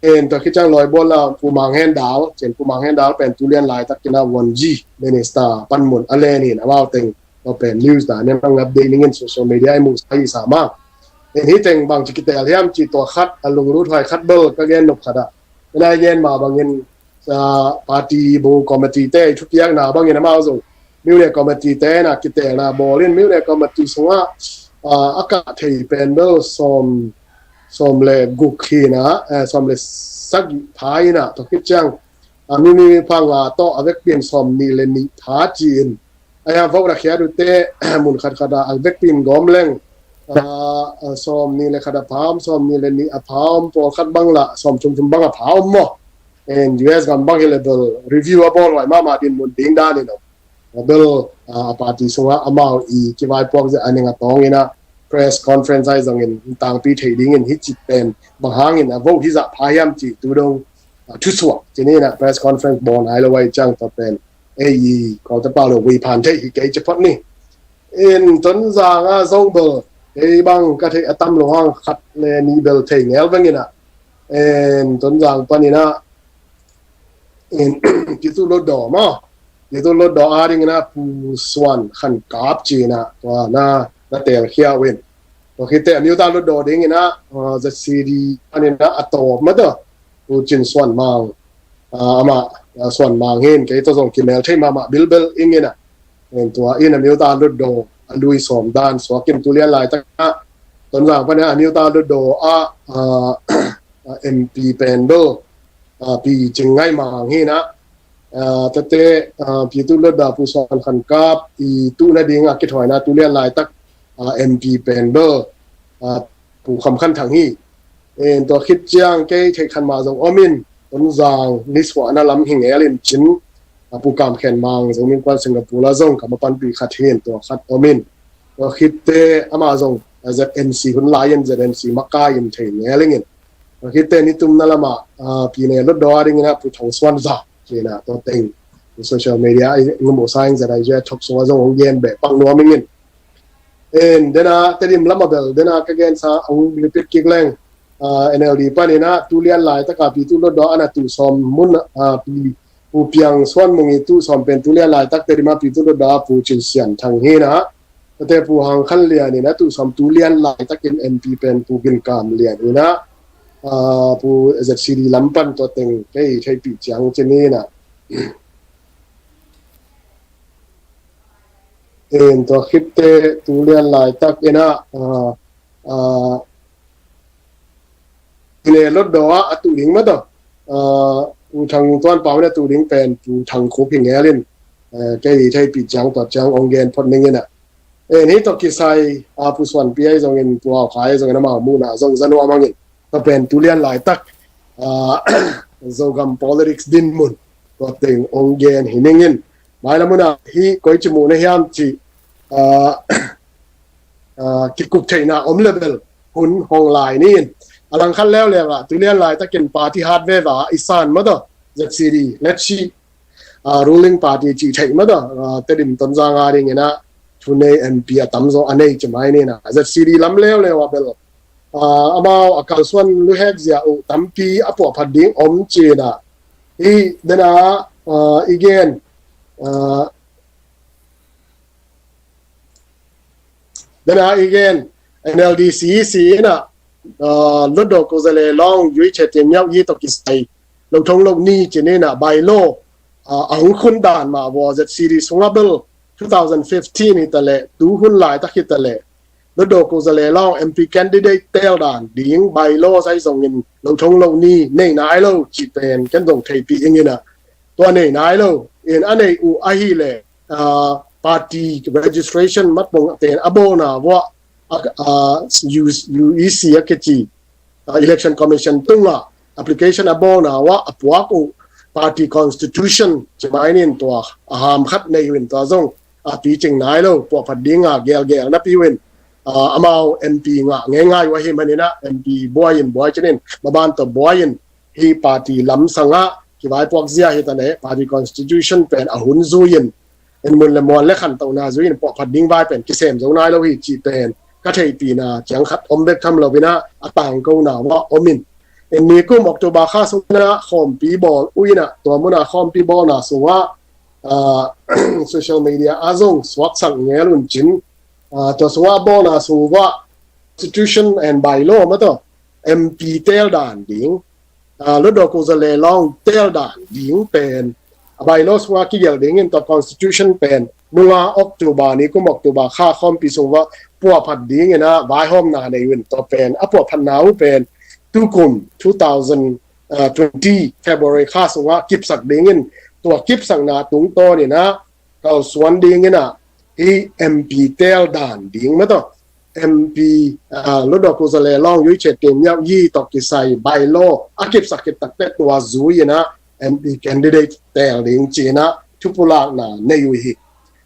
En tua khit ciang Lawibual a Pu Mang Hen Dal, cin Pu Mang Hen Dal pen tulian laitak ina one G minister panmun a len in amau teng tua pen news dan in ang update ning in social media i mu sa hi sa mah. En hi teng bang ci kitel hiam ci tua khat a lunglut huai khat bel ka gen nop khat a. Ina i gen mah bangin, ah, party bu committee te i thupiakna bangin amau zong miu le committee te na kitelna bawl in miu le committee sungah, ah, a kah thei pen bel sawm, sawm le guk hi ina, eh, sawm le sagih pha ina tua khit ciang, ah, mi mi mi pha nga tawh a vekpi in sawm nih le nih pha ci in. Ai a vote a khiat uh teh mun khat khat a a vekpi in gawm leng, ah, ah, sawm nih le khat a pha om, sawm nih le nih a pha om, pawlkhat bang la sawm thum thum bang a pha om maw. En U S gam bang hi le bel review a bawl huai mahmah din mun ding dan in om. A bel, ah, a party sungah amau i kivaipuak zia a ning a tawng ina press conference ai zongin tangpi thei dingin hi ci pen bang hangin a vote hi zah pha hiam ci tu dong, ah, thusuak ci ni ina press conference bawl nai lo ai ciang tua pen ei i Kawlte pau lo wei phan thei hi kei ci phot ni. In Tonzang a zong bel ei bang ka theih a tam lo hang khat le nih bel thei ngel veng ina. In Tonzang pan ina in Pitu Lotdaw maw, Pitu Lotdaw a ding ina Pu Suan Khan Kap ci ina tua na na telkhia uh in. Tua khit teh a miuta Lotdaw ding ina, ah, Z C D pan ina a tawp mah tawh Pu Cin Suan Mang, ah, amah, ah, Suan Mang hin kei tawh zong kimel thei mahmah bilbel ing in ah. En tua in a Myo Ta Hluttaw a lui sawm dan suak in tu lian laitak ah Tonzang pan a Myo Ta Hluttaw ah, ah, ah, M P pen bel, ah, Pi Cing Ngaih Mang hi in ah, ah, tate, ah, Pi Tu Hluttaw Pu Suan Khan Kap i tuhna ding a kithuaina tu lian laitak, ah, M P pen bel, ah, Pu Kham Khan Thang hi. En tua khit ciang kei theih khan mah zong om in, Tonzang nisuahna lam hi ngel in cin, a Pu Kam Khen Mang zong min kuan Singapore la zong ka mapanpih khat hi in tua khat om in. Tua khitte amah zong, a Z N C hun lai in Z N C makai in thei ngel ing in. Tua khitte nitumna lamah, a, Pi Ne Hluttaw a ding in a Pu Thang Suan Za, ci in a tua teng social media i ngum uh sa ing Z I Z talk show a zong hong gen beh pak nuam ing in. En, dena Tedim lam a bel, dena ka gensa hong repeat kik leng, ah, N L D panin ah tu lian laitak a Pi Tu Hluttaw a na tuh sawm mun, ah, Pi, Pu Piang Suan Mung i tuh sawm pen tu lian laitak Tedim a Pi Tu Hluttaw a Pu Cin Sian Thang hi in ah, tate Pu Hang Khan Lian in a tuh sawm tu lian laitakin M P pen Pu Gin Kam Lian in ah, ah, Pu Z C D lam pan tua teng kei theihpih ciang ci ni in ah. En tua khitte tu lian laitak in ah, ah, ah, Pi Ne Hluttaw a a tuh ding mah tawh, ah, Pu Thang Tuan Pau in a tuh ding pen Pu Thang Khup hi ngel in, eh, kei theihpih ciang tua ciang hong gen phot ning in ah. En hih tawh kisai, ah, Pu Suan Pi ahi zongin Pu Hau Khai ahi zongin amau muhna zong za nuam ing in. Tua pen tu lian laitak, ah, Zogam politics dinmun tua teng hong gen hi ning in. Mailam hun ah hih koici muhna hiam cih, ah, ah, kikup theihna om le bel hun hong lai ni in. A langkhat leuleu ah tu lian laitakin party hat veve a i san mah tawh Z C D, Let's See, ah, ruling party cih theih mah tawh, ah, Tedim Tonzang a ding in ah thunei M P a tamzaw a nei ci mai ni in ah Z C D lam leuleu ah bel, ah, amau a kalsuan luhek zia uh tampi a puahphat ding om ci in ah. Hih dena, ah, i gen, ah, dena i gen N L D C E C in ah, ah, Hluttaw Kozale Lawng Yui Che Tin Myau Yi tawh kisai lo thong lo ni ci ni in ah bylaw, ah, a hong khun dan mah vua Z C D sungah bel two thousand fifteen hi ta leh tu hun laitak hi ta leh Hluttaw Kozale Lawng M P candidate tel dan ding bylaw zai zongin lo thong lo ni nei nai lo cih pen ken zong theihpih ing in ah. Tua nei nai lo in a nei uh ahih leh, ah, party registration matpong pen a bawlna vua, ah, ah, U-, U E C a kici, ah, Election Commission tungah application a bawlna vua a puak uh party constitution ci mai ni in tua a ham khat nei uh in tua zong a picing nai lo, puahphat ding a gelgel napi uh in, ah, amau M P ngah ngeingai uh ahih manin ah M P buai in buai ci ni in maban tawh buai in hih party lamsang ah kivaipuak zia hi ta leh party constitution pen a hun zui in, en mun le muan le khantohna zui in puahphat ding vai pen kisem zo nai lo hi cih pen ka theihpihna ciang khat om bek tham lo in ah a tangkona vua om in. En nikum October kha sung in ah khawmpi bawl uh in ah tua mun a khawmpi bawlna sungah, ah, social media a zong suaksak ngel un cin, ah, tua sungah a bawlna sung vua constitution and bylaw mah tawh M P tel dan ding, ah, Hluttaw Kozale Lawng tel dan ding pen a bylaw sungah kigelh ding in tua constitution pen nunga October nikum October kha khawmpi sung vua puahphat ding in ah vaihawmna nei uh in tua pen a puahphatna uh pen tukum two thousand, ah, twenty February kha sungah kipsak ding in tua kipsakna tungtawn in ah kalsuan ding in ah hih M P tel dan ding mah tawh M P, ah, Hluttaw Kozale Lawng Yui Che Tin Myau Yi tawh kisai bylaw a kipsak khit takteh tua zui in ah M P candidate tel ding ci in ah thupulakna nei uh hi.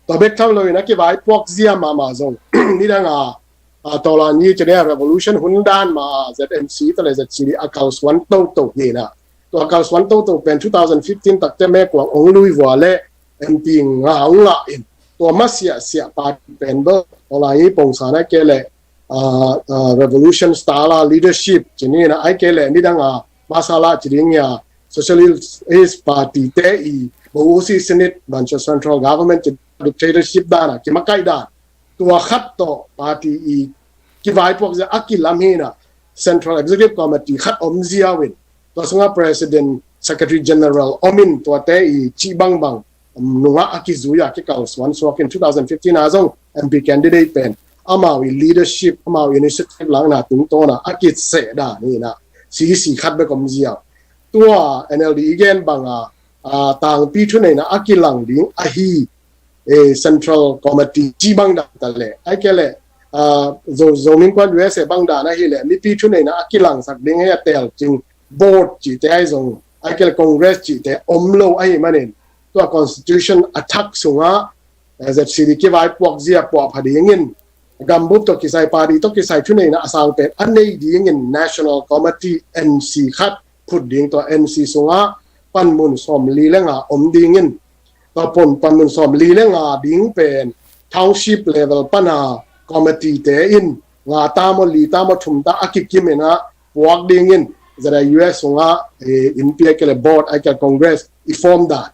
Tua bek tham lo in ah kivaipuak zia mahmah zong nidang a, ah, Tawlan Yi ci ni a revolution hun dan mah a Z M C ta leh Z C D a kalsuan toto hi in ah tua kalsuan toto pen two thousand fifteen takteh mekuang ong lui vua leh M P ngah ong ngah in tua masiahsiah party pen bel Tawlan Yi pongsa na ke leh, ah, ah, revolution style a leadership ci ni in ah ai ke leh nidang a masala ci ding a Socialist Party te i bo usi sinit bancha central government ci dictatorship dan a kimakaih dan tua khat tawh party i kivaipuak zia a kilam hi in ah Central Executive Committee khat om zia uh in tua sungah President Secretary General om in, tuate i cih bangbang nungah a kizui a kikalsuan suak in, two thousand fifteen a zong M P candidate pen amau i leadership, amau initiative lakna tungtawn a a kiseh dan hi in ah, C E C khat bek om ziau. Tua N L D i gen bang a, a, tangpi thuneihna a kilang ding ahi, e, Central Committee ci bang dan ta leh, ai ke leh, a, Zo, Zomi Innkuan U S A bang dan ahi leh, mipi thuneihna a kilangsak ding hi a telcing board cihte ai zong, ai ke leh Congress cihte om lo ahi manin, tua Constitution a thak sungah, eh, Z C D kivaipuak zia puahpha dingin, gambup tawh kisai, party tawh kisai thuneihna a sang pen a nei dingin National Committee, N C khat phut ding, tua N C sungah panmun sawmli le nga om dingin, tua pon panmun sawmli le nga ding pen township level pana committee te in nga ta maw, li ta maw, thum ta a kikim in ah puak dingin, Z I U S sungah, eh, innpi ai ke leh board, ai ke leh Congress i form dan,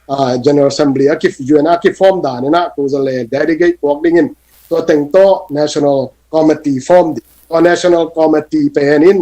ah, General Assembly a ki, U N a ki form dan in ah, tua za le delegate puak dingin, tua teng tawh National Committee form ding. Tua National Committee pen in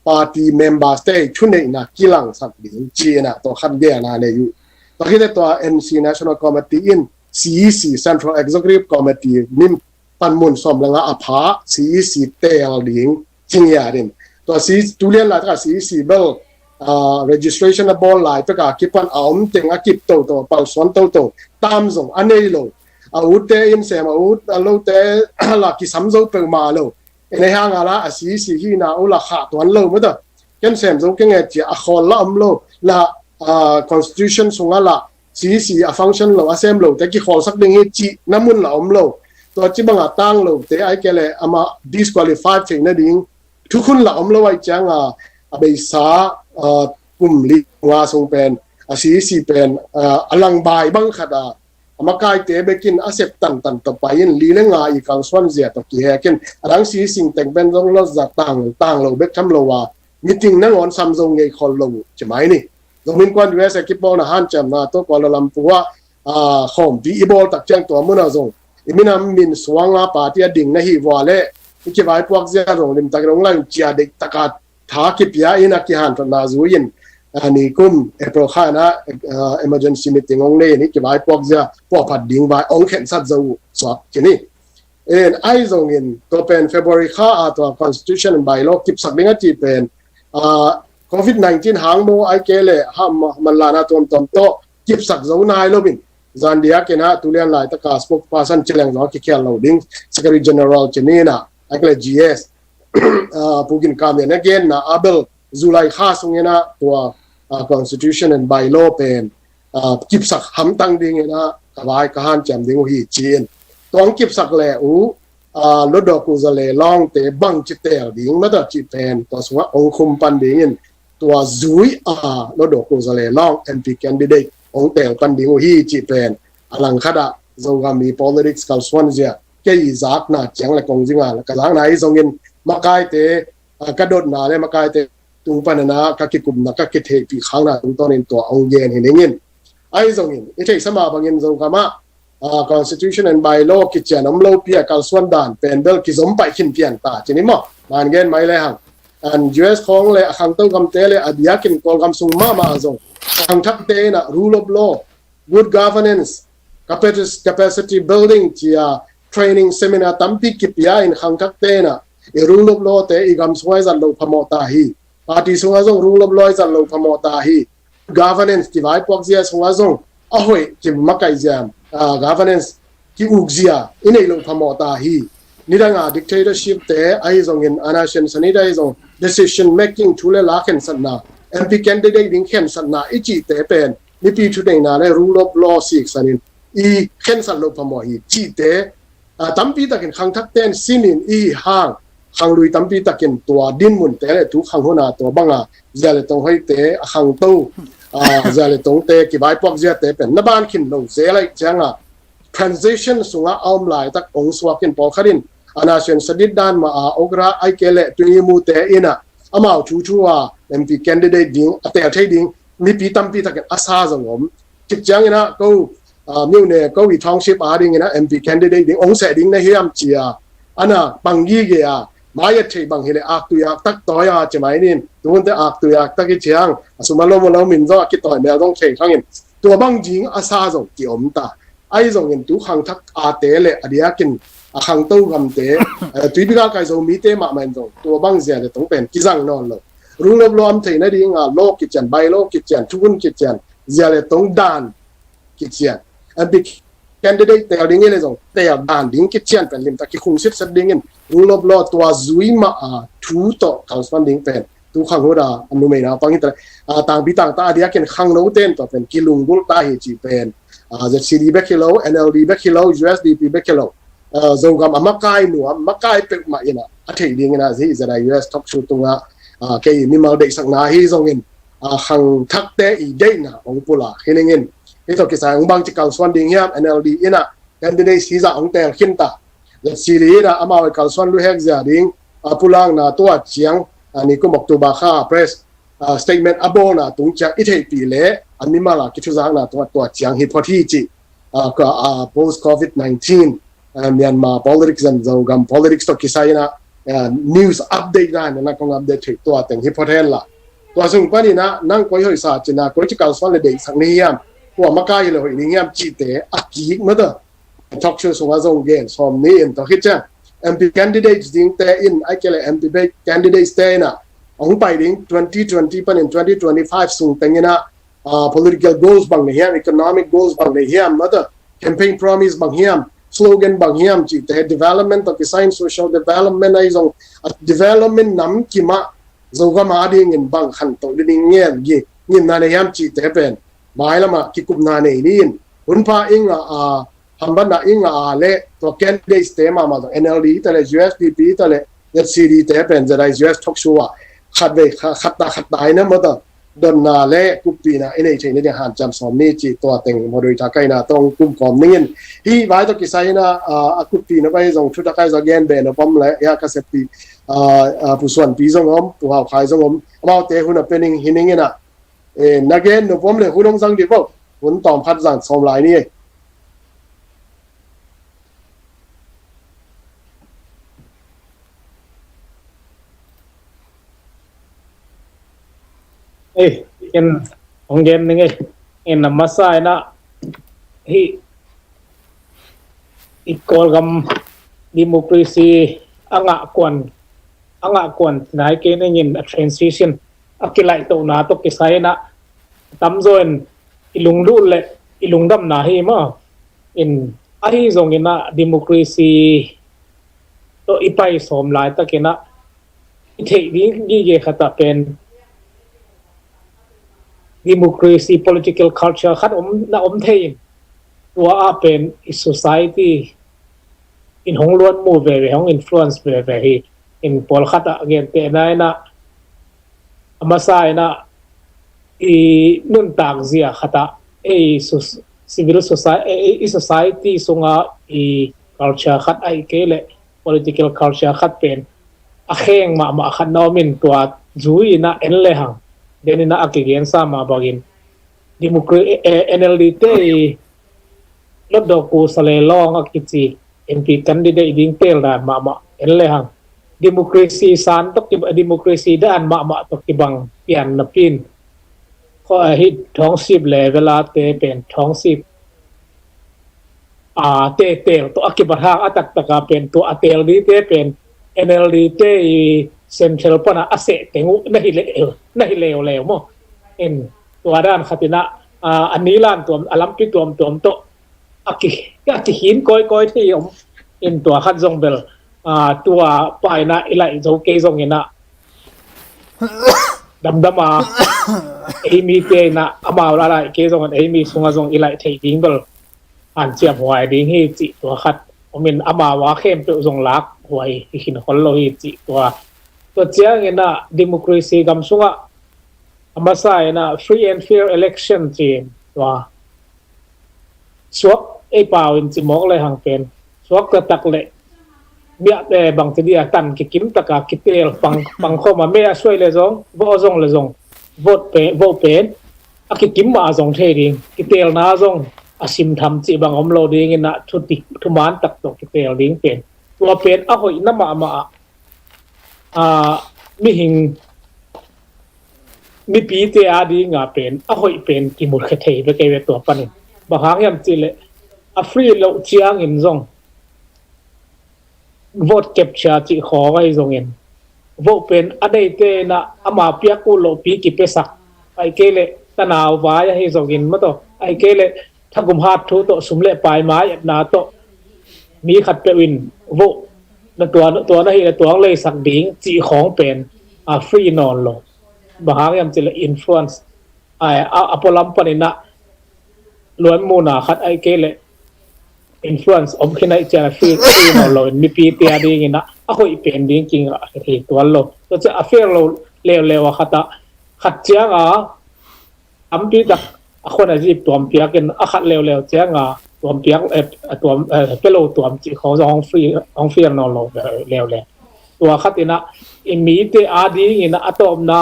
party members te thuneihna kilangsak ding ci in ah, tua khat gen a nei uh. Tua khit teh tua N C National Committee in C E C, Central Executive Committee, min panmun sawm le nga a pha C E C teel ding ci ngiat in. Tua C E C, tu lian laitak a C E C bel, ah, registration a bawl lai pek a kipan a om teng a kip toto, palsuan toto, tam zong a nei lo. A utte in sem, a ut a lote la kisam zo peuhmah lo. En ei hang a la a C E C hihna uh la khah tuan lo mah ta. Ken sem zo keng e ci a, a khawl la om lo. La, ah, Constitution sungah la C E C a function lo, a sem lote kikhawlsak ding hi cihna mun la om lo. Tua ci bang a tang lote ai ke leh amah disqualify theihna ding thukhun la om lo ahih ciang a, a beisa, ah, kum li nga sung pen a C E C pen, ah, a langbai bang khat a, a makaite bek in a sep tantan tawh pai in, li le nga i kalsuan zia tawh kihek in, a dang C E C teng pen zong lo za tang, tang lo bek tham lo a, meeting nangawn sam zo ngei khol lo uh ci mai ni. Zomi Innkuan U S A kipawlna hanciamna tawh Kuala Lumpur ah, ah, khawmpi i bawl tak ciang tua mun ah zong i minam min suang a party a ding na hih vua leh i kivaipuak zia zong limtak in hong la in ci a, deihtak a tha kipia in a, kihanthawnna zui in, ah, nikum April kha in ah, ah, emergency meeting hong nei in i kivaipuak zia puahphat ding vai hong khensat zo uh suak ci ni. En, ahi zongin tua pen February kha a tua Constitution and Bylaw kipsak ding a cih pen, ah, Covid nineteen hang maw, ai ke leh ha ma-, manlahna tuamtuam tawh kipsak zo nai lo in, zan diak in ah tu lian laitak a spokesperson ci leng zong a kikhial lo ding, Secretary General ci ni in ah, ai ke leh G S, ah, Pu Gin Kam Lian a genna a bel July kha sung in ah tua, ah, Constitution and Bylaw pen, ah, kipsak hamtang ding in ah ka vai ka hanciam ding uh hi ci in. Tua hong kipsak leh uh, ah, Hlutdaw Kuzale lawngte bangci teel ding mah ta cih pen tua sungah hong khum pan ding in, tua zui a Hlutdaw Kuzale lawng M P candidate hong teel pan ding uh hi cih pen a langkhat ah Zogam i politics kalsuan zia kei i zakna ciang le kong zing a, ka zakna hi zongin makaite, ah, ka dotna le makaite tung pan in ah ka kikupna, ka kitheihpih khakna tungtawn in tua hong gen hi ning in. Ahi zongin i theihsa mah bangin Zogam ah, ah, Constitution and Bylaw kician om lopi a kalsuan dan pen bel kizom paih khin pian ta ci ni maw, man gen mai le hang. And U S khawng le a khangto gamte le a diakin Kawlgam sung mahmah ah zong khangthakte in ah rule of law, good governance, capaci-, capacity building ci a training seminar tampi kipia in khangthakte in ah i rule of law te i gam sungah i zat loh phamawh ta hi. Party sungah zong rule of law i zat loh phamawh ta hi. Governance kivaipuak zia sungah zong a hoih kimakaih zia, ah, governance ki-uk zia i neih loh phamawh ta hi. Nidang a dictatorship te ahi zongin, a nation sanit ahi zong decision making, thu le la khensatna, M P candidate ding khensatna i cihte pen mipi thuneihna le rule of law siksan in i khensat loh phamawh hi cihte, ah, tampi takin khangthakte in sin in i hih hang, khanglui tampi takin tua dinmunte le tu khang hun a tua bang a zia le tong hoihte a khangto, ah, zia le tongte kivaipuak ziate pen na ban khin lo zel ahih ciang a, transition sungah a om laitak hong suak in, pawlkhat in a nation sanit dan mah a okra ai ke leh Tuimu te in ah amau thuthu a M P candidate ding a teel thei ding mipi tampi takin a sa zong om. Cik ciang in ah ko, ah, myone ko i township a ding in ah M P candidate ding hong seh ding na hiam ci a, a na pang gige a, Mai a theih bang hileh aktui aktak tawi a ci mai nin, tuhunte aktui aktak hi ciang a sum a lom a lo min zong a kitawi mel zong thei khangin tua bang ding a sa zong kiom ta. Ahi zongin tu khangthak ate le a diakin a khangto gamte, eh, tuipi galkai Zomite mahmah in zong tua bang zia le tong pen kizang nawn lo. Rule of law om theihna dinga law kician, by law kician, thukhun kician, zia le tong dan kician, M P candidate teel ding hi le zong teel dan ding kician pen limtak kikhung sitset dingin rule of law tua zui mah a thu tawh kalsuan ding pen tu khang huda a numeina pang hi ta, a, tangpi tangta a diakin khangno ten tua pen kilunggulh ta hi cih pen, a, Z C D bek hi lo, N L D bek hi lo, U S D P bek hi lo, a, Zogam a makai nuam, makai peuhmah in a, a theih dingin a, zi Z I U S talk show tungah, a, kei mimal deihsakna hi zongin, a, khangthakte i deihna hong pulak hi ning in, hi tawh kisai hong bangci kalsuan ding hiam, N L D in a, candidate hi zah hong teel khin ta. Z C D in a, amau i kalsuan luhek zia ding, a, pulakna tua ciang, a, nikum October kha press, a, statement a bawlna tung ciang i theihpih le a mimal a kithuzakna tung a tua ciang hi phot hi cih, a, ka, a, post covid nineteen, a, Myanmar politics and Zogam politics tawh kisai in a, a, news update dan in a kong update theih tua teng hi phot hen la. Tua sung panin a nang koi hoih sa cin a koi ci kalsuan le deihsak ni hiam, kua makai hi le hoih ni hiam cihte a kik mata. Talk show sungah zong gen sawm ni in tawh khit ciang M P candidates dingte in, ai kei le M P candidates te in a hong pai ding twenty twenty panin twenty twenty-five sung teng in a, ah, political goals bang nei hiam, economic goals bang nei hiam, mata campaign promise bang hiam, slogan bang hiam cihte, development tawh kisai in social development ahi zong, a development nam kimah Zogam a dingin bang khantoh ding ngen gi ngimna nei hiam cihte pen mailamah kikupna nei ni in, hunpha i ngah a, hambatna i ngah a le tua candidates te mahmah zong N L D ta le, U S D P ta le, Z C D te pen Z I U S talk show ah khat vei kha-, khat ta khat ta i na mata dotna le kuppihna i neih theih nading hanciam sawm ni cih tua teng moderator kaina tawh kumkhawm ning in. Hih vai tawh kisai in a, a, a kuppihna pai zong thutak ai zong gen beh na pom le, ya ka seppi, a, a, Pu Suanpi zong om, Pu Hau Khai zong om, amaute hun a pe ning hi ning in a, eh, na gen na pom le hun hong zang dih vo, hun tawm khat zang sawm lai ni. Ei, in hong gen ning ei. In a masa in a hih i Kawlgam democracy a ngah kuan, a ngah kuan nai kei ning in a transition a kilaihtohna tawh kisai in a tamzaw in i lunglut le i lungdamna hi maw. In ahi zongin a democracy tawh i pai sawm laitakin a i theih ding gige khat ah pen democracy political culture khat om, na om thei in tua ah pen i society in hong luan mu veve, hong influence veve hi. In pawlkhat ah gentehna in a, a masa in a i nuntak zia khat ah ei sus-, civil society, ei, i society sunga i culture khat ahi kei le political culture khat pen a kheng mahmah khat na om in tua zui in a en le hang den in a a kigensa mah bangin democra-, eh, N L D te i Hlutdaw Ku Saleh Lawng a kici M P candidate ding teel dan mahmah en le hang democracy san tawh ki-, democracy dan mahmah tawh kibang pian napin khaw a hih township level a te pen township a te teel tawh a kibat hang a taktak a pen tua a teel dite pen N L D te i central pana a seh teng uh na hi leu, na hi leuleu maw. In tua dan khat in a, a, a nilan tuam, a lampi tuamtuam tawh a ki, a kihin kawikawi thei om. In tua khat zong bel, a, tua pa in a i laih zo kei zongin a damdam a ei mite in a amau la laih kei zongin ei mi sungah zong i laih theih ding bel hanciam huai ding hi cih tua khat om in amau a khempeuh zong lak huai hi khin khol lo hi cih tua. Tua ciangin a democracy gam sungah a masa in a free and fair election ci tua suak ei pau in ci mawk le hang pen suak taktak le miah, eh, bang ci dia tan kikim taka kiteel pang, pang khawm a me a suai le zong, vote zong le zong, vote pen, vote pen a kikim mah a zong thei ding, kiteelna zong a simtham cih bang om lo ding in a thutik, thuman tak tawh kiteel ding pen tua pen a hoihna mahmah ah a, mihing mipite a dinga pen a hoih pen kimukhia thei bek ei ve tua panin. Bang hang hiam cihleh a free loh ciangin zong vote capture cih khawng ahi zongin, vote pen a neite inah ama piak uh lohpi kipiasak, ahih kei leh tanau vai ahi zongin maw tawh, ahih kei leh thagum hat thu tawh, sum le pai mai etna tawh, mi khatpeuh in vote na tuan, tuan ahih leh tuang leisak ding cih khawng pen a free nawn lo. Bang hang hiam cihleh influence a, a, a pualam paninah luan muna khat, ahih kei leh influence om khin ahih ciangin a free, free nawn loin mipite a dinginah a hoih pen ding kingah hi tuan lo. Tua ciah a fair lo leuleu a khatah, khat cianga tampi tak a khuan a zip tuam piakin a khat leuleu cianga tuam piak, eh, a tuam, eh, pia lo tuam cih khawng zong hong free, hong free nawn lo leuleu. Tua khatinah i mite a dinginah a tawpna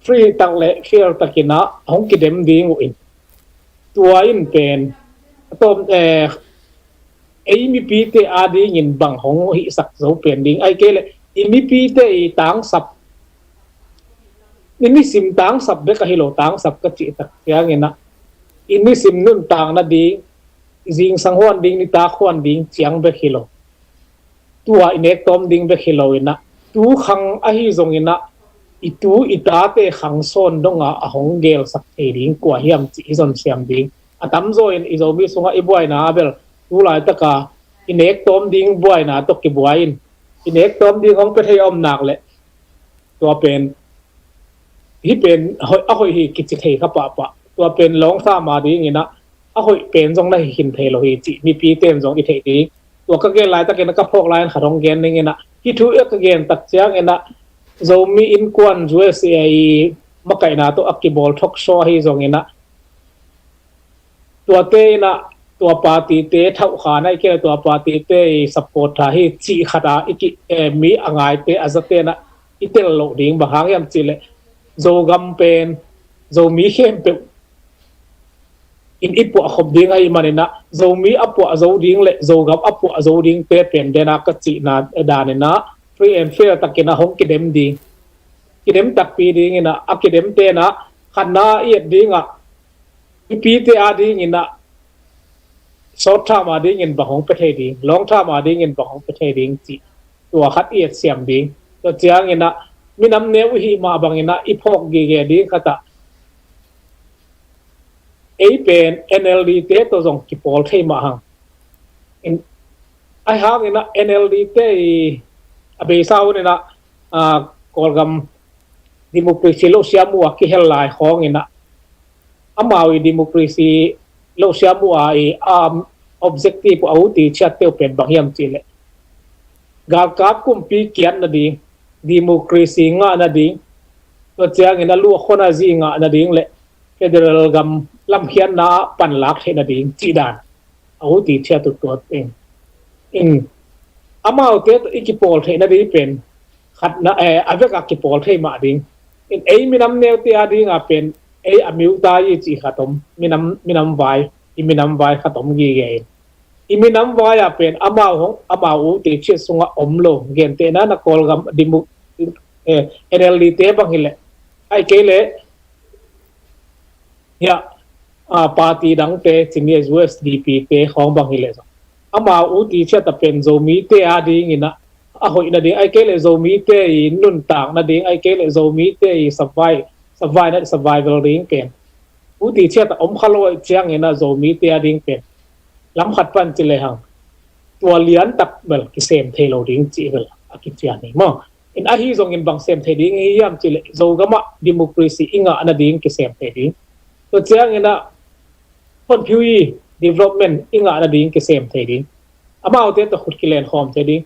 free tak le fair takinah hong kidem ding uh in, tua in pen a tawm, eh, ei mipite a dingin bang hong hihsak zo pen ding, ahih kei leh i mipite i tangsap, i nisim tangsap bek ahi lo, tangsap ka cih tak cianginah i nisim nuntak nading, zingsang huan ding, nitak huan ding ciang bek hi lo. Tua i nek tawm ding bek hi loinah, tu khang ahi zonginah i tu i tate khang sawn donga a hong gelsak thei ding kua hiam cih i zonsiam ding. A tamzaw in i Zomi sungah i buaina a bel tu laitaka i nek tawm ding buaina tawh kibuai in, i nek tawm ding hong pia thei a om nak leh tua pen hih pen hoih, a hoih hi kici thei kha pahpah. Tua pen long term a dinginah a hoih pen zong na hi khin thei lo hi cih mipite in zong i theih ding. Tua ka gen laitakin ka phawk lai-in khat hong gen ninginah, hih thu ka gen tak cianginah Zomi Innkuan U S A i makaihna tawh a kibawl talk show ahi zonginah, tuate inah tua partyte thauhkhan ahih kei leh tua partyte i support tha hi cih khata i ki, eh, mi a ngaite a zate inah i tel loh ding. Bang hang hiam cihleh Zogam pen Zomi khempeuh in i puahkhop ding ahih maninah, Zomi a puah zo ding le Zogam a puah zo dingte pen dena ka cihna daninah free and fair takinah hong kidem ding. Kidem takpi dinginah a kidemte inah khatna i et dingah mipite a dinginah short term a dingin bang hong pia thei ding, long term a dingin bang hong pia thei ding cih tua khat i et siam ding. Tua cianginah minam neu i hih mah banginah i phawk gige ding khatah, ei pen N L D te tawh zong kipawl thei mah hang. In, ahi hanginah N L D te i a beisa huninah, a, Kawlgam democracy lo siam uh a kihel lai khawnginah, amau i democracy lo siam uh a i, um, objective uh a uti ciatteu pen bang hiam cihleh galkap kumpi kiat nading, democracy ngah nading, tua ciangin a luah khon a zi ngah nading le federal gam lamkhiatna panlak theih nading cih dan a uti ciat uh tua teng. In, amaute i kipawl theih nading pen khatna, eh, a vek a kipawl thei mah ding. In ei minam neute a dinga pen ei a miuta i cih khat om, minam, minam vai, i minam vai khat om gige in. I minam vai a pen amau hong, amau u te ciat sungah om lo, gentehna na Kawlgam dimu, eh, N L D te bang hileh, ahih kei leh, ya, a, party dangte, cini U S D P te khawng bang hileh zong, amau u ti ciat a pen Zomite a dinginah a hoih nading, ahih kei leh Zomite i nuntak nading, ahih kei leh Zomite i survive, survive na survival ding pen u ti ciat a om kha lo ahih cianginah Zomite a ding pen lam khat pan ci lehang tua liantak bel kisem thei lo ding cih bel a kician hi maw. In ahi zongin bang sem thei ding hi hiam cihleh Zogamah democracy i ngah nading kisem thei ding. Tua cianginah honphiu i development i ngah nading kisem thei ding. Amaute tawh khut kilen khawm thei ding.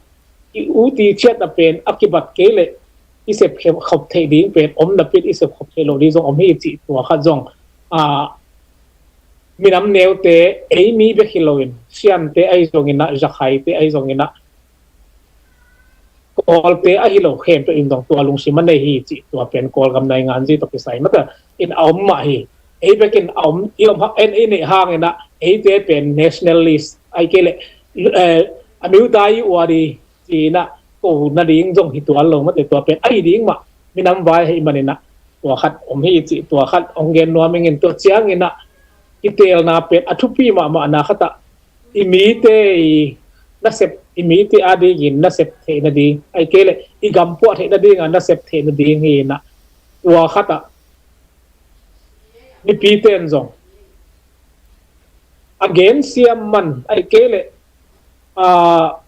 I u ti ciat a pen a kibat kei leh i sep khop thei ding pen om napit i sep khop thei lo ding zong om hi cih tua khat zong, a, minam neute ei mi bek hi loin, Siante ahi zonginah, Zakhaite ahi zonginah, Kawlte ahi lo khempeuh in zong tua lungsim a nei hi cih tua pen Kawlgam naingan zi tawh kisai mata in a om mah hi. Ei bekin a om, i om ha, en i neih hanginah eite pen nationalist ahih kei leh, eh, a miuta i uari cinah ko nading zong hi tuan lo mate, tua pen ahi ding mah minam vai ahih manin ah tua khat om hi cih tua khat hong gen nuam ing in. Tua ciangin ah kiteelna pen a thupi mahmahna khat ah i mite i nasep, i mite adingin nasep theih nading, ahih kei leh i gam puah theih nading a nasep theih nading hi in ah, tua khat ah mipite in zong a gensiam man, ahih kei leh, aa,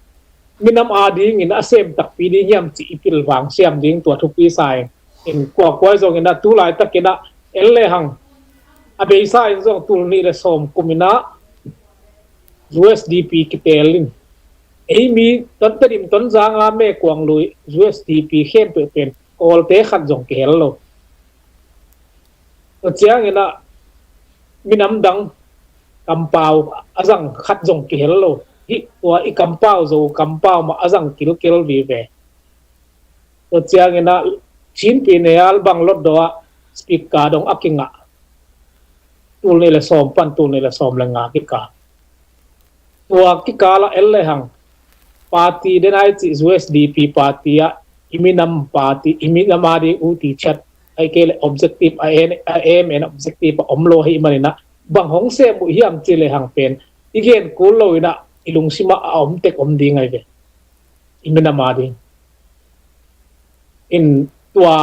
minam adingin a sem takpi ding hiam cih i pilvang siam ding tua thupi sa ing. In kuakua zongin ah tu laitakin ah en lehang a beisa in zong tul nih le sawm kum in ah U S D P kiteel in, ei mi Tedim, Tonzang a, Mekuang lui U S D P khempeuh pen Kawlte khat zong kihel lo. Tua ciangin ah minam dang kampau a zang khat zong kihel lo. Hih tua i kampau Zo kampau mah a zang kilkel vive. Tua ciangin ah Chin Pi Nayal bang Hlutdaw ah speaker dong a kingah, tul nih le sawm pan tul nih le sawm le nga kikal. Tua kikal ah en lehang party den ai cih U S D P party ah i minam party, i minam ading u ti chat, ahih kei leh objective a en, a aim and objective a om lo ahih manin ah bang hong sem uh hiam cih lehang pen i gen kul lo in ah i lungsim ah a om tek om ding ahi ve. I minam ading in tua,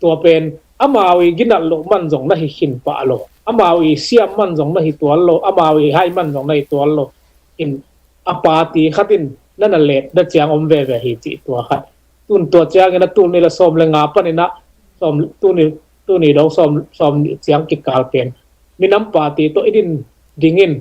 tua pen amau i ginat loh man zong na hi khin pah lo, amau i siam man zong na hi tuan lo, amau i hai man zong na hi tuan lo. In a party khat in na na let na ciang om veve hi cih tua khat. Tun tua ciangin a tul nih le sawm le nga panin ah sawm, tuni, tuni dong sawm, sawm nih ciang kikal pen minam party tawh i din dingin,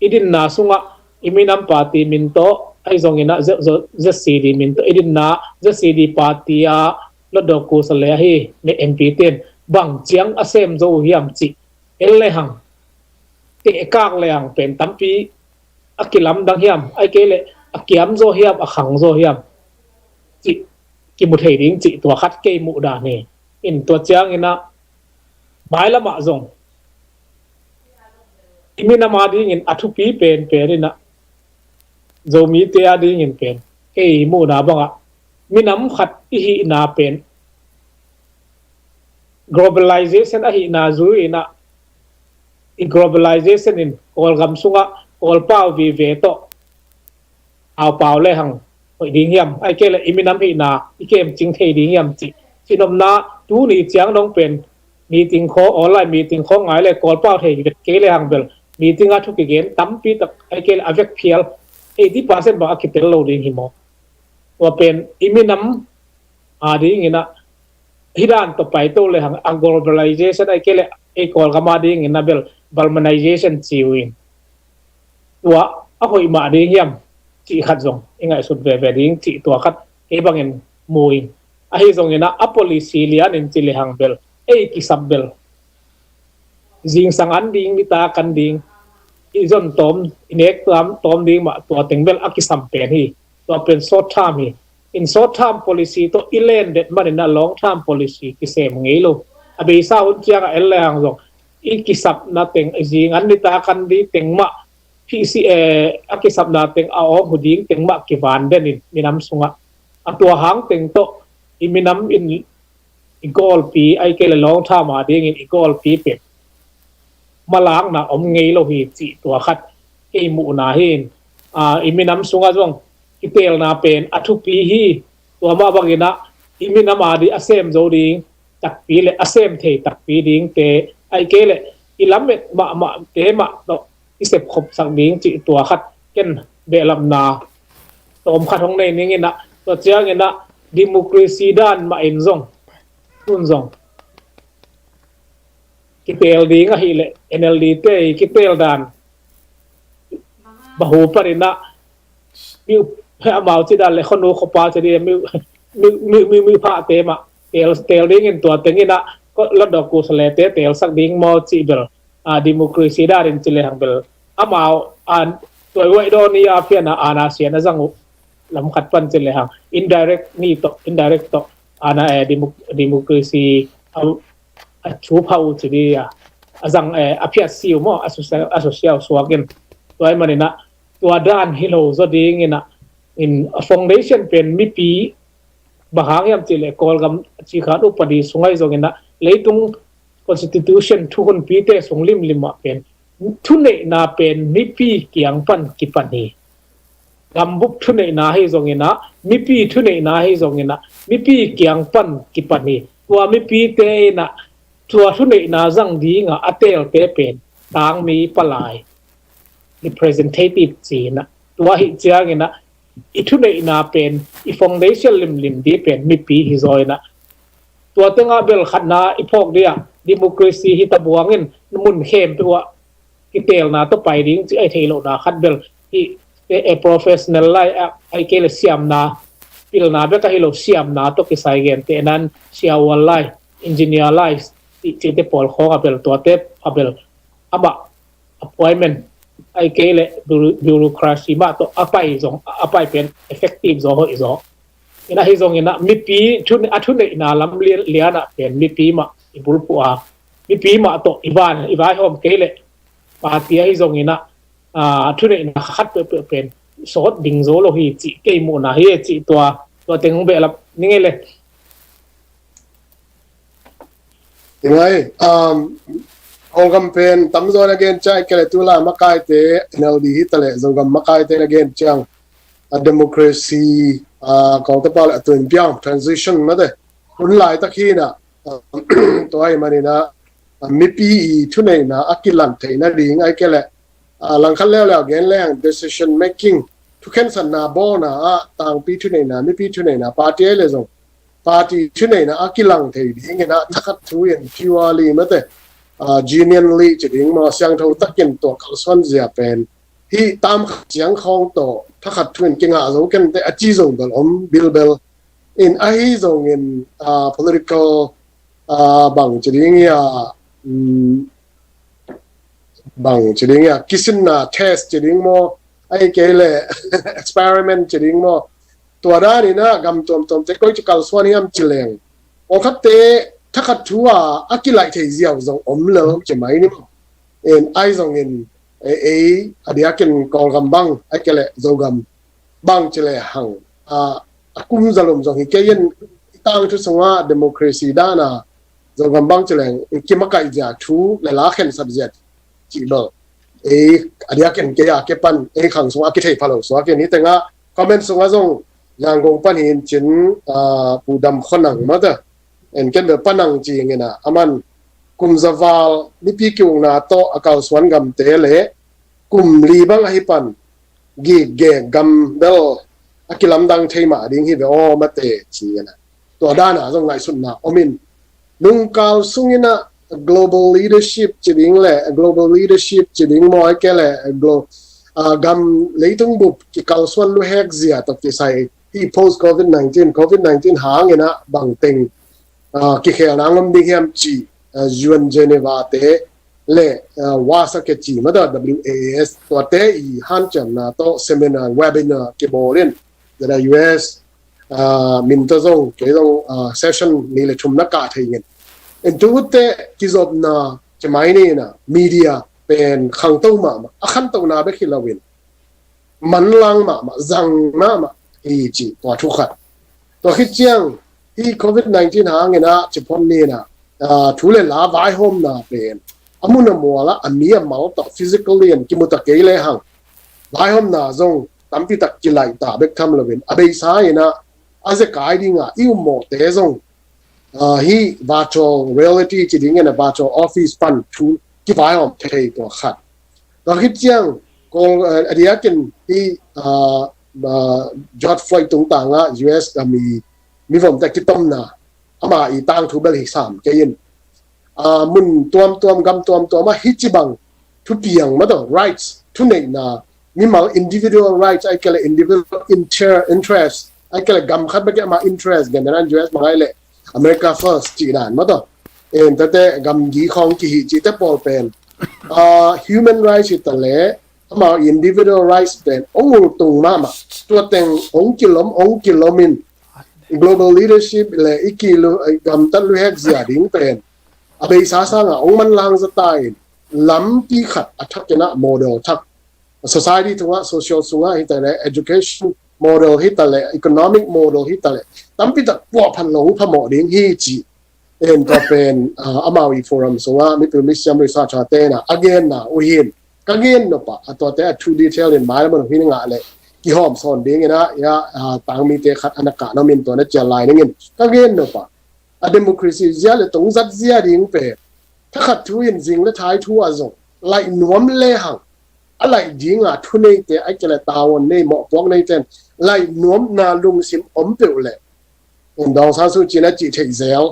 i dinna sungah i minam party min tawh ahi zongin ah Z-, Z-, Z C D min tawh i dinna, Z C D party a Hlutdaw kusa le ahi M P te'n bang ciang a sem zo uh hiam cih en lehang, tehkak lehang pen tampi a kilamdang hiam, ahih kei leh a kiam zaw hiam, a khang zaw hiam cih kimu thei ding cih tua khat kei muh dan hi. In tua ciangin ah mailam ah zong i minam adingin a thupi penpen in ah Zomite adingin pen kei muhna bangah minam khat i hihna pen globalization ahihna zui in ah, i globalization in Kawlgam sungah Kawlpau vive tawh aupau lehang hoih ding hiam, ahih kei leh i minam hihna i kemcing thei ding hiam cih, cihnopna tuni ciang dong pen meeting khawng, online meeting khawng ngai le Kawlpau thei vet kei lehang bel meeting a thu kigen tampi tak, ahih kei leh a vek phial eighty percent bang a kitel lo ding hi maw. Tua pen i minam adingin ah hih dan tawh paito lehang a globalization, ahih kei leh ei Kawlgam adingin ah bel Burmanization ci uh in, tua a hoih mah ding hiam cih khat zong i ngaihsut veve ding cih tua khat kei bangin mu ing. Ahi zongin ah a policy lianin ci lehang bel ei kisap bel zingsang an ding, nitak an ding, i zon tawm, i nek tawm, tawm ding mah tua teng bel a kisam pen hi. Tua pen short term hi. In short term policy tawh i len det manin ah long term policy kisem ngei lo. A beisa hun ciangah en lehang zong i kisapna teng, i zing an, nitak an ding teng mah, hih si, eh, a kisapna teng a awng hu ding teng mah kivan den in minam sungah a tua hang teng tawh i minam in i gawlpi, ahih kei leh long term adingin i gawlpi pen malakna om ngei lo hi cih tua khat kei muhna hi. In, ah, i minam sungah zong kiteelna pen a thupi hi. Tua mah bangin ah i minam ading a sem zo ding takpi leh a sem thei takpi dingte, ahih kei leh i lamet mahmahte mah tawh i sepkhopsak ding cih tua khat ken behlapna tawm khat hong nei ning in ah, tua ciangin ah democracy dan mah in zong, tun zong kiteel ding ahih leh N L D te i kiteel dan bahu panin ah mi, amau ci dan leh khuanu khuapa ci ding, mi, mi, mi, mi, mi phate mah teel, teel dingin tua tengin ah Hlutdaw kusa lete teelsak ding maw cih bel, ah, democracy danin ci lehang bel amau an tuaihuai daw ni a phian a ana sian a zang uh lam khat pan ci lehang indirect ni tawh, indirect tawh ana, eh, demo-, democracy a, a thu phau ci ding a, a zang, eh, a phiat siu maw, a susia, a susia suak in. Tua ahih manin ah tua dan hi lo zaw dingin ah, in a foundation pen mipi Bang hang hiam cih leh Kawlgam cikhat upadi sung ahi zongin ah leitung constitution thuhunpite sung limlim ah pen thuneihna pen mipi kiang pan kipan hi. Gambup thuneihna ahi zongin ah, mipi thuneihna ahi zongin ah, mipi kiang pan kipan hi. Tua mipite in ah tua thuneihna zang ding a a teelte pen tangmi, palai, representative ci-in ah, tua ahih ciangin ah i thuneihna pen i foundation limlim ding pen mipi hi zaw in ah, tua tengah bel khatna i phawk ding ah, democracy hi tabuang in mun khempeuh ah kiteelna tawh pai ding cih ahi thei lohna khat bel hi. E, e professional lai ah, ahih kei leh siamna, pilna bek ahi lo, siamna tawh kisai gentehna in siaual lai, engineer lai, cih, cihte pawl khawng ah bel, tuate ah bel amah appointment, ahih kei leh bureau-, bureaucracy mah tawh a pai zong, a pai pen effective zaw, hoih zaw. In ah ahi zongin ah mipi thu-, a thuneihna lam lian, lian ah pen mipi mah i bulphuh a, mipi mah tawh i van, i vaihawm kei leh party ahi zongin ah, a, thuneihna khat peuhpeuh pen sawt ding zaw lo hi cih kei muhna hi, cih tua, tua teng hong behlap ning ei le. Hi ngai, um, Kawlgam pen tamzaw na gen ciang, ahih kei leh tu lai makaite, N L D hi ta leh Zogam makaite na gen ciang, a democracy, a, kawng tapa leh a tuin piang, transition mate hun laitak hi in ah, um, tua ahih manin ah, a, mipi i thuneihna a kilang theihna ding, ahih kei leh, a, langkhat leuleu gen leng decision making, thukhensatna bawlna ah tangpi thuneihna, mipi thuneihna, party ahi leh zong party thuneihna a kilang thei dingin ah thakhat thu in purely mate, a, genuinely ci ding maw, siangtho takin tua kalsuan zia pen hih tam khat ciang khawng tawh thakhat thu in kingah zo kei inteh a ci zong bel om bilbel. In ahi zongin, a, political, a, bang ci ding hia, um, bang ci ding hia, kisinna test ci ding maw, ahih kei leh experiment ci ding maw, tua dan in ah gam tuamtuamte koici kalsuan hiam ci leng, pawlkhatte thakhat thu ah a kilaih thei ziau zong om lel ci mai ni maw. In ahi zongin, e, ei a diakin Kawlgam bang, ahih kei leh Zogam bang ci lehang, a, a kum zalum zong hi kei in, i tangthu sungah democracy dan a Zogam bang ci leng kimakaih zia thu leh la khensat zia cih bel, ei a diakin kei a ke pan ei khang sungah kithei pha lo suak in, hih tengah comment sungah zong Yangon pan hi in cin, a, Pu Dam Khua Nang mate, en ken bel Pa Nang ci ing in ah, aman kum za val mipi kiukna tawh a kalsuan gamte leh kum li bang ahi pan gikgek gam bel a kilamdang thei mah ding hi ve aw mate ci in ah, tua dan a zong ngaihsutna om in, nungkal sungin ah global leadership ci ding leh, global leadership ci ding maw, ahih kei leh glo-, a, gam leitung bup kikalsuan luhek zia tawh kisai hih post covid nineteen, covid nineteen hangin ah bangteng, a, kikhelna ngom ding hiam cih, a, U N Geneva te leh, a, WAS a kici mah, W A S, tuate i hanciamna tawh seminar, webinar kibawl in, zada U S, a, min tawh zong, kei zong, a, session nih leh thum na kah thei ing in. In tu te kizopna ci mai ni in ah, media pen khangto mahmah, a khantohna bek hi lo in, manlang mahmah, zang mahmah hi cih tua thu khat. Tua khit ciang hih covid nineteen hangin ah ci phot ni in ah, a, thu leh la vaihawmna pen a mun a mual ah a mi a mal tawh physically in kimu ta kei lehang, vaihawmna zong tampi tak kilaih ta bek tham lo in, a beisa in ah a zekai ding a i ummawhte zong, a, hih virtual reality ci ding in ah virtual office pan thu kivaihawm thei tua khat. Tua khit ciang, Kawl, a, a diakin hih, a, a, George Floyd tungtang ah U S a mi, mivomte kitomna, ama i tangthu bel hi sam kei in, a, mun tuamtuam, gam tuamtuam ah hih ci bang thupiang mah tawh, rights, thuneihna, mimal individual rights, ahih kei leh individual inter-, interest, ahih kei leh gam khat bek ama interest, gen dan U S bang ahih leh America First cih dan mah tawh, en tate gamgi khawng kihih cihte pawl pen, a, human rights hi ta leh, ama individual rights pen hong ultung mahmah, tua teng hong kilom, hong kilom in, global leadership leh i kilu, i gamtat luhek zia ding pen a beisa sangah hong manlang zata in, lampi khat a thak in ah model thak, society tungah, social sungah hi ta leh, education model hi ta leh, economic model hi ta leh, tampi tak puahphat lo phamawh ding hi ci. En tua pen, ah, amau i forum sungah mipil misiam researcher te na a genna uh hin ka gen nop ah, a tuate a thu detail in mailam ah hin ngah leh kihawm sawn dingin ah, ya, ah, tangmite khat a na kah na min tua na cial lai ningin ka gen nop ah, a democracy zia le tong zat zia ding pen thakhat thu in zing le thai thu a zong laih nuam le hang, a laih dinga thuneite a kele tawon nei mawhpuak neiten laih nuamna lungsim om peuh leh, in Daw San Suu Kyi na cih theih zel,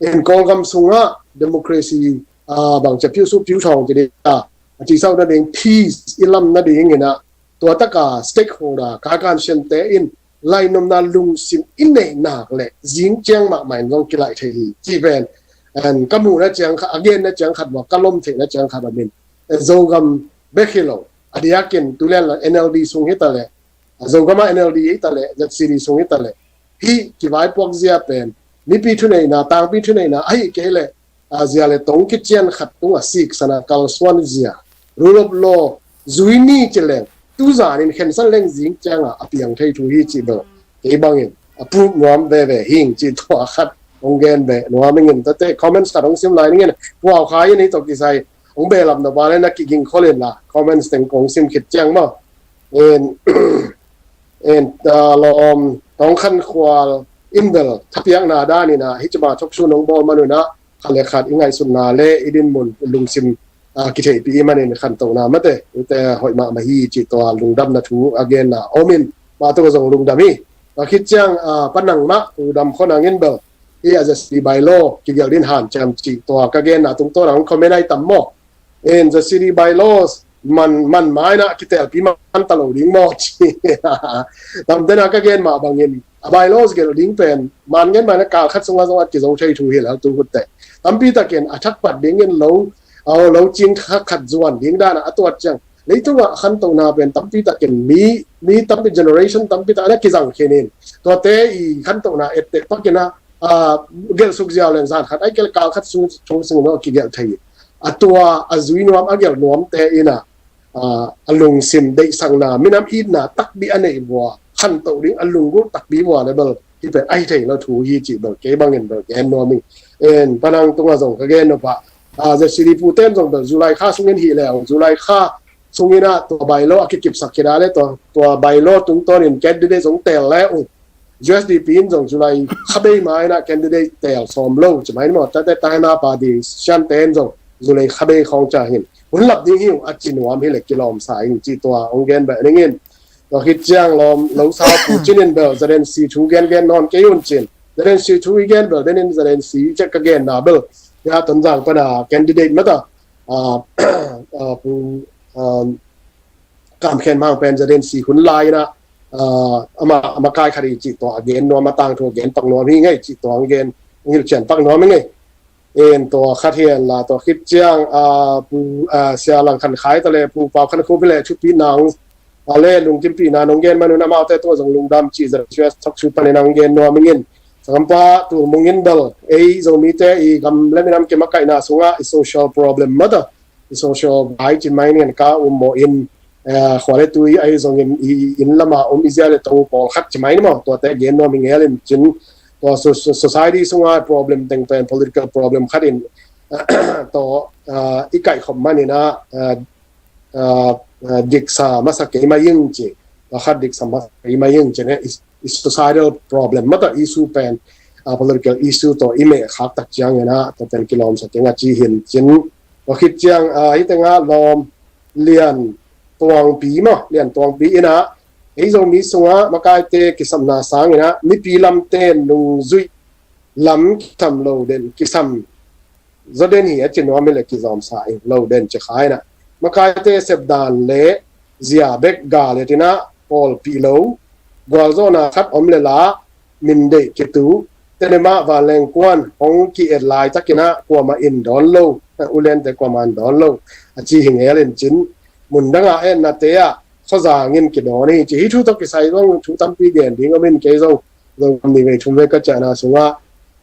in Kawlgam sungah democracy, ah, bang cia piusu piu thawng ti ding a, a ci sau nading peace i lam nading in ah, tua taka stakeholder ka kan siante in lainopna lungsim i neih nak le zing ciang mahmah in zong kilaih thei hi ci pen, and ka muhna ciang khat, a genna ciang khat, ka lom theihna ciang khat a min, eh, Zogam bek hi lo, a diakin tulian la N L D sung hi ta le, Zogama N L D hi ta le, Z C D sung hi ta le, hi kivaipuak zia pen mipi thuneihna, tangpi thuneihna ahi kei le, a, zia le tong kician khat tunga siksana kalsuan zia, rule of law zui ni ci leng, tuzanin khensan leng zing cianga a piang thei thu hi ci bel kei bangin a proof nuam veve hing ci tua khat hong gen ve nuam ingin. Tate comments khat hong sim lai ningin, Pu Au Khai in hi tawh kisai hong behlap na vale na kiging kholin la comments teng kong sim khit ciang maw. En, en, ah, lawm Tawng Khan Khual in bel thapiakna danin ah hi cima thoksun hong bawl manun ah khat le khat i ngaihsutna le i dinmun lungsim, ah, kitheihpih i manin khantohna mate ite hoih mahmah hi ci tua lungdamna thu a genna omin mah tua zong lungdam hi. Tua khit ciang, ah, panang mah Pu Dam Khua Nang in bel hi a Z C D bylaw kigelh din hanciam ci tua ka genna tungtawn ah hong comment ai tam maw. In Z C D bylaws man, man mai na kitelpi man ta lo ding maw ci. Tam dena ka gen mah bangin a bylaws gelh ding pen man gen mai na kal khat sunga zong a kizo thei thu hi lo tu hutte. Tampi takin a thakpat dingin lo, a lo cing khat khat zuan ding dana a tuat ciang leitungah khantohna pen tampi takin mi, mi tampi generation tampi tak ana kizang khinin tuate i khantohna etteh pakin a, ah, gelh suk ziau leng zan khat ai kele kal khat sung, sung sung no kigelh thei. A tua a zui nuam a gelh nuam te ina, ah, a lungsim deihsakna minam itna takbi a neih vua khantoh ding a lunggulh takbi vua le bel hi pen ai thei lo thu hi ci bel kei bangin bel gen nuam ing. En panang tunga zong ka gen nop ah, ah, Z C D pu ten zong bel July kha sungin hi leu, July kha sungin ah tua bylaw a kikipsak kida le tua, tua bylaw tungtawnin candidate zong tel le uh. U S D P in zong July kha bei ma ina candidate tel sawm lo ci mai ni maw, tate tahna pa di sian ten zong July kha bei khawng ca hin hun lap ding hi uh a ci nuam hi le kilawm sa ing ci tua hong gen beh ningin. Tua khit ciang lawm lo sa pu cinin bel Z N C thu gen gen nawn kei un cin. Z N C thu i gen bel denin Z N C i cek ka genna bel ya Tonzang pana candidate mata, ah, ah, pu, um, Kam Khen Mang pen Z N C hun lai na, ah, ama, ama kai khat i ci tua a gen nuam a tangthu a gen pak nuam hi ngei ci tua a gen ngil cian pak nuam hi ngei. En tua khat hian la tua khit ciang, ah, pu, ah, Sia Lang Khan Khai ta le Pu Pau Khan Khup hi le thupi nang a le lungkimpihna nong gen manun amaute tua zong lungdam ci Z N C thok thu panin ang gen nuam ingin. Sangam pa Tul Mung in bel ei Zomite i gam le minam kimakaihna sungah i social problem mata i social vai cin mai nian ka um maw in, eh, khua le tui ahi zongin i, i inn lama um i zia le to pawlkhat ci mai ni maw, tuate gen nuam i ngel in cin tua so-, so-, society sunga problem teng pen political problem khat in to, ah, i kaihkhop manin ah, ah, ah, ah, diksa masa kei mai ing ci, tua khat diksa masa kei mai ing ci ne i, i societal problem mata issue pen, ah, political issue to i meh khak tak ciangin ah to pen kilawmsa keng a ci hin cin. Tua khit ciang, ah, hi tengah lawm Lian Tuangpi maw, Lian Tuangpi in ah ei Zomi sungah makaite kisapna sangin ah mipi lamte nungzuih lam kisam lo den, kisam zaw den hi a ci nuam hi le kizawmsa ing lo den ci kha in ah makaite sepdan le zia bek ga le tin ah pawlpih lo, gualzawhna khat om le la min deih kitu, tene mah vanleng kuan hong ki-et laitakin ah kuamah in dawn lo, uliante kuamah in dawn lo a ci hi ngel in cin. Mun dangah etnate ah khuazang in kidawn hi ci. Hi thu tawh kisai zong thu tampi gen ding om in kei zong, zong ni vei thum vei ka ciahna sungah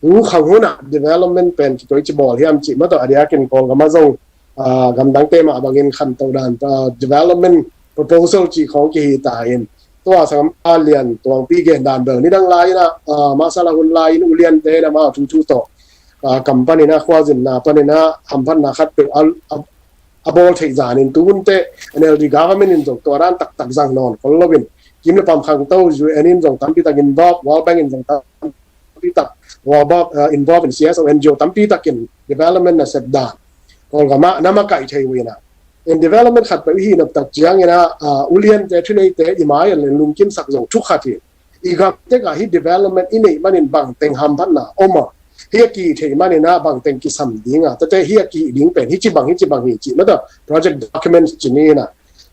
tu khang hunah development pen kikoi ci bawl hiam cih mah tawh a diakin Kawlgam ah zong, ah, gamdangte mah bangin khantoh dan, ah, development proposal cih khawng kihi ta in tua sanggampa Lian Tuangpi gen dan bel nidang lai-in ah, ah, masa la hun lai-in uliante in amau thuthu tawh, ah, kam panin ah, khualzinna panin ah hamphatna khatpeuh a, a, a bawl theih zanin tu hunte N L D government in zong tua dan taktak zang nawn khol loin, kim le pam khangto U N in zong tampi tak involve, World Bank in zong tampi tak involve, uh, involve in C S O N G O tampi takin development nasep dan Kawlgam ah na makaih thei uh in ah, in development khatpeuh i hih nop tak ciangin ah, uh, uliante thuneite i mai-ah lungkimsak zong thu khat hi. I gam tekah hih development i neih manin bangteng hamphatna om a, hih a kihih theih manin ah bangteng kisam ding a, tate hih a kihih ding pen hih ci bang, hih ci bang hi cih mata project documents ci ni in ah,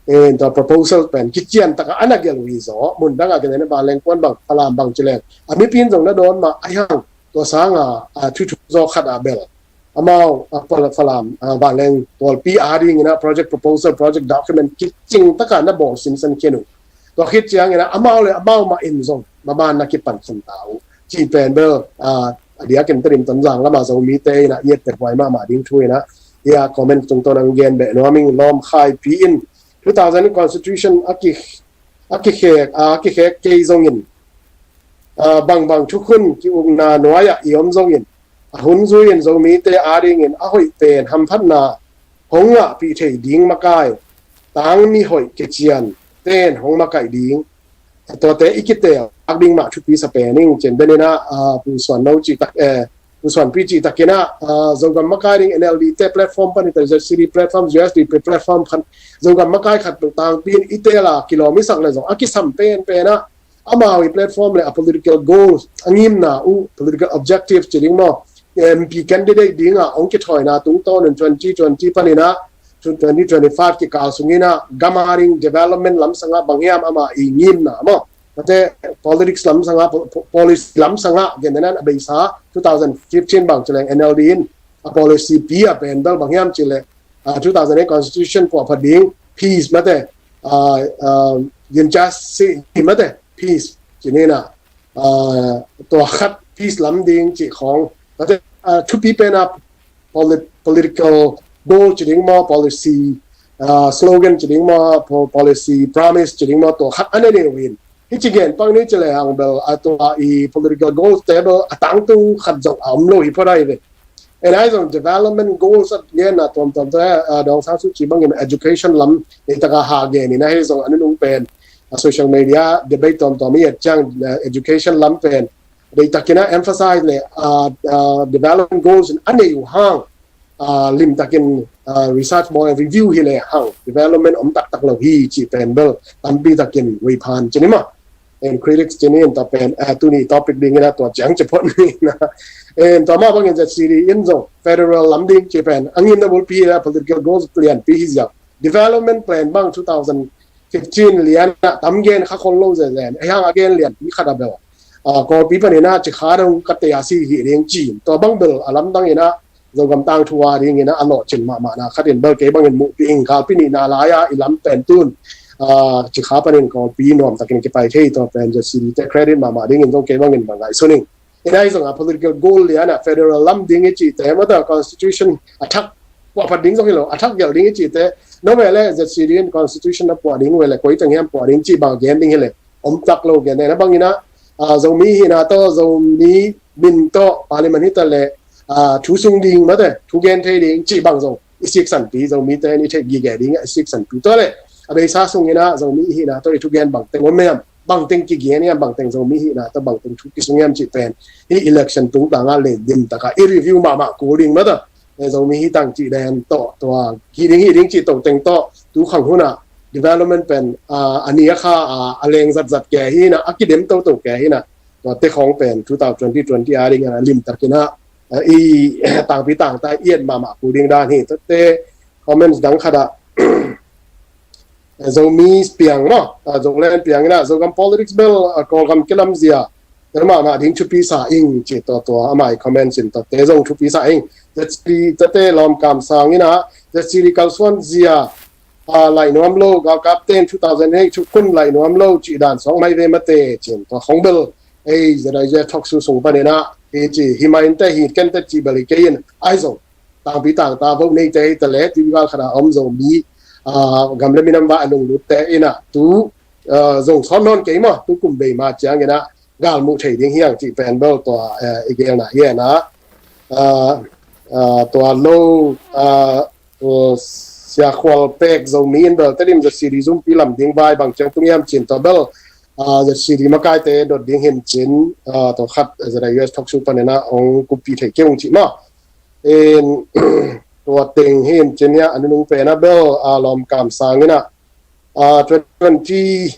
eh, tua proposal pen kician takah a na gelh uh hi zaw. Mun dangah kei na vanleng kuan bang, Falam bang ci leng a mipi in zong na dawn mah, ahi hang tua sangah, ah, thuthu zaw khat ah bel amau, ah, Fal-, Falam, ah, vanleng pawlpi adingin ah project proposal, project document kicing takah na bawl sinsen khin uh. Tua khit ciangin ah amau le amau mah in zong maban na kipan khin ta uh cih pen bel, ah, a diakin Tedim, Tonzang lamah Zomite in ah i etteh huai mahmah ding thu in ah, i a comment tungtawn ah gen beh nuam ing. Lawm Khai Pi in, two thousand constitution a ki, a kikhek, a kikhek kei zongin, ah, bangbang thukhun ki-ukna nuai-ah i om zongin, a hun zui-in Zomite adingin a hoih pen hamphatna hong ngahpih thei ding makai, tangmi hoih kician ten hong makaih ding, tuate i kitelak ding mah thupi sa pen ing. Cin den in ah, ah, Pu Suan No cih tak, eh, Pu Suan Pi cih takin ah, ah, Zogam makai ding N L D te platform panin, Z C D platform, U S D P platform khan Zogam makai khat tung tangpi in i tel a kilawm i sak le zong a kisam penpen ah, amau i platform le a political goals, a ngimna uh, political objectives ci ding maw, M P candidate dingah hong kithawina tungtawn in twenty twenty panin ah twenty twenty-five kikal sungin ah gam ading development lamsangah bang hiam amah i ngimna maw, mate politics lamsangah, po-, po-, policy lamsangah gen den in a beisa two thousand fifteen bang ci leng N L D in a policy pi a pen bel bang hiam cih leh, ah, two thousand eight constitution puahphat ding, peace mate, ah, ah, yin just si mate, peace ci ni in ah, ah, tua khat peace lam ding cih khawng, mate, ah, thupi pen ah polit-, political goal ci ding maw, policy, ah, slogan ci ding maw, po-, policy promise ci ding maw, tua khat a na nei uh in. Hih ci gen pak ni ci lehang bel a tua i political goals te bel a tangtung khat zong a om lo hi phot ahi ve. En ahi zong development goals a genna tuamtuam te, ah, Daw Aung San Suu Kyi bangin education lam, ei taka ha gen in ahi zong a nunung pen, ah, social media debate tuamtuam i et ciang, ah, education lam pen deihtakin ah emphasize le, ah, ah, development goals in a nei uh hang, ah, limtakin, ah, research bawl review hi lehang development om taktak lo hi cih pen bel tampi takin veiphan ci ni maw. En critics ci ni in tua pen, ah, tuni topic dingin ah tua ciang ci phot ni in ah. En tua mah bangin Z C D in zong federal lam ding cih pen a ngimna bulpi hi a, political goals lianpi hi ziau. Development plan bang two thousand fifteen lian ah tam gen kha khol lo zezen. Ahi hang a gen lianpi khat a bel, ah, Kawlpi panin ah Cikha dong ka tei a si hi ding ci in. Tua bang bel a lamdang in ah Zogam tangthu a dingin ah a lawhcin mahmahna khat in bel kei bangin muhpih ing. Galpi nihna lai-a i lam pen tun, ah, Cikha panin Kawlpi nuamtakin kipai thei, tua pen Z C D te credit mahmah dingin zong kei bangin bang ngaihsun ing. In ahi zong a political goal lian ah federal lam ding i cihte, mata constitution a thak puahphat ding zong hi lo, a thak gelh ding i cihte, no ve le Z C D in constitution a puah ding ve le koi teng hiam puah ding cih bang gen ding hi le om tak lo gen. En a bangin ah, ah, Zomi hihna tawh, Zomi min tawh parliament hi ta le, ah, thu sung ding mate, thu gen thei ding cih bang zong i siksanpi, Zomite in i theih gige ding ah i siksanpi. Tua le a beisa sungin ah Zomi hihna tawh i thugen bangteng om hiam, bangteng kigen hiam, bangteng Zomi hihna tawh bangteng thu kisung hiam cih pen hih election tungtangah le dim takah i review mahmah kul ding mata. Eh, Zomi hi tang cih den tawh, tua hi ding, hi ding cih tawh teng tawh tu khang hunah development pen, ah, a ni a kha, ah, a leng zatzat kei hi in ah, a kidem toto kei hi in ah, tua te khawng pen two thousand twenty twenty a ding ah limtakin ah, ah, i tangpi tangta i et mahmah kul ding dan hi. Tua te comments dang khat ah, Zomi piang maw, ah, Zoland piang in ah, Zogam politics bel, ah, Kawlgam kilamzia tel mahmah ding thupi sa ing ci tua tua amah i comments in tua te zong thupi sa ing. Z C D tate lawmkam sang in ah, Z C D kalsuan zia, ah, laih nuam lo, galkapte in two thousand eight thukhun laih nuam lo cih dan sawng mai ve mate cin tua khong bel. Ei, Z I Z talk show sung panin ah, hi ci, hi mai inte, hi kente cih bel hi kei in, ahi zong tangpi tangta vote neite hi ta le, T V gal khat a om Zomi, ah, gam le minam va a lunglutte in ah, tu zong sawn nawn kei maw, tukum bei ma ciangin ah galmuh thei ding hi hang cih pen bel tua i gelna hi a. Tua lo, Sia Khual Pek Zomi in bel Tedim Z C D zumpi lam ding vai bang ciang tung hiam cin tua bel Z C D makaite dot ding hi in cin, tua khat Z I U S talk show panin ah hong kuppih thei kei ung cih maw. Tua teng hi in cin, a nunung pen ah bel Lawm Kam Sang in ah twenty twenty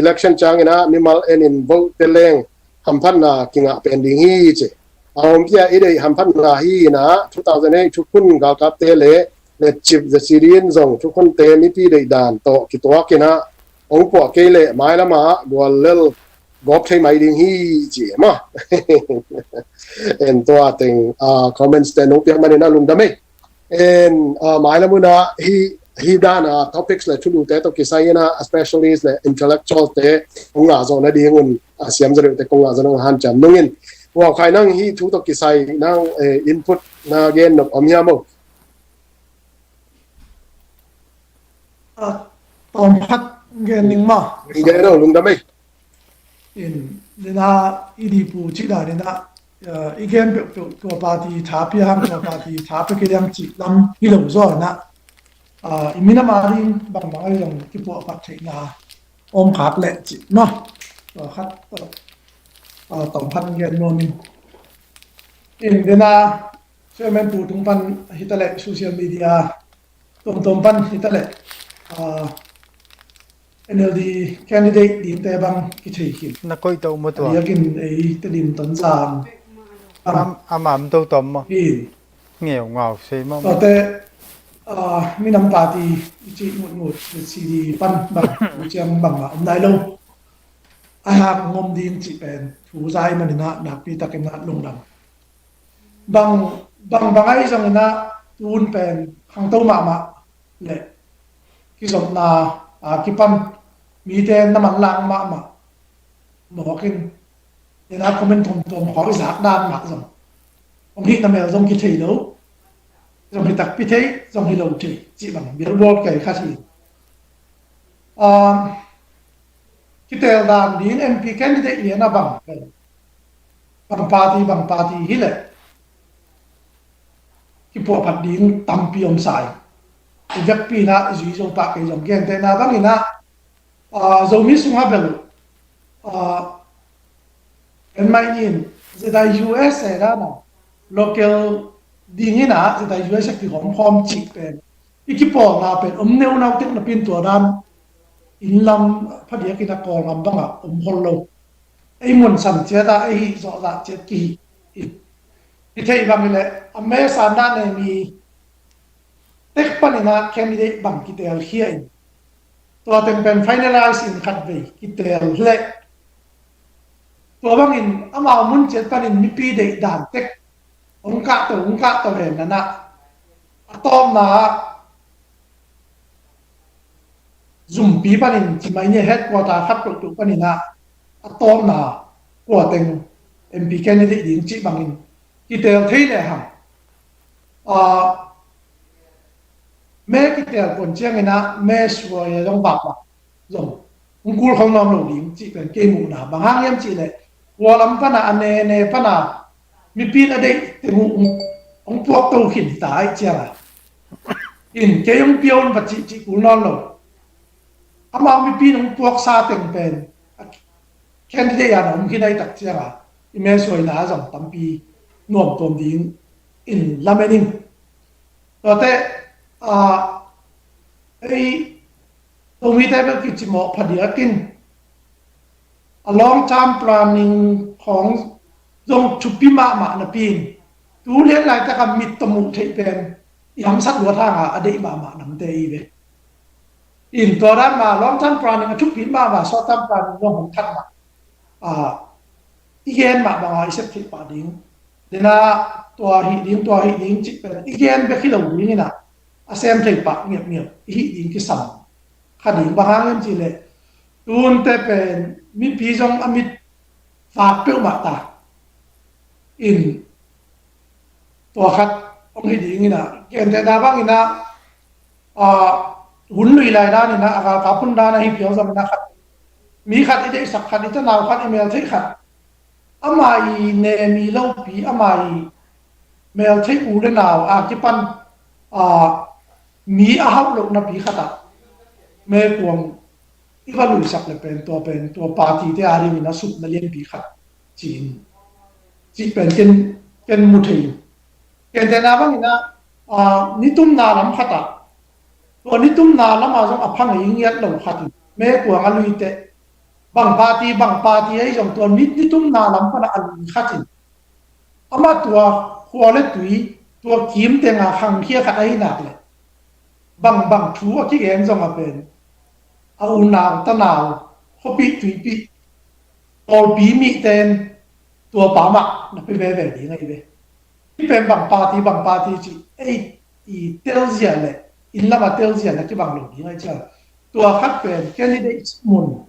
election ciangin ah mimal en in vote te leng hamphatna kingah pen ding hi ci. A om kia i deih hamphatna hi in ah two thousand eight thukhun galkapte le letcip Z C D in zong thukhunte mipi deih dan tawh kituak in ah hong puah kei leh mailam ah guallel gawp thei mai ding hi ci maw. En tua teng comments te nong piak manin ah lungdam ei. En mailam un ah hih dan a topics le thulute tawh kisai in ah specialist le intellectual te kong ngah zawh nading un, a siam zaw deuhte kong ngah zawh nading hanciam nung in. Uau Khai, nang hih thu tawh kisai nang input na gen nop om hiam maw? Tawm khat gen ning maw? Gen lo, lungdam ei. In, nina i dipu cih danin ah i gen peuhpeuh tua party tha pia hang, tua party tha pia kei hang cih lam hi lo zaw in ah i minam a ding bangbang ahi zong kipuahphat theihna om khak leh cih maw. Tua khat tawm khat gen nuam in. In, nina chairman pu tung pan hi ta leh social media tuamtuam pan hi ta leh N L D candidate dingte bang kithei khin. Na koih tawh maw tua? Biakinn ei Tedim Tonzang. Am, am, am to tom maw? Hi. Ngeu ngau sei maw? Tuate minam party i cih ngutngut Z C D pan bang ciang bang a om nai lo. A hak ngom ding cih pen thu zai manin ah nakpi takin ah lungdam. Bang, bang, bang ahi zongin ah tun pen khangto mahmah le kizopna a kipan mite na manlang mahmah mawkin, nina comment tuamtuam khawng i zak dan mah zong hong hih na mel zong kithei lo, zong hi takpi thei, zong hi lo thei cih bang bialbual kei khat hi. Kitel dan ding M P candidate lian a bang, bang party, bang party hi leh kipuahphat ding tampi om sa hi. I vekpi in ah i zui zo pah kei zong gentehna bangin ah Zomi sungah bel en mai in Z I U S a dan a local dingin ah Z I U S a kihawmkhawm cih pen i kipawlna pen om neunau tek napi in tua dan inn lam phadiakin a Kawlgam bangah om hol lo. Ei mun san ciat ah ei hih zawhzah ciat kihih in, i theih bang hi leh a mesa na nei mi tek panin ah candidate bang kitel khia in tua teng pen finalize in khatvei kitel leh tua bangin amau mun ciat panin mipi deih dan tek hong kahto, hong kahto hen nanah a tawpna ah zumpi panin ci mai ni, headquarter khat peuhpeuh panin ah a tawpna kua teng M P candidate ding cih bangin kitel thei lehang me kitel kuan ciangin ah me suai a zong bakbak zong hong kul khong nuam lo ding cih pen kei muhna. Bang hang hiam cih leh kua lam pana a nene pana mipi in a deih teng uh hong puak to khin hi ta aih cianga in kei hong pia un va cih cih kul nawn lo. Amau mipi in hong puaksa teng pen candidate a na om khin aih tak cianga i me suaina zong tampi nuam tuam ding in lamen in. Tuate ei Zomite bel kicimawh phadiakin a long term planning khawng zong thupi mahmah napi in tu lian laitak a mit tawh muh theih pen i hamsat luat hanga a deih mahmah namte i ve. In tua dan ma long term planning a thupi mahmah, short term planning zong hong khat mah i gen mah banga i sep theih pah ding. Dena tua hih ding, tua hih ding cih pen i gen bek hi lo ding ina a sem thei pah ngiapngiap i hih ding kisam kha ding. Bang hang hiam cih leh tunte pen mipi zong a mit vak peuhmah ta in tua khat hong hi ding ina, gentehna bang ina hun lui lai dan ina a galkap hun dan ahi piang zong ina khat mi khat i deihsak khat, i tanau khat, i meltheih khat, ama i nem i lopi, ama i meltheih u le nau a kipan, a, mi a hauh lohna pi khat ah meikuang i va luisak le pen tua pen tua party te a dingin a supna lianpi khat ci-in, cih pen ken, ken mu thei in. Ken tena bangin ah, a, nitumna lam khat ah, tua nitumna lamah zong a pha ngei ngiat lo khat in meikuang a lui teh, bang party, bang party ahi zong tua ni, nitumna lam pan a lui khat in, amah tua khua le tui, tua kim tenga khangkhia khat ahi nak leh, bang bang thu a kigen zong a pen, a unau, tanau, khuapih, tuipih, pawlpi mihte in tua pa mah na pia veve ding ahi ve. Hih pen bang party, bang party cih ei i telzia le inn lama telzia na kibang lo ding ahi ciang, tua khat pen candidate mun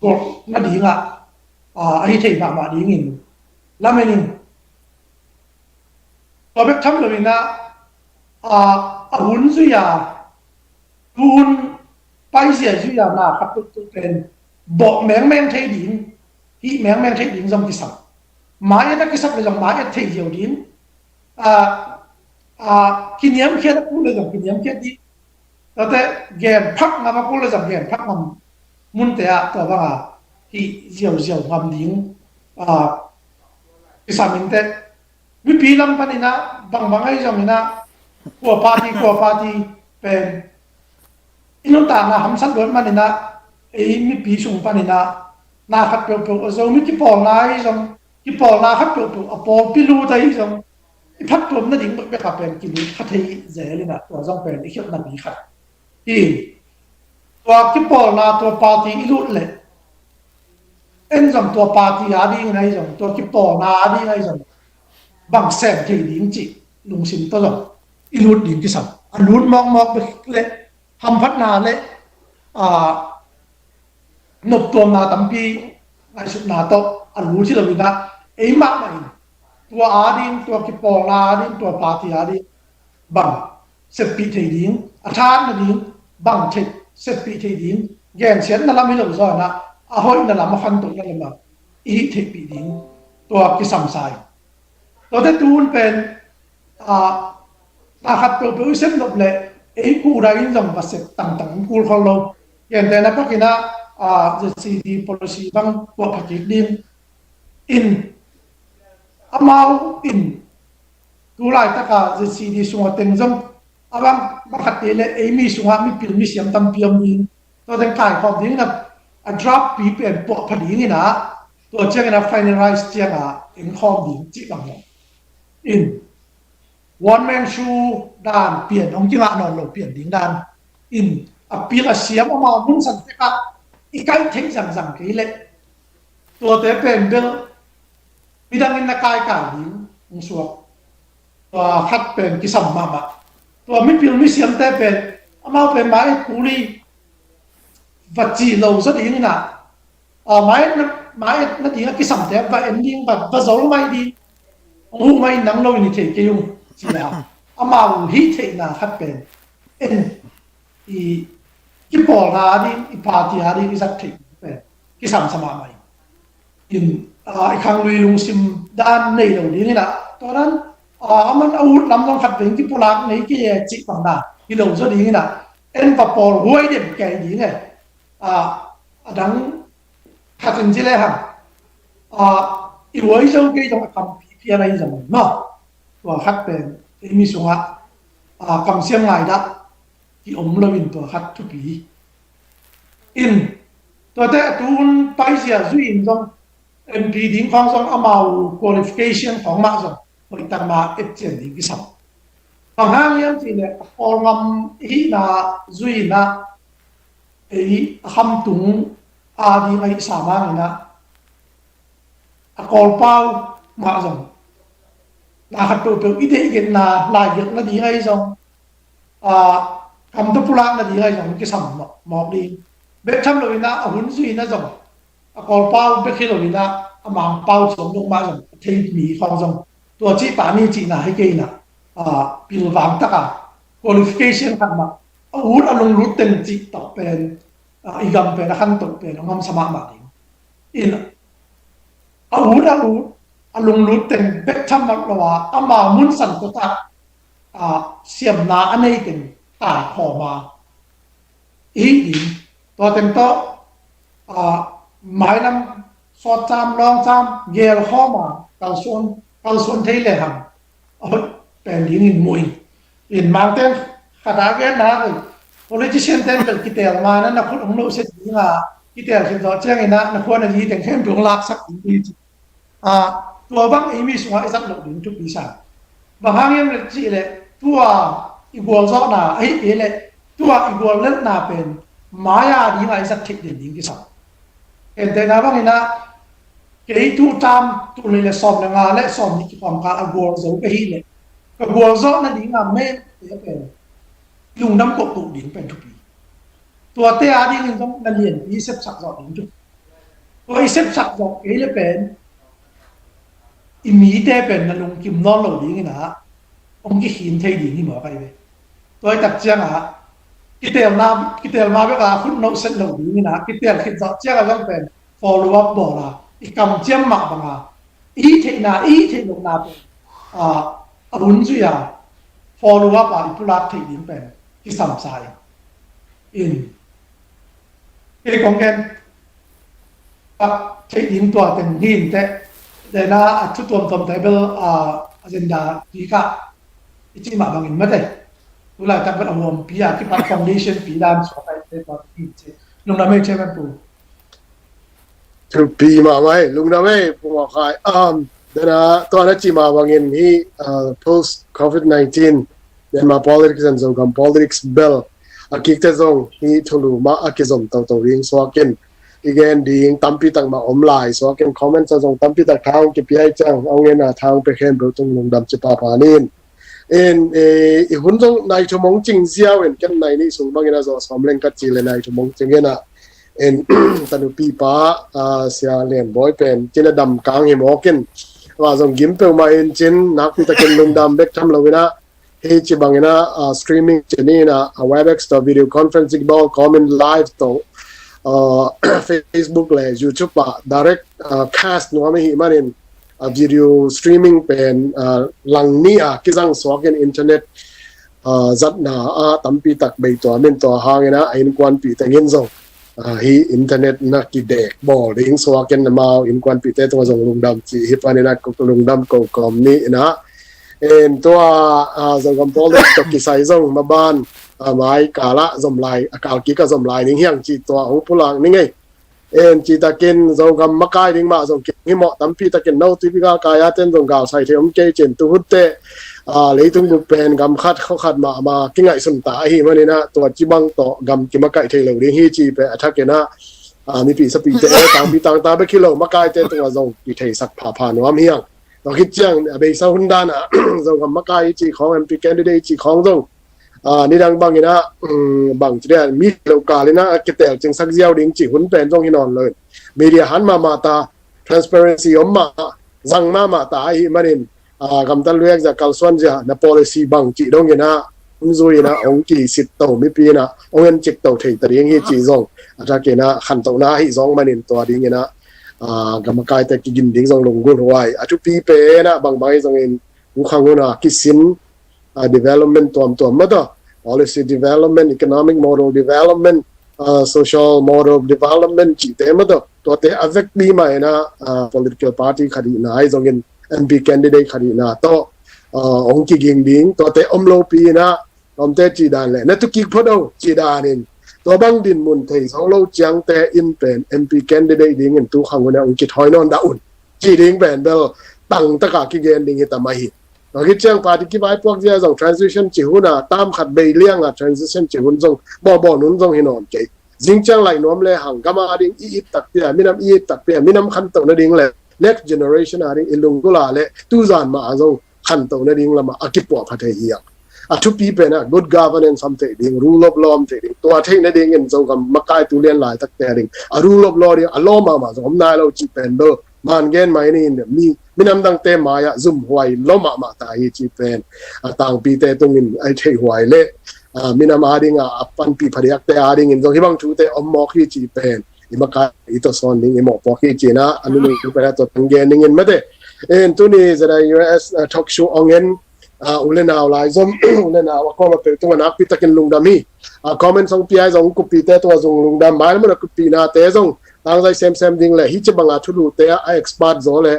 gawh nadingah, a, ahi thei mahmah dingin lamen in. Tua bek tham loin ah, a, a hun zui a, tu hun paizia zui a na khat peuhpeuh pen bawh mengmeng thei ding, hih mengmeng thei ding zong kisam. Mai-et a kisap le zong mai-et thei ziau ding, a, a, kiniamkhiat a kul le zong kiniamkhiat ding. Tuate gen phak ngam a kul le zong gen phak ngam munte ah tua banga hih ziauziau ngam ding, a, kisam in teh. Mipi lam panin ah bangbang ahi zongin ah, kua party, kua party pen i nuntakna hamsat luat manin ah, ei mipi sung panin ah na khat peuhpeuh a Zomi kipawlna ahi zong, kipawlna khat peuhpeuh a pawlpi lut ahi zong, i phattuam nading bekbek a pen kilut kha thei zel in ah, tua zong pen i khialhna pi khat hi. Tua kipawlna, tua party i lut leh, en zong tua party a dingin ahi zong, tua kipawlna a ding ahi zong, bang sem thei ding cih lungsim tawh zong i lut ding kisam. A lut mawkmawk bek le hamphatna le, a, noptuamna tampi ngaihsutna tawh a lut hi loin ah, ei mahmah in tua a ding, tua kipawlna a ding, tua party a ding bang seppih thei ding, a tha nading bang theih seppih thei ding, gensiatna lam hi lo zaw in ah, a hoihna lam, a khantohna lam ah i hih theihpih ding tua kisam sa in. Tuate tu hun pen, a, na khat peuhpeuh i sep nop leh ei kudai in zong va sep tangtang in kul khol lo. Gentehna pakin ah, a, Z C D policy bang tuah pha kik ding in, amau in tu laitaka Z C D sungah teng zong a bang, bang khat te le ei mi sungah mipil misiam tampi om ding, tua teng kaikhawm ding in ah, a draft pi pen puah pha ding in ah, tua ciangin ah finalize ciangah engkhawm ding cih bang in, one man show dan pian hong kingah nawn lo pian ding dan in, a pil a siam amau mun san tekah i kaih theih zangzang kei leh, tuate pen bel midang in na kaikai ding hong suak. Tua khat pen kisam mahmah. Tua mipil misiamte pen amau pen mai-et kul hi, va ci lo zaw ding in ah, a, mai-et na, mai-et nading a kisamte va en ding, va, va zol mai ding, hong huh mai in nang lo in i thei kei ung, ci-a amau hih theihna khat pen en, i kipawlna a ding, i party a ding i zat theih pen kisam sa mahmah in, a, i khanglui lungsim dan nei lo ding in ah, tua dan, a, a man a ut lam zong khat veng kipulak nei kei e cih bang dan hi lo zaw ding in ah, en va pawlhuai den kei ding e. A, a dang khat in ci lehang, a, i huai zo kei zong a kampi phial ahi zong maw, tua khat pen ei mi sungah, a, kamsiam ngaidah kiom loin tua khat thupi in, tuate a tu hun paizia zui in zong M P ding khawng zong amau qualification khawng mah zong hoihtak mah etcian ding kisam. Bang hang hiam cih leh a Kawlgam i hihna zui in ah, ei a khamtung a ding a hih sam hangin ah, a Kawlpau mah zong na khat peuhpeuh i deihgetna, laigelhna ding ahi zong, a, kamta pulakna ding ahi zong kisam mawk, mawk ding. Bek tham loin ah a hun zui in ah zong a Kawlpau bek hi loin ah a Mangpau ciang dong mah zong a thei mi khawng zong tua cih pah ni cihna hi kei in ah, a, pilvang taka qualification khat mah, a ut a lunglut teng cih tawh pen, i gam pen a khantoh pen a ngamsa mahmah ding. In a ut a ut a lunglut teng bek tham lo a, ama munsan taktak siamna a nei teng taikhawm a, i hih ding. Tua teng tawh mailam sawtcam lawngcam gelkhawm a kalsuan, kalsuan thei lehang a hoih pen dingin mu in. In Mangte khat a genna, politician ten bel kitel ma na, na khut hong nohset ding a, kitel khit zawh ciangin ah na khua na li teng khempeuh hong laksak ding hi ci. Tua bang ei mi sungah i zat loh ding thupi sa. Bang hang hiam le cih leh tua i gualzawhna ahi kei leh tua i guallelhna pen mai-a dingah i zat theih den ding kisam. Gentehna bangin ah kei tu tam, tul nih le sawm le nga le sawm nih kipamkal a gualzo ka hih leh ka gualzawhna dingah mente pen lungdam kohkoh ding pen thupi. Tuate a dingin zong na lianpi i sepsak zawh ding thupi. Tua i sepsak zawh kei le pen i mite pen na lungkim nawn lo dingin ah hong kikhin thei ding hi mawk ahi ve. Tua i tak ciangah kitelna, kitelna bek a khut nohset lo dingin ah kitel khit zawh ciangah zong pen follow up bawl a, i kamciam mah banga i theihna i theih lohna pen a hun zui a follow up a i pulak theih ding pen kisam sa in. In kei kong gen theih ding tua teng hi inteh. Dena a thu tuamtuam te bel agenda kikah i cih mah bangin mate. Tulaitak bel a huampi a kipat foundation pi dan suak a i te tua hi ci. Lungdam ei, Chairman Pu. Thupi mahmah ei, lungdam ei, Pu Mawk Khai. Dena tua na cih mah bangin hi, post covid nineteen Myanmar politics and Zogam politics bel a kikte zong hi thulu mah a kizom toto ding suakin i gen ding tampi tak mah om lai suakin comments a zong tampi tak thang kipia i ciang a hong en a thang pe khempeuh tung lungdam ci pahpah ning. In i hun zong nai thum hong cing ziau in, ken nai nih sung bangin a zawh sawm leng ka ci le nai thum hong cing in ah, in tanupi pa Sia Lian Bawi pen cina dam kang hi mawk in, amah zong gim peuhmah in cin nakpi takin lungdam bek tham lo in ah, hei ci bangin ah streaming cin in ah, a Webex tawh video conferencing bawl kawmin live tawh Facebook le YouTube ah direct cast nuam ahih manin a video streaming pen lang ni a kizang suakin internet zatna a tampi tak bei tuam in, tua hangin ah a innkuanpih tengin zong hi internet na kidek bawl ding suakin amau innkuanpihte tungah zong lungdam ci hi panin ah lungdam ko kawm ni in ah, in tua Zogam politics tawh kisai zong maban mai kalah zom lai, a kal kikah zom lai ding hiang ci tua hong pulak ning ei. En citakin Zogam makai ding mah zong kihimawh tampi takin no tuipi galkai a ten zong galsai thei om kei cin, tuhutte leitung bup pen gam khat khua khat mahmah kingaihsun ta ahih manin ah tua cibang tawh gam kimakaih thei lo ding hi ci pen a thakin ah mipi sapite tangpi tangta bek hi lo makaite tungah zong kitheisak phapha nuam hiang. Tua khit ciang a beisa hun dan ah Zogam makai ci khawng, M P candidate ci khawng zong nidang bangin ah bang ci dia mi lo kal in ah a kitel cingsak ziau ding ci hun pen zong hi nawn lo in, media han mahmah ta, transparency om mah, zang mahmah ta ahih manin gamtat luek zia, kalsuan zia, na policy bang cih dongin ah hong zui in ah hong kisitto mipi in ah hong encikto thei ta ding hi cih zong a thakin ah khantohna ahi zong manin tua dingin ah gamakaite kigin ding zong lunggulh huai. A thupi pen ah bangbang hi zongin hukhang hun a kisin development tuamtuam mah tawh, policy development, economic model development, social model development cihte mah tawh, tuate a vekpi mah in ah political party khat hihna ahi zongin M P candidate khat hihna tawh hong kiging ding, tuate om lopi in ah lawmte cih dan le na tukik phot o cih danin tua bang dinmun thei zo lo ciangte in pen M P candidate dingin tukhang hun ah hong kithawi nawn dah un cih ding pen bel tangtaka kigen ding hi ta mah hi. Tua khit ciang party kivaipuak zia zong transition ci hun a tam khat bei lianga transition ci hun zong bawlbawl hun zong hi nawn kei. Zing ciang lai nuam le hang gam a ding i it takpi a, minam i it takpi a, minam khantoh nading le next generation a ding i lunggulh a le tuzan mah a zong khantoh nading lamah a kipuahpha thei hi a. A thupi pen ah good governance om thei ding, rule of law om thei ding, tua theih nadingin Zogam makai tu lian laitakte a ding a rule of law ding a law mahmah zong om nai lo cih pen bel man gen mai ni in mi minam dangte mai-ah zumhuai lo mahmah ta hi cih pen a tangpite tungin a theihhuai le ah, minam ading a, a panpih phadiakte adingin zong hih bang thute om mawk hi cih pen i makai i tawsawn ding i mawhpuak hi cih na a nunung pen a tua teng gen dingin mate. In tuni ZIUS, ah, talk show ong en, ah, u le nau lai zom, u le nau a kawm a peuh tungah nakpi takin lungdam hi. Ah, comment song piai zong kuppite tungah zong lungdam, mailam a kuppihnate zong tangzai semsem ding le hih ci banga thulute a expert zaw le,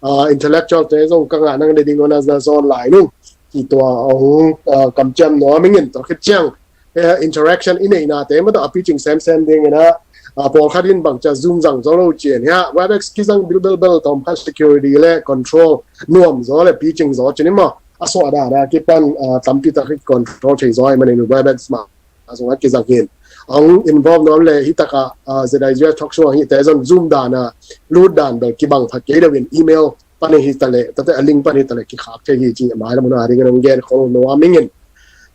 ah, intellectual te zong ka ngah nang le ding on a na zawn lai nung. Ci tua ong, ah, kamciam nuam ingin tua khit ciang, eh, interaction i neihnate mata a picing semsem dingin a, ah, pawlkhat in bangcia Zoom zang zaw lo cian hia, WebEx kizang bilbelbel tawm khat security le control nuam zaw le picing zaw cin i maw. A suah dana kipan, ah, tampi tak control thei zaw i manin WebEx ma a zong a kizang hin. Ong involve nuam le hih taka, ah, ZIUS talk show hihte zon Zoom dana lut dan bel kibang pha kei deuhin email pan hi ta le, tate a link pan hi ta le kikhak thei hi ci mailam a dingin ong gen khol nuam ingin.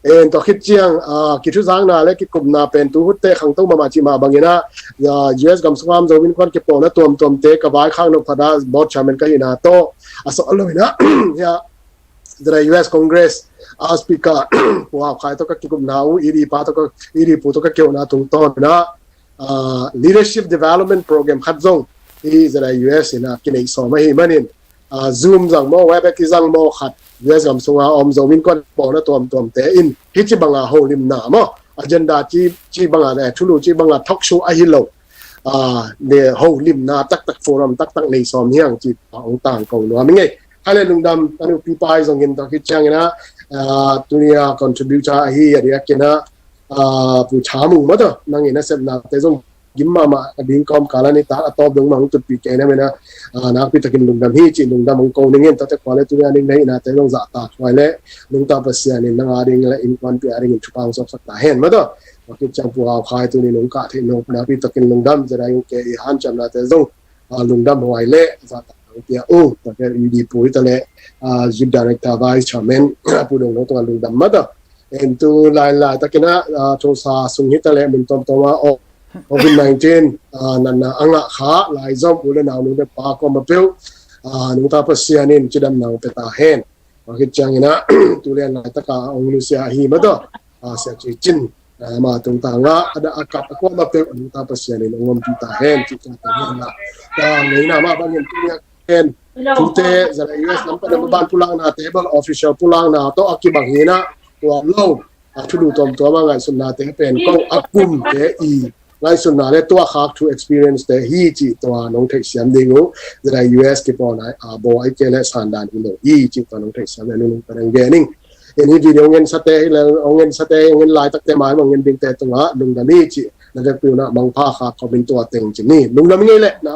En tua khit ciang, ah, kithuzakna le kikupna pen tu hutte khangto mahmah ci mah bangin a, ah, US gam sungam zo in kuan kipawlna tuamtuamte ka vaikhak nop phata board chairman ka hihna tawh a sawh lo in a, hia, ZIUS Congress, ah, speaker Pu Hau Khai tawh ka kikupna uh, ED pa tawh ka, ED pu tawh ka kihona tungtawn in a, ah, leadership development program khat zong hih ZIUS in a kineih sawm ahi manin, ah, Zoom zang maw, WebEx kizang maw khat, US gam sunga om zo in kuan pawlna tuamtuamte in hih ci banga holimna maw, agenda ci, ci banga le thulu ci banga talk show ahi lo, ah, le holimna taktak forum taktak nei sawm hiang ci pa ong tangko nuam ingei. Hai le lungdam, ka nupi pai zongin tua khit ciangin a, ah, tunia contributor ahi a diakin a, ah, Pu Tha Mung mata nangin a sepnate zong gim mahmah a ding kawmkal a nitak a tawp dong mah hong tutpih kei na mena, ah, nakpi takin lungdam hi ci lungdam hong ko ningin tate khua le tunia ning na hihnate zong zahtak huai le lungta Pasian in nang a ding le innkuanpih a dingin thupha hong suaksak ta hen mata. Tua khit ciang Pu Hau Khai tuni nong kah theih nop nakpi takin lungdam, ZIUK i hanciamnate zong, ah, lungdam huai le zahtak hong pia uh. Tate ED pu hi ta le, ah, Youth Director Vice Chairman Pu Dong Lo tungah lungdam mata. En tu lailai takin a, ah, Tulsa sung hi ta le mun tuamtuam a, oh, COVID nineteen, ah, natna a ngah kha lai zom u le nau nu le pa kawm a peuh, ah, nungta Pasian in cidamna hong pia ta hen. Tua khit ciangin a, tu lian laitaka ong nusia ahi mata, ah, Sia Ci Cin, ah, ama tungtang a, a da a kap a kawm a peuh nungta Pasian in ong ompih ta hen ci tua ta hen la. Tua ngeina mah bangin tunia hen, tute ZIUS lam pan a maban pulakna table official pulakna tawh a kibang hi na, tua lo, a thulu tuamtuam a ngaihsutnate pen ko a kumte i ngaihsutna le tuahkhak thu experience te hi ci tua nong theihsiam ding uh. ZIUS kipawlna, ah, bawl ai ke le sandan hi lo hi ci tua nong theihsiam le nung nung padang gening. En hi video ngen sate hi le, ong ngen sate, ong ngen laitakte mai mah ong ngen dingte tungah lungdam hi ci na vekpi un a mangpha kha comment tua teng ci ni. Lungdam ngei le na.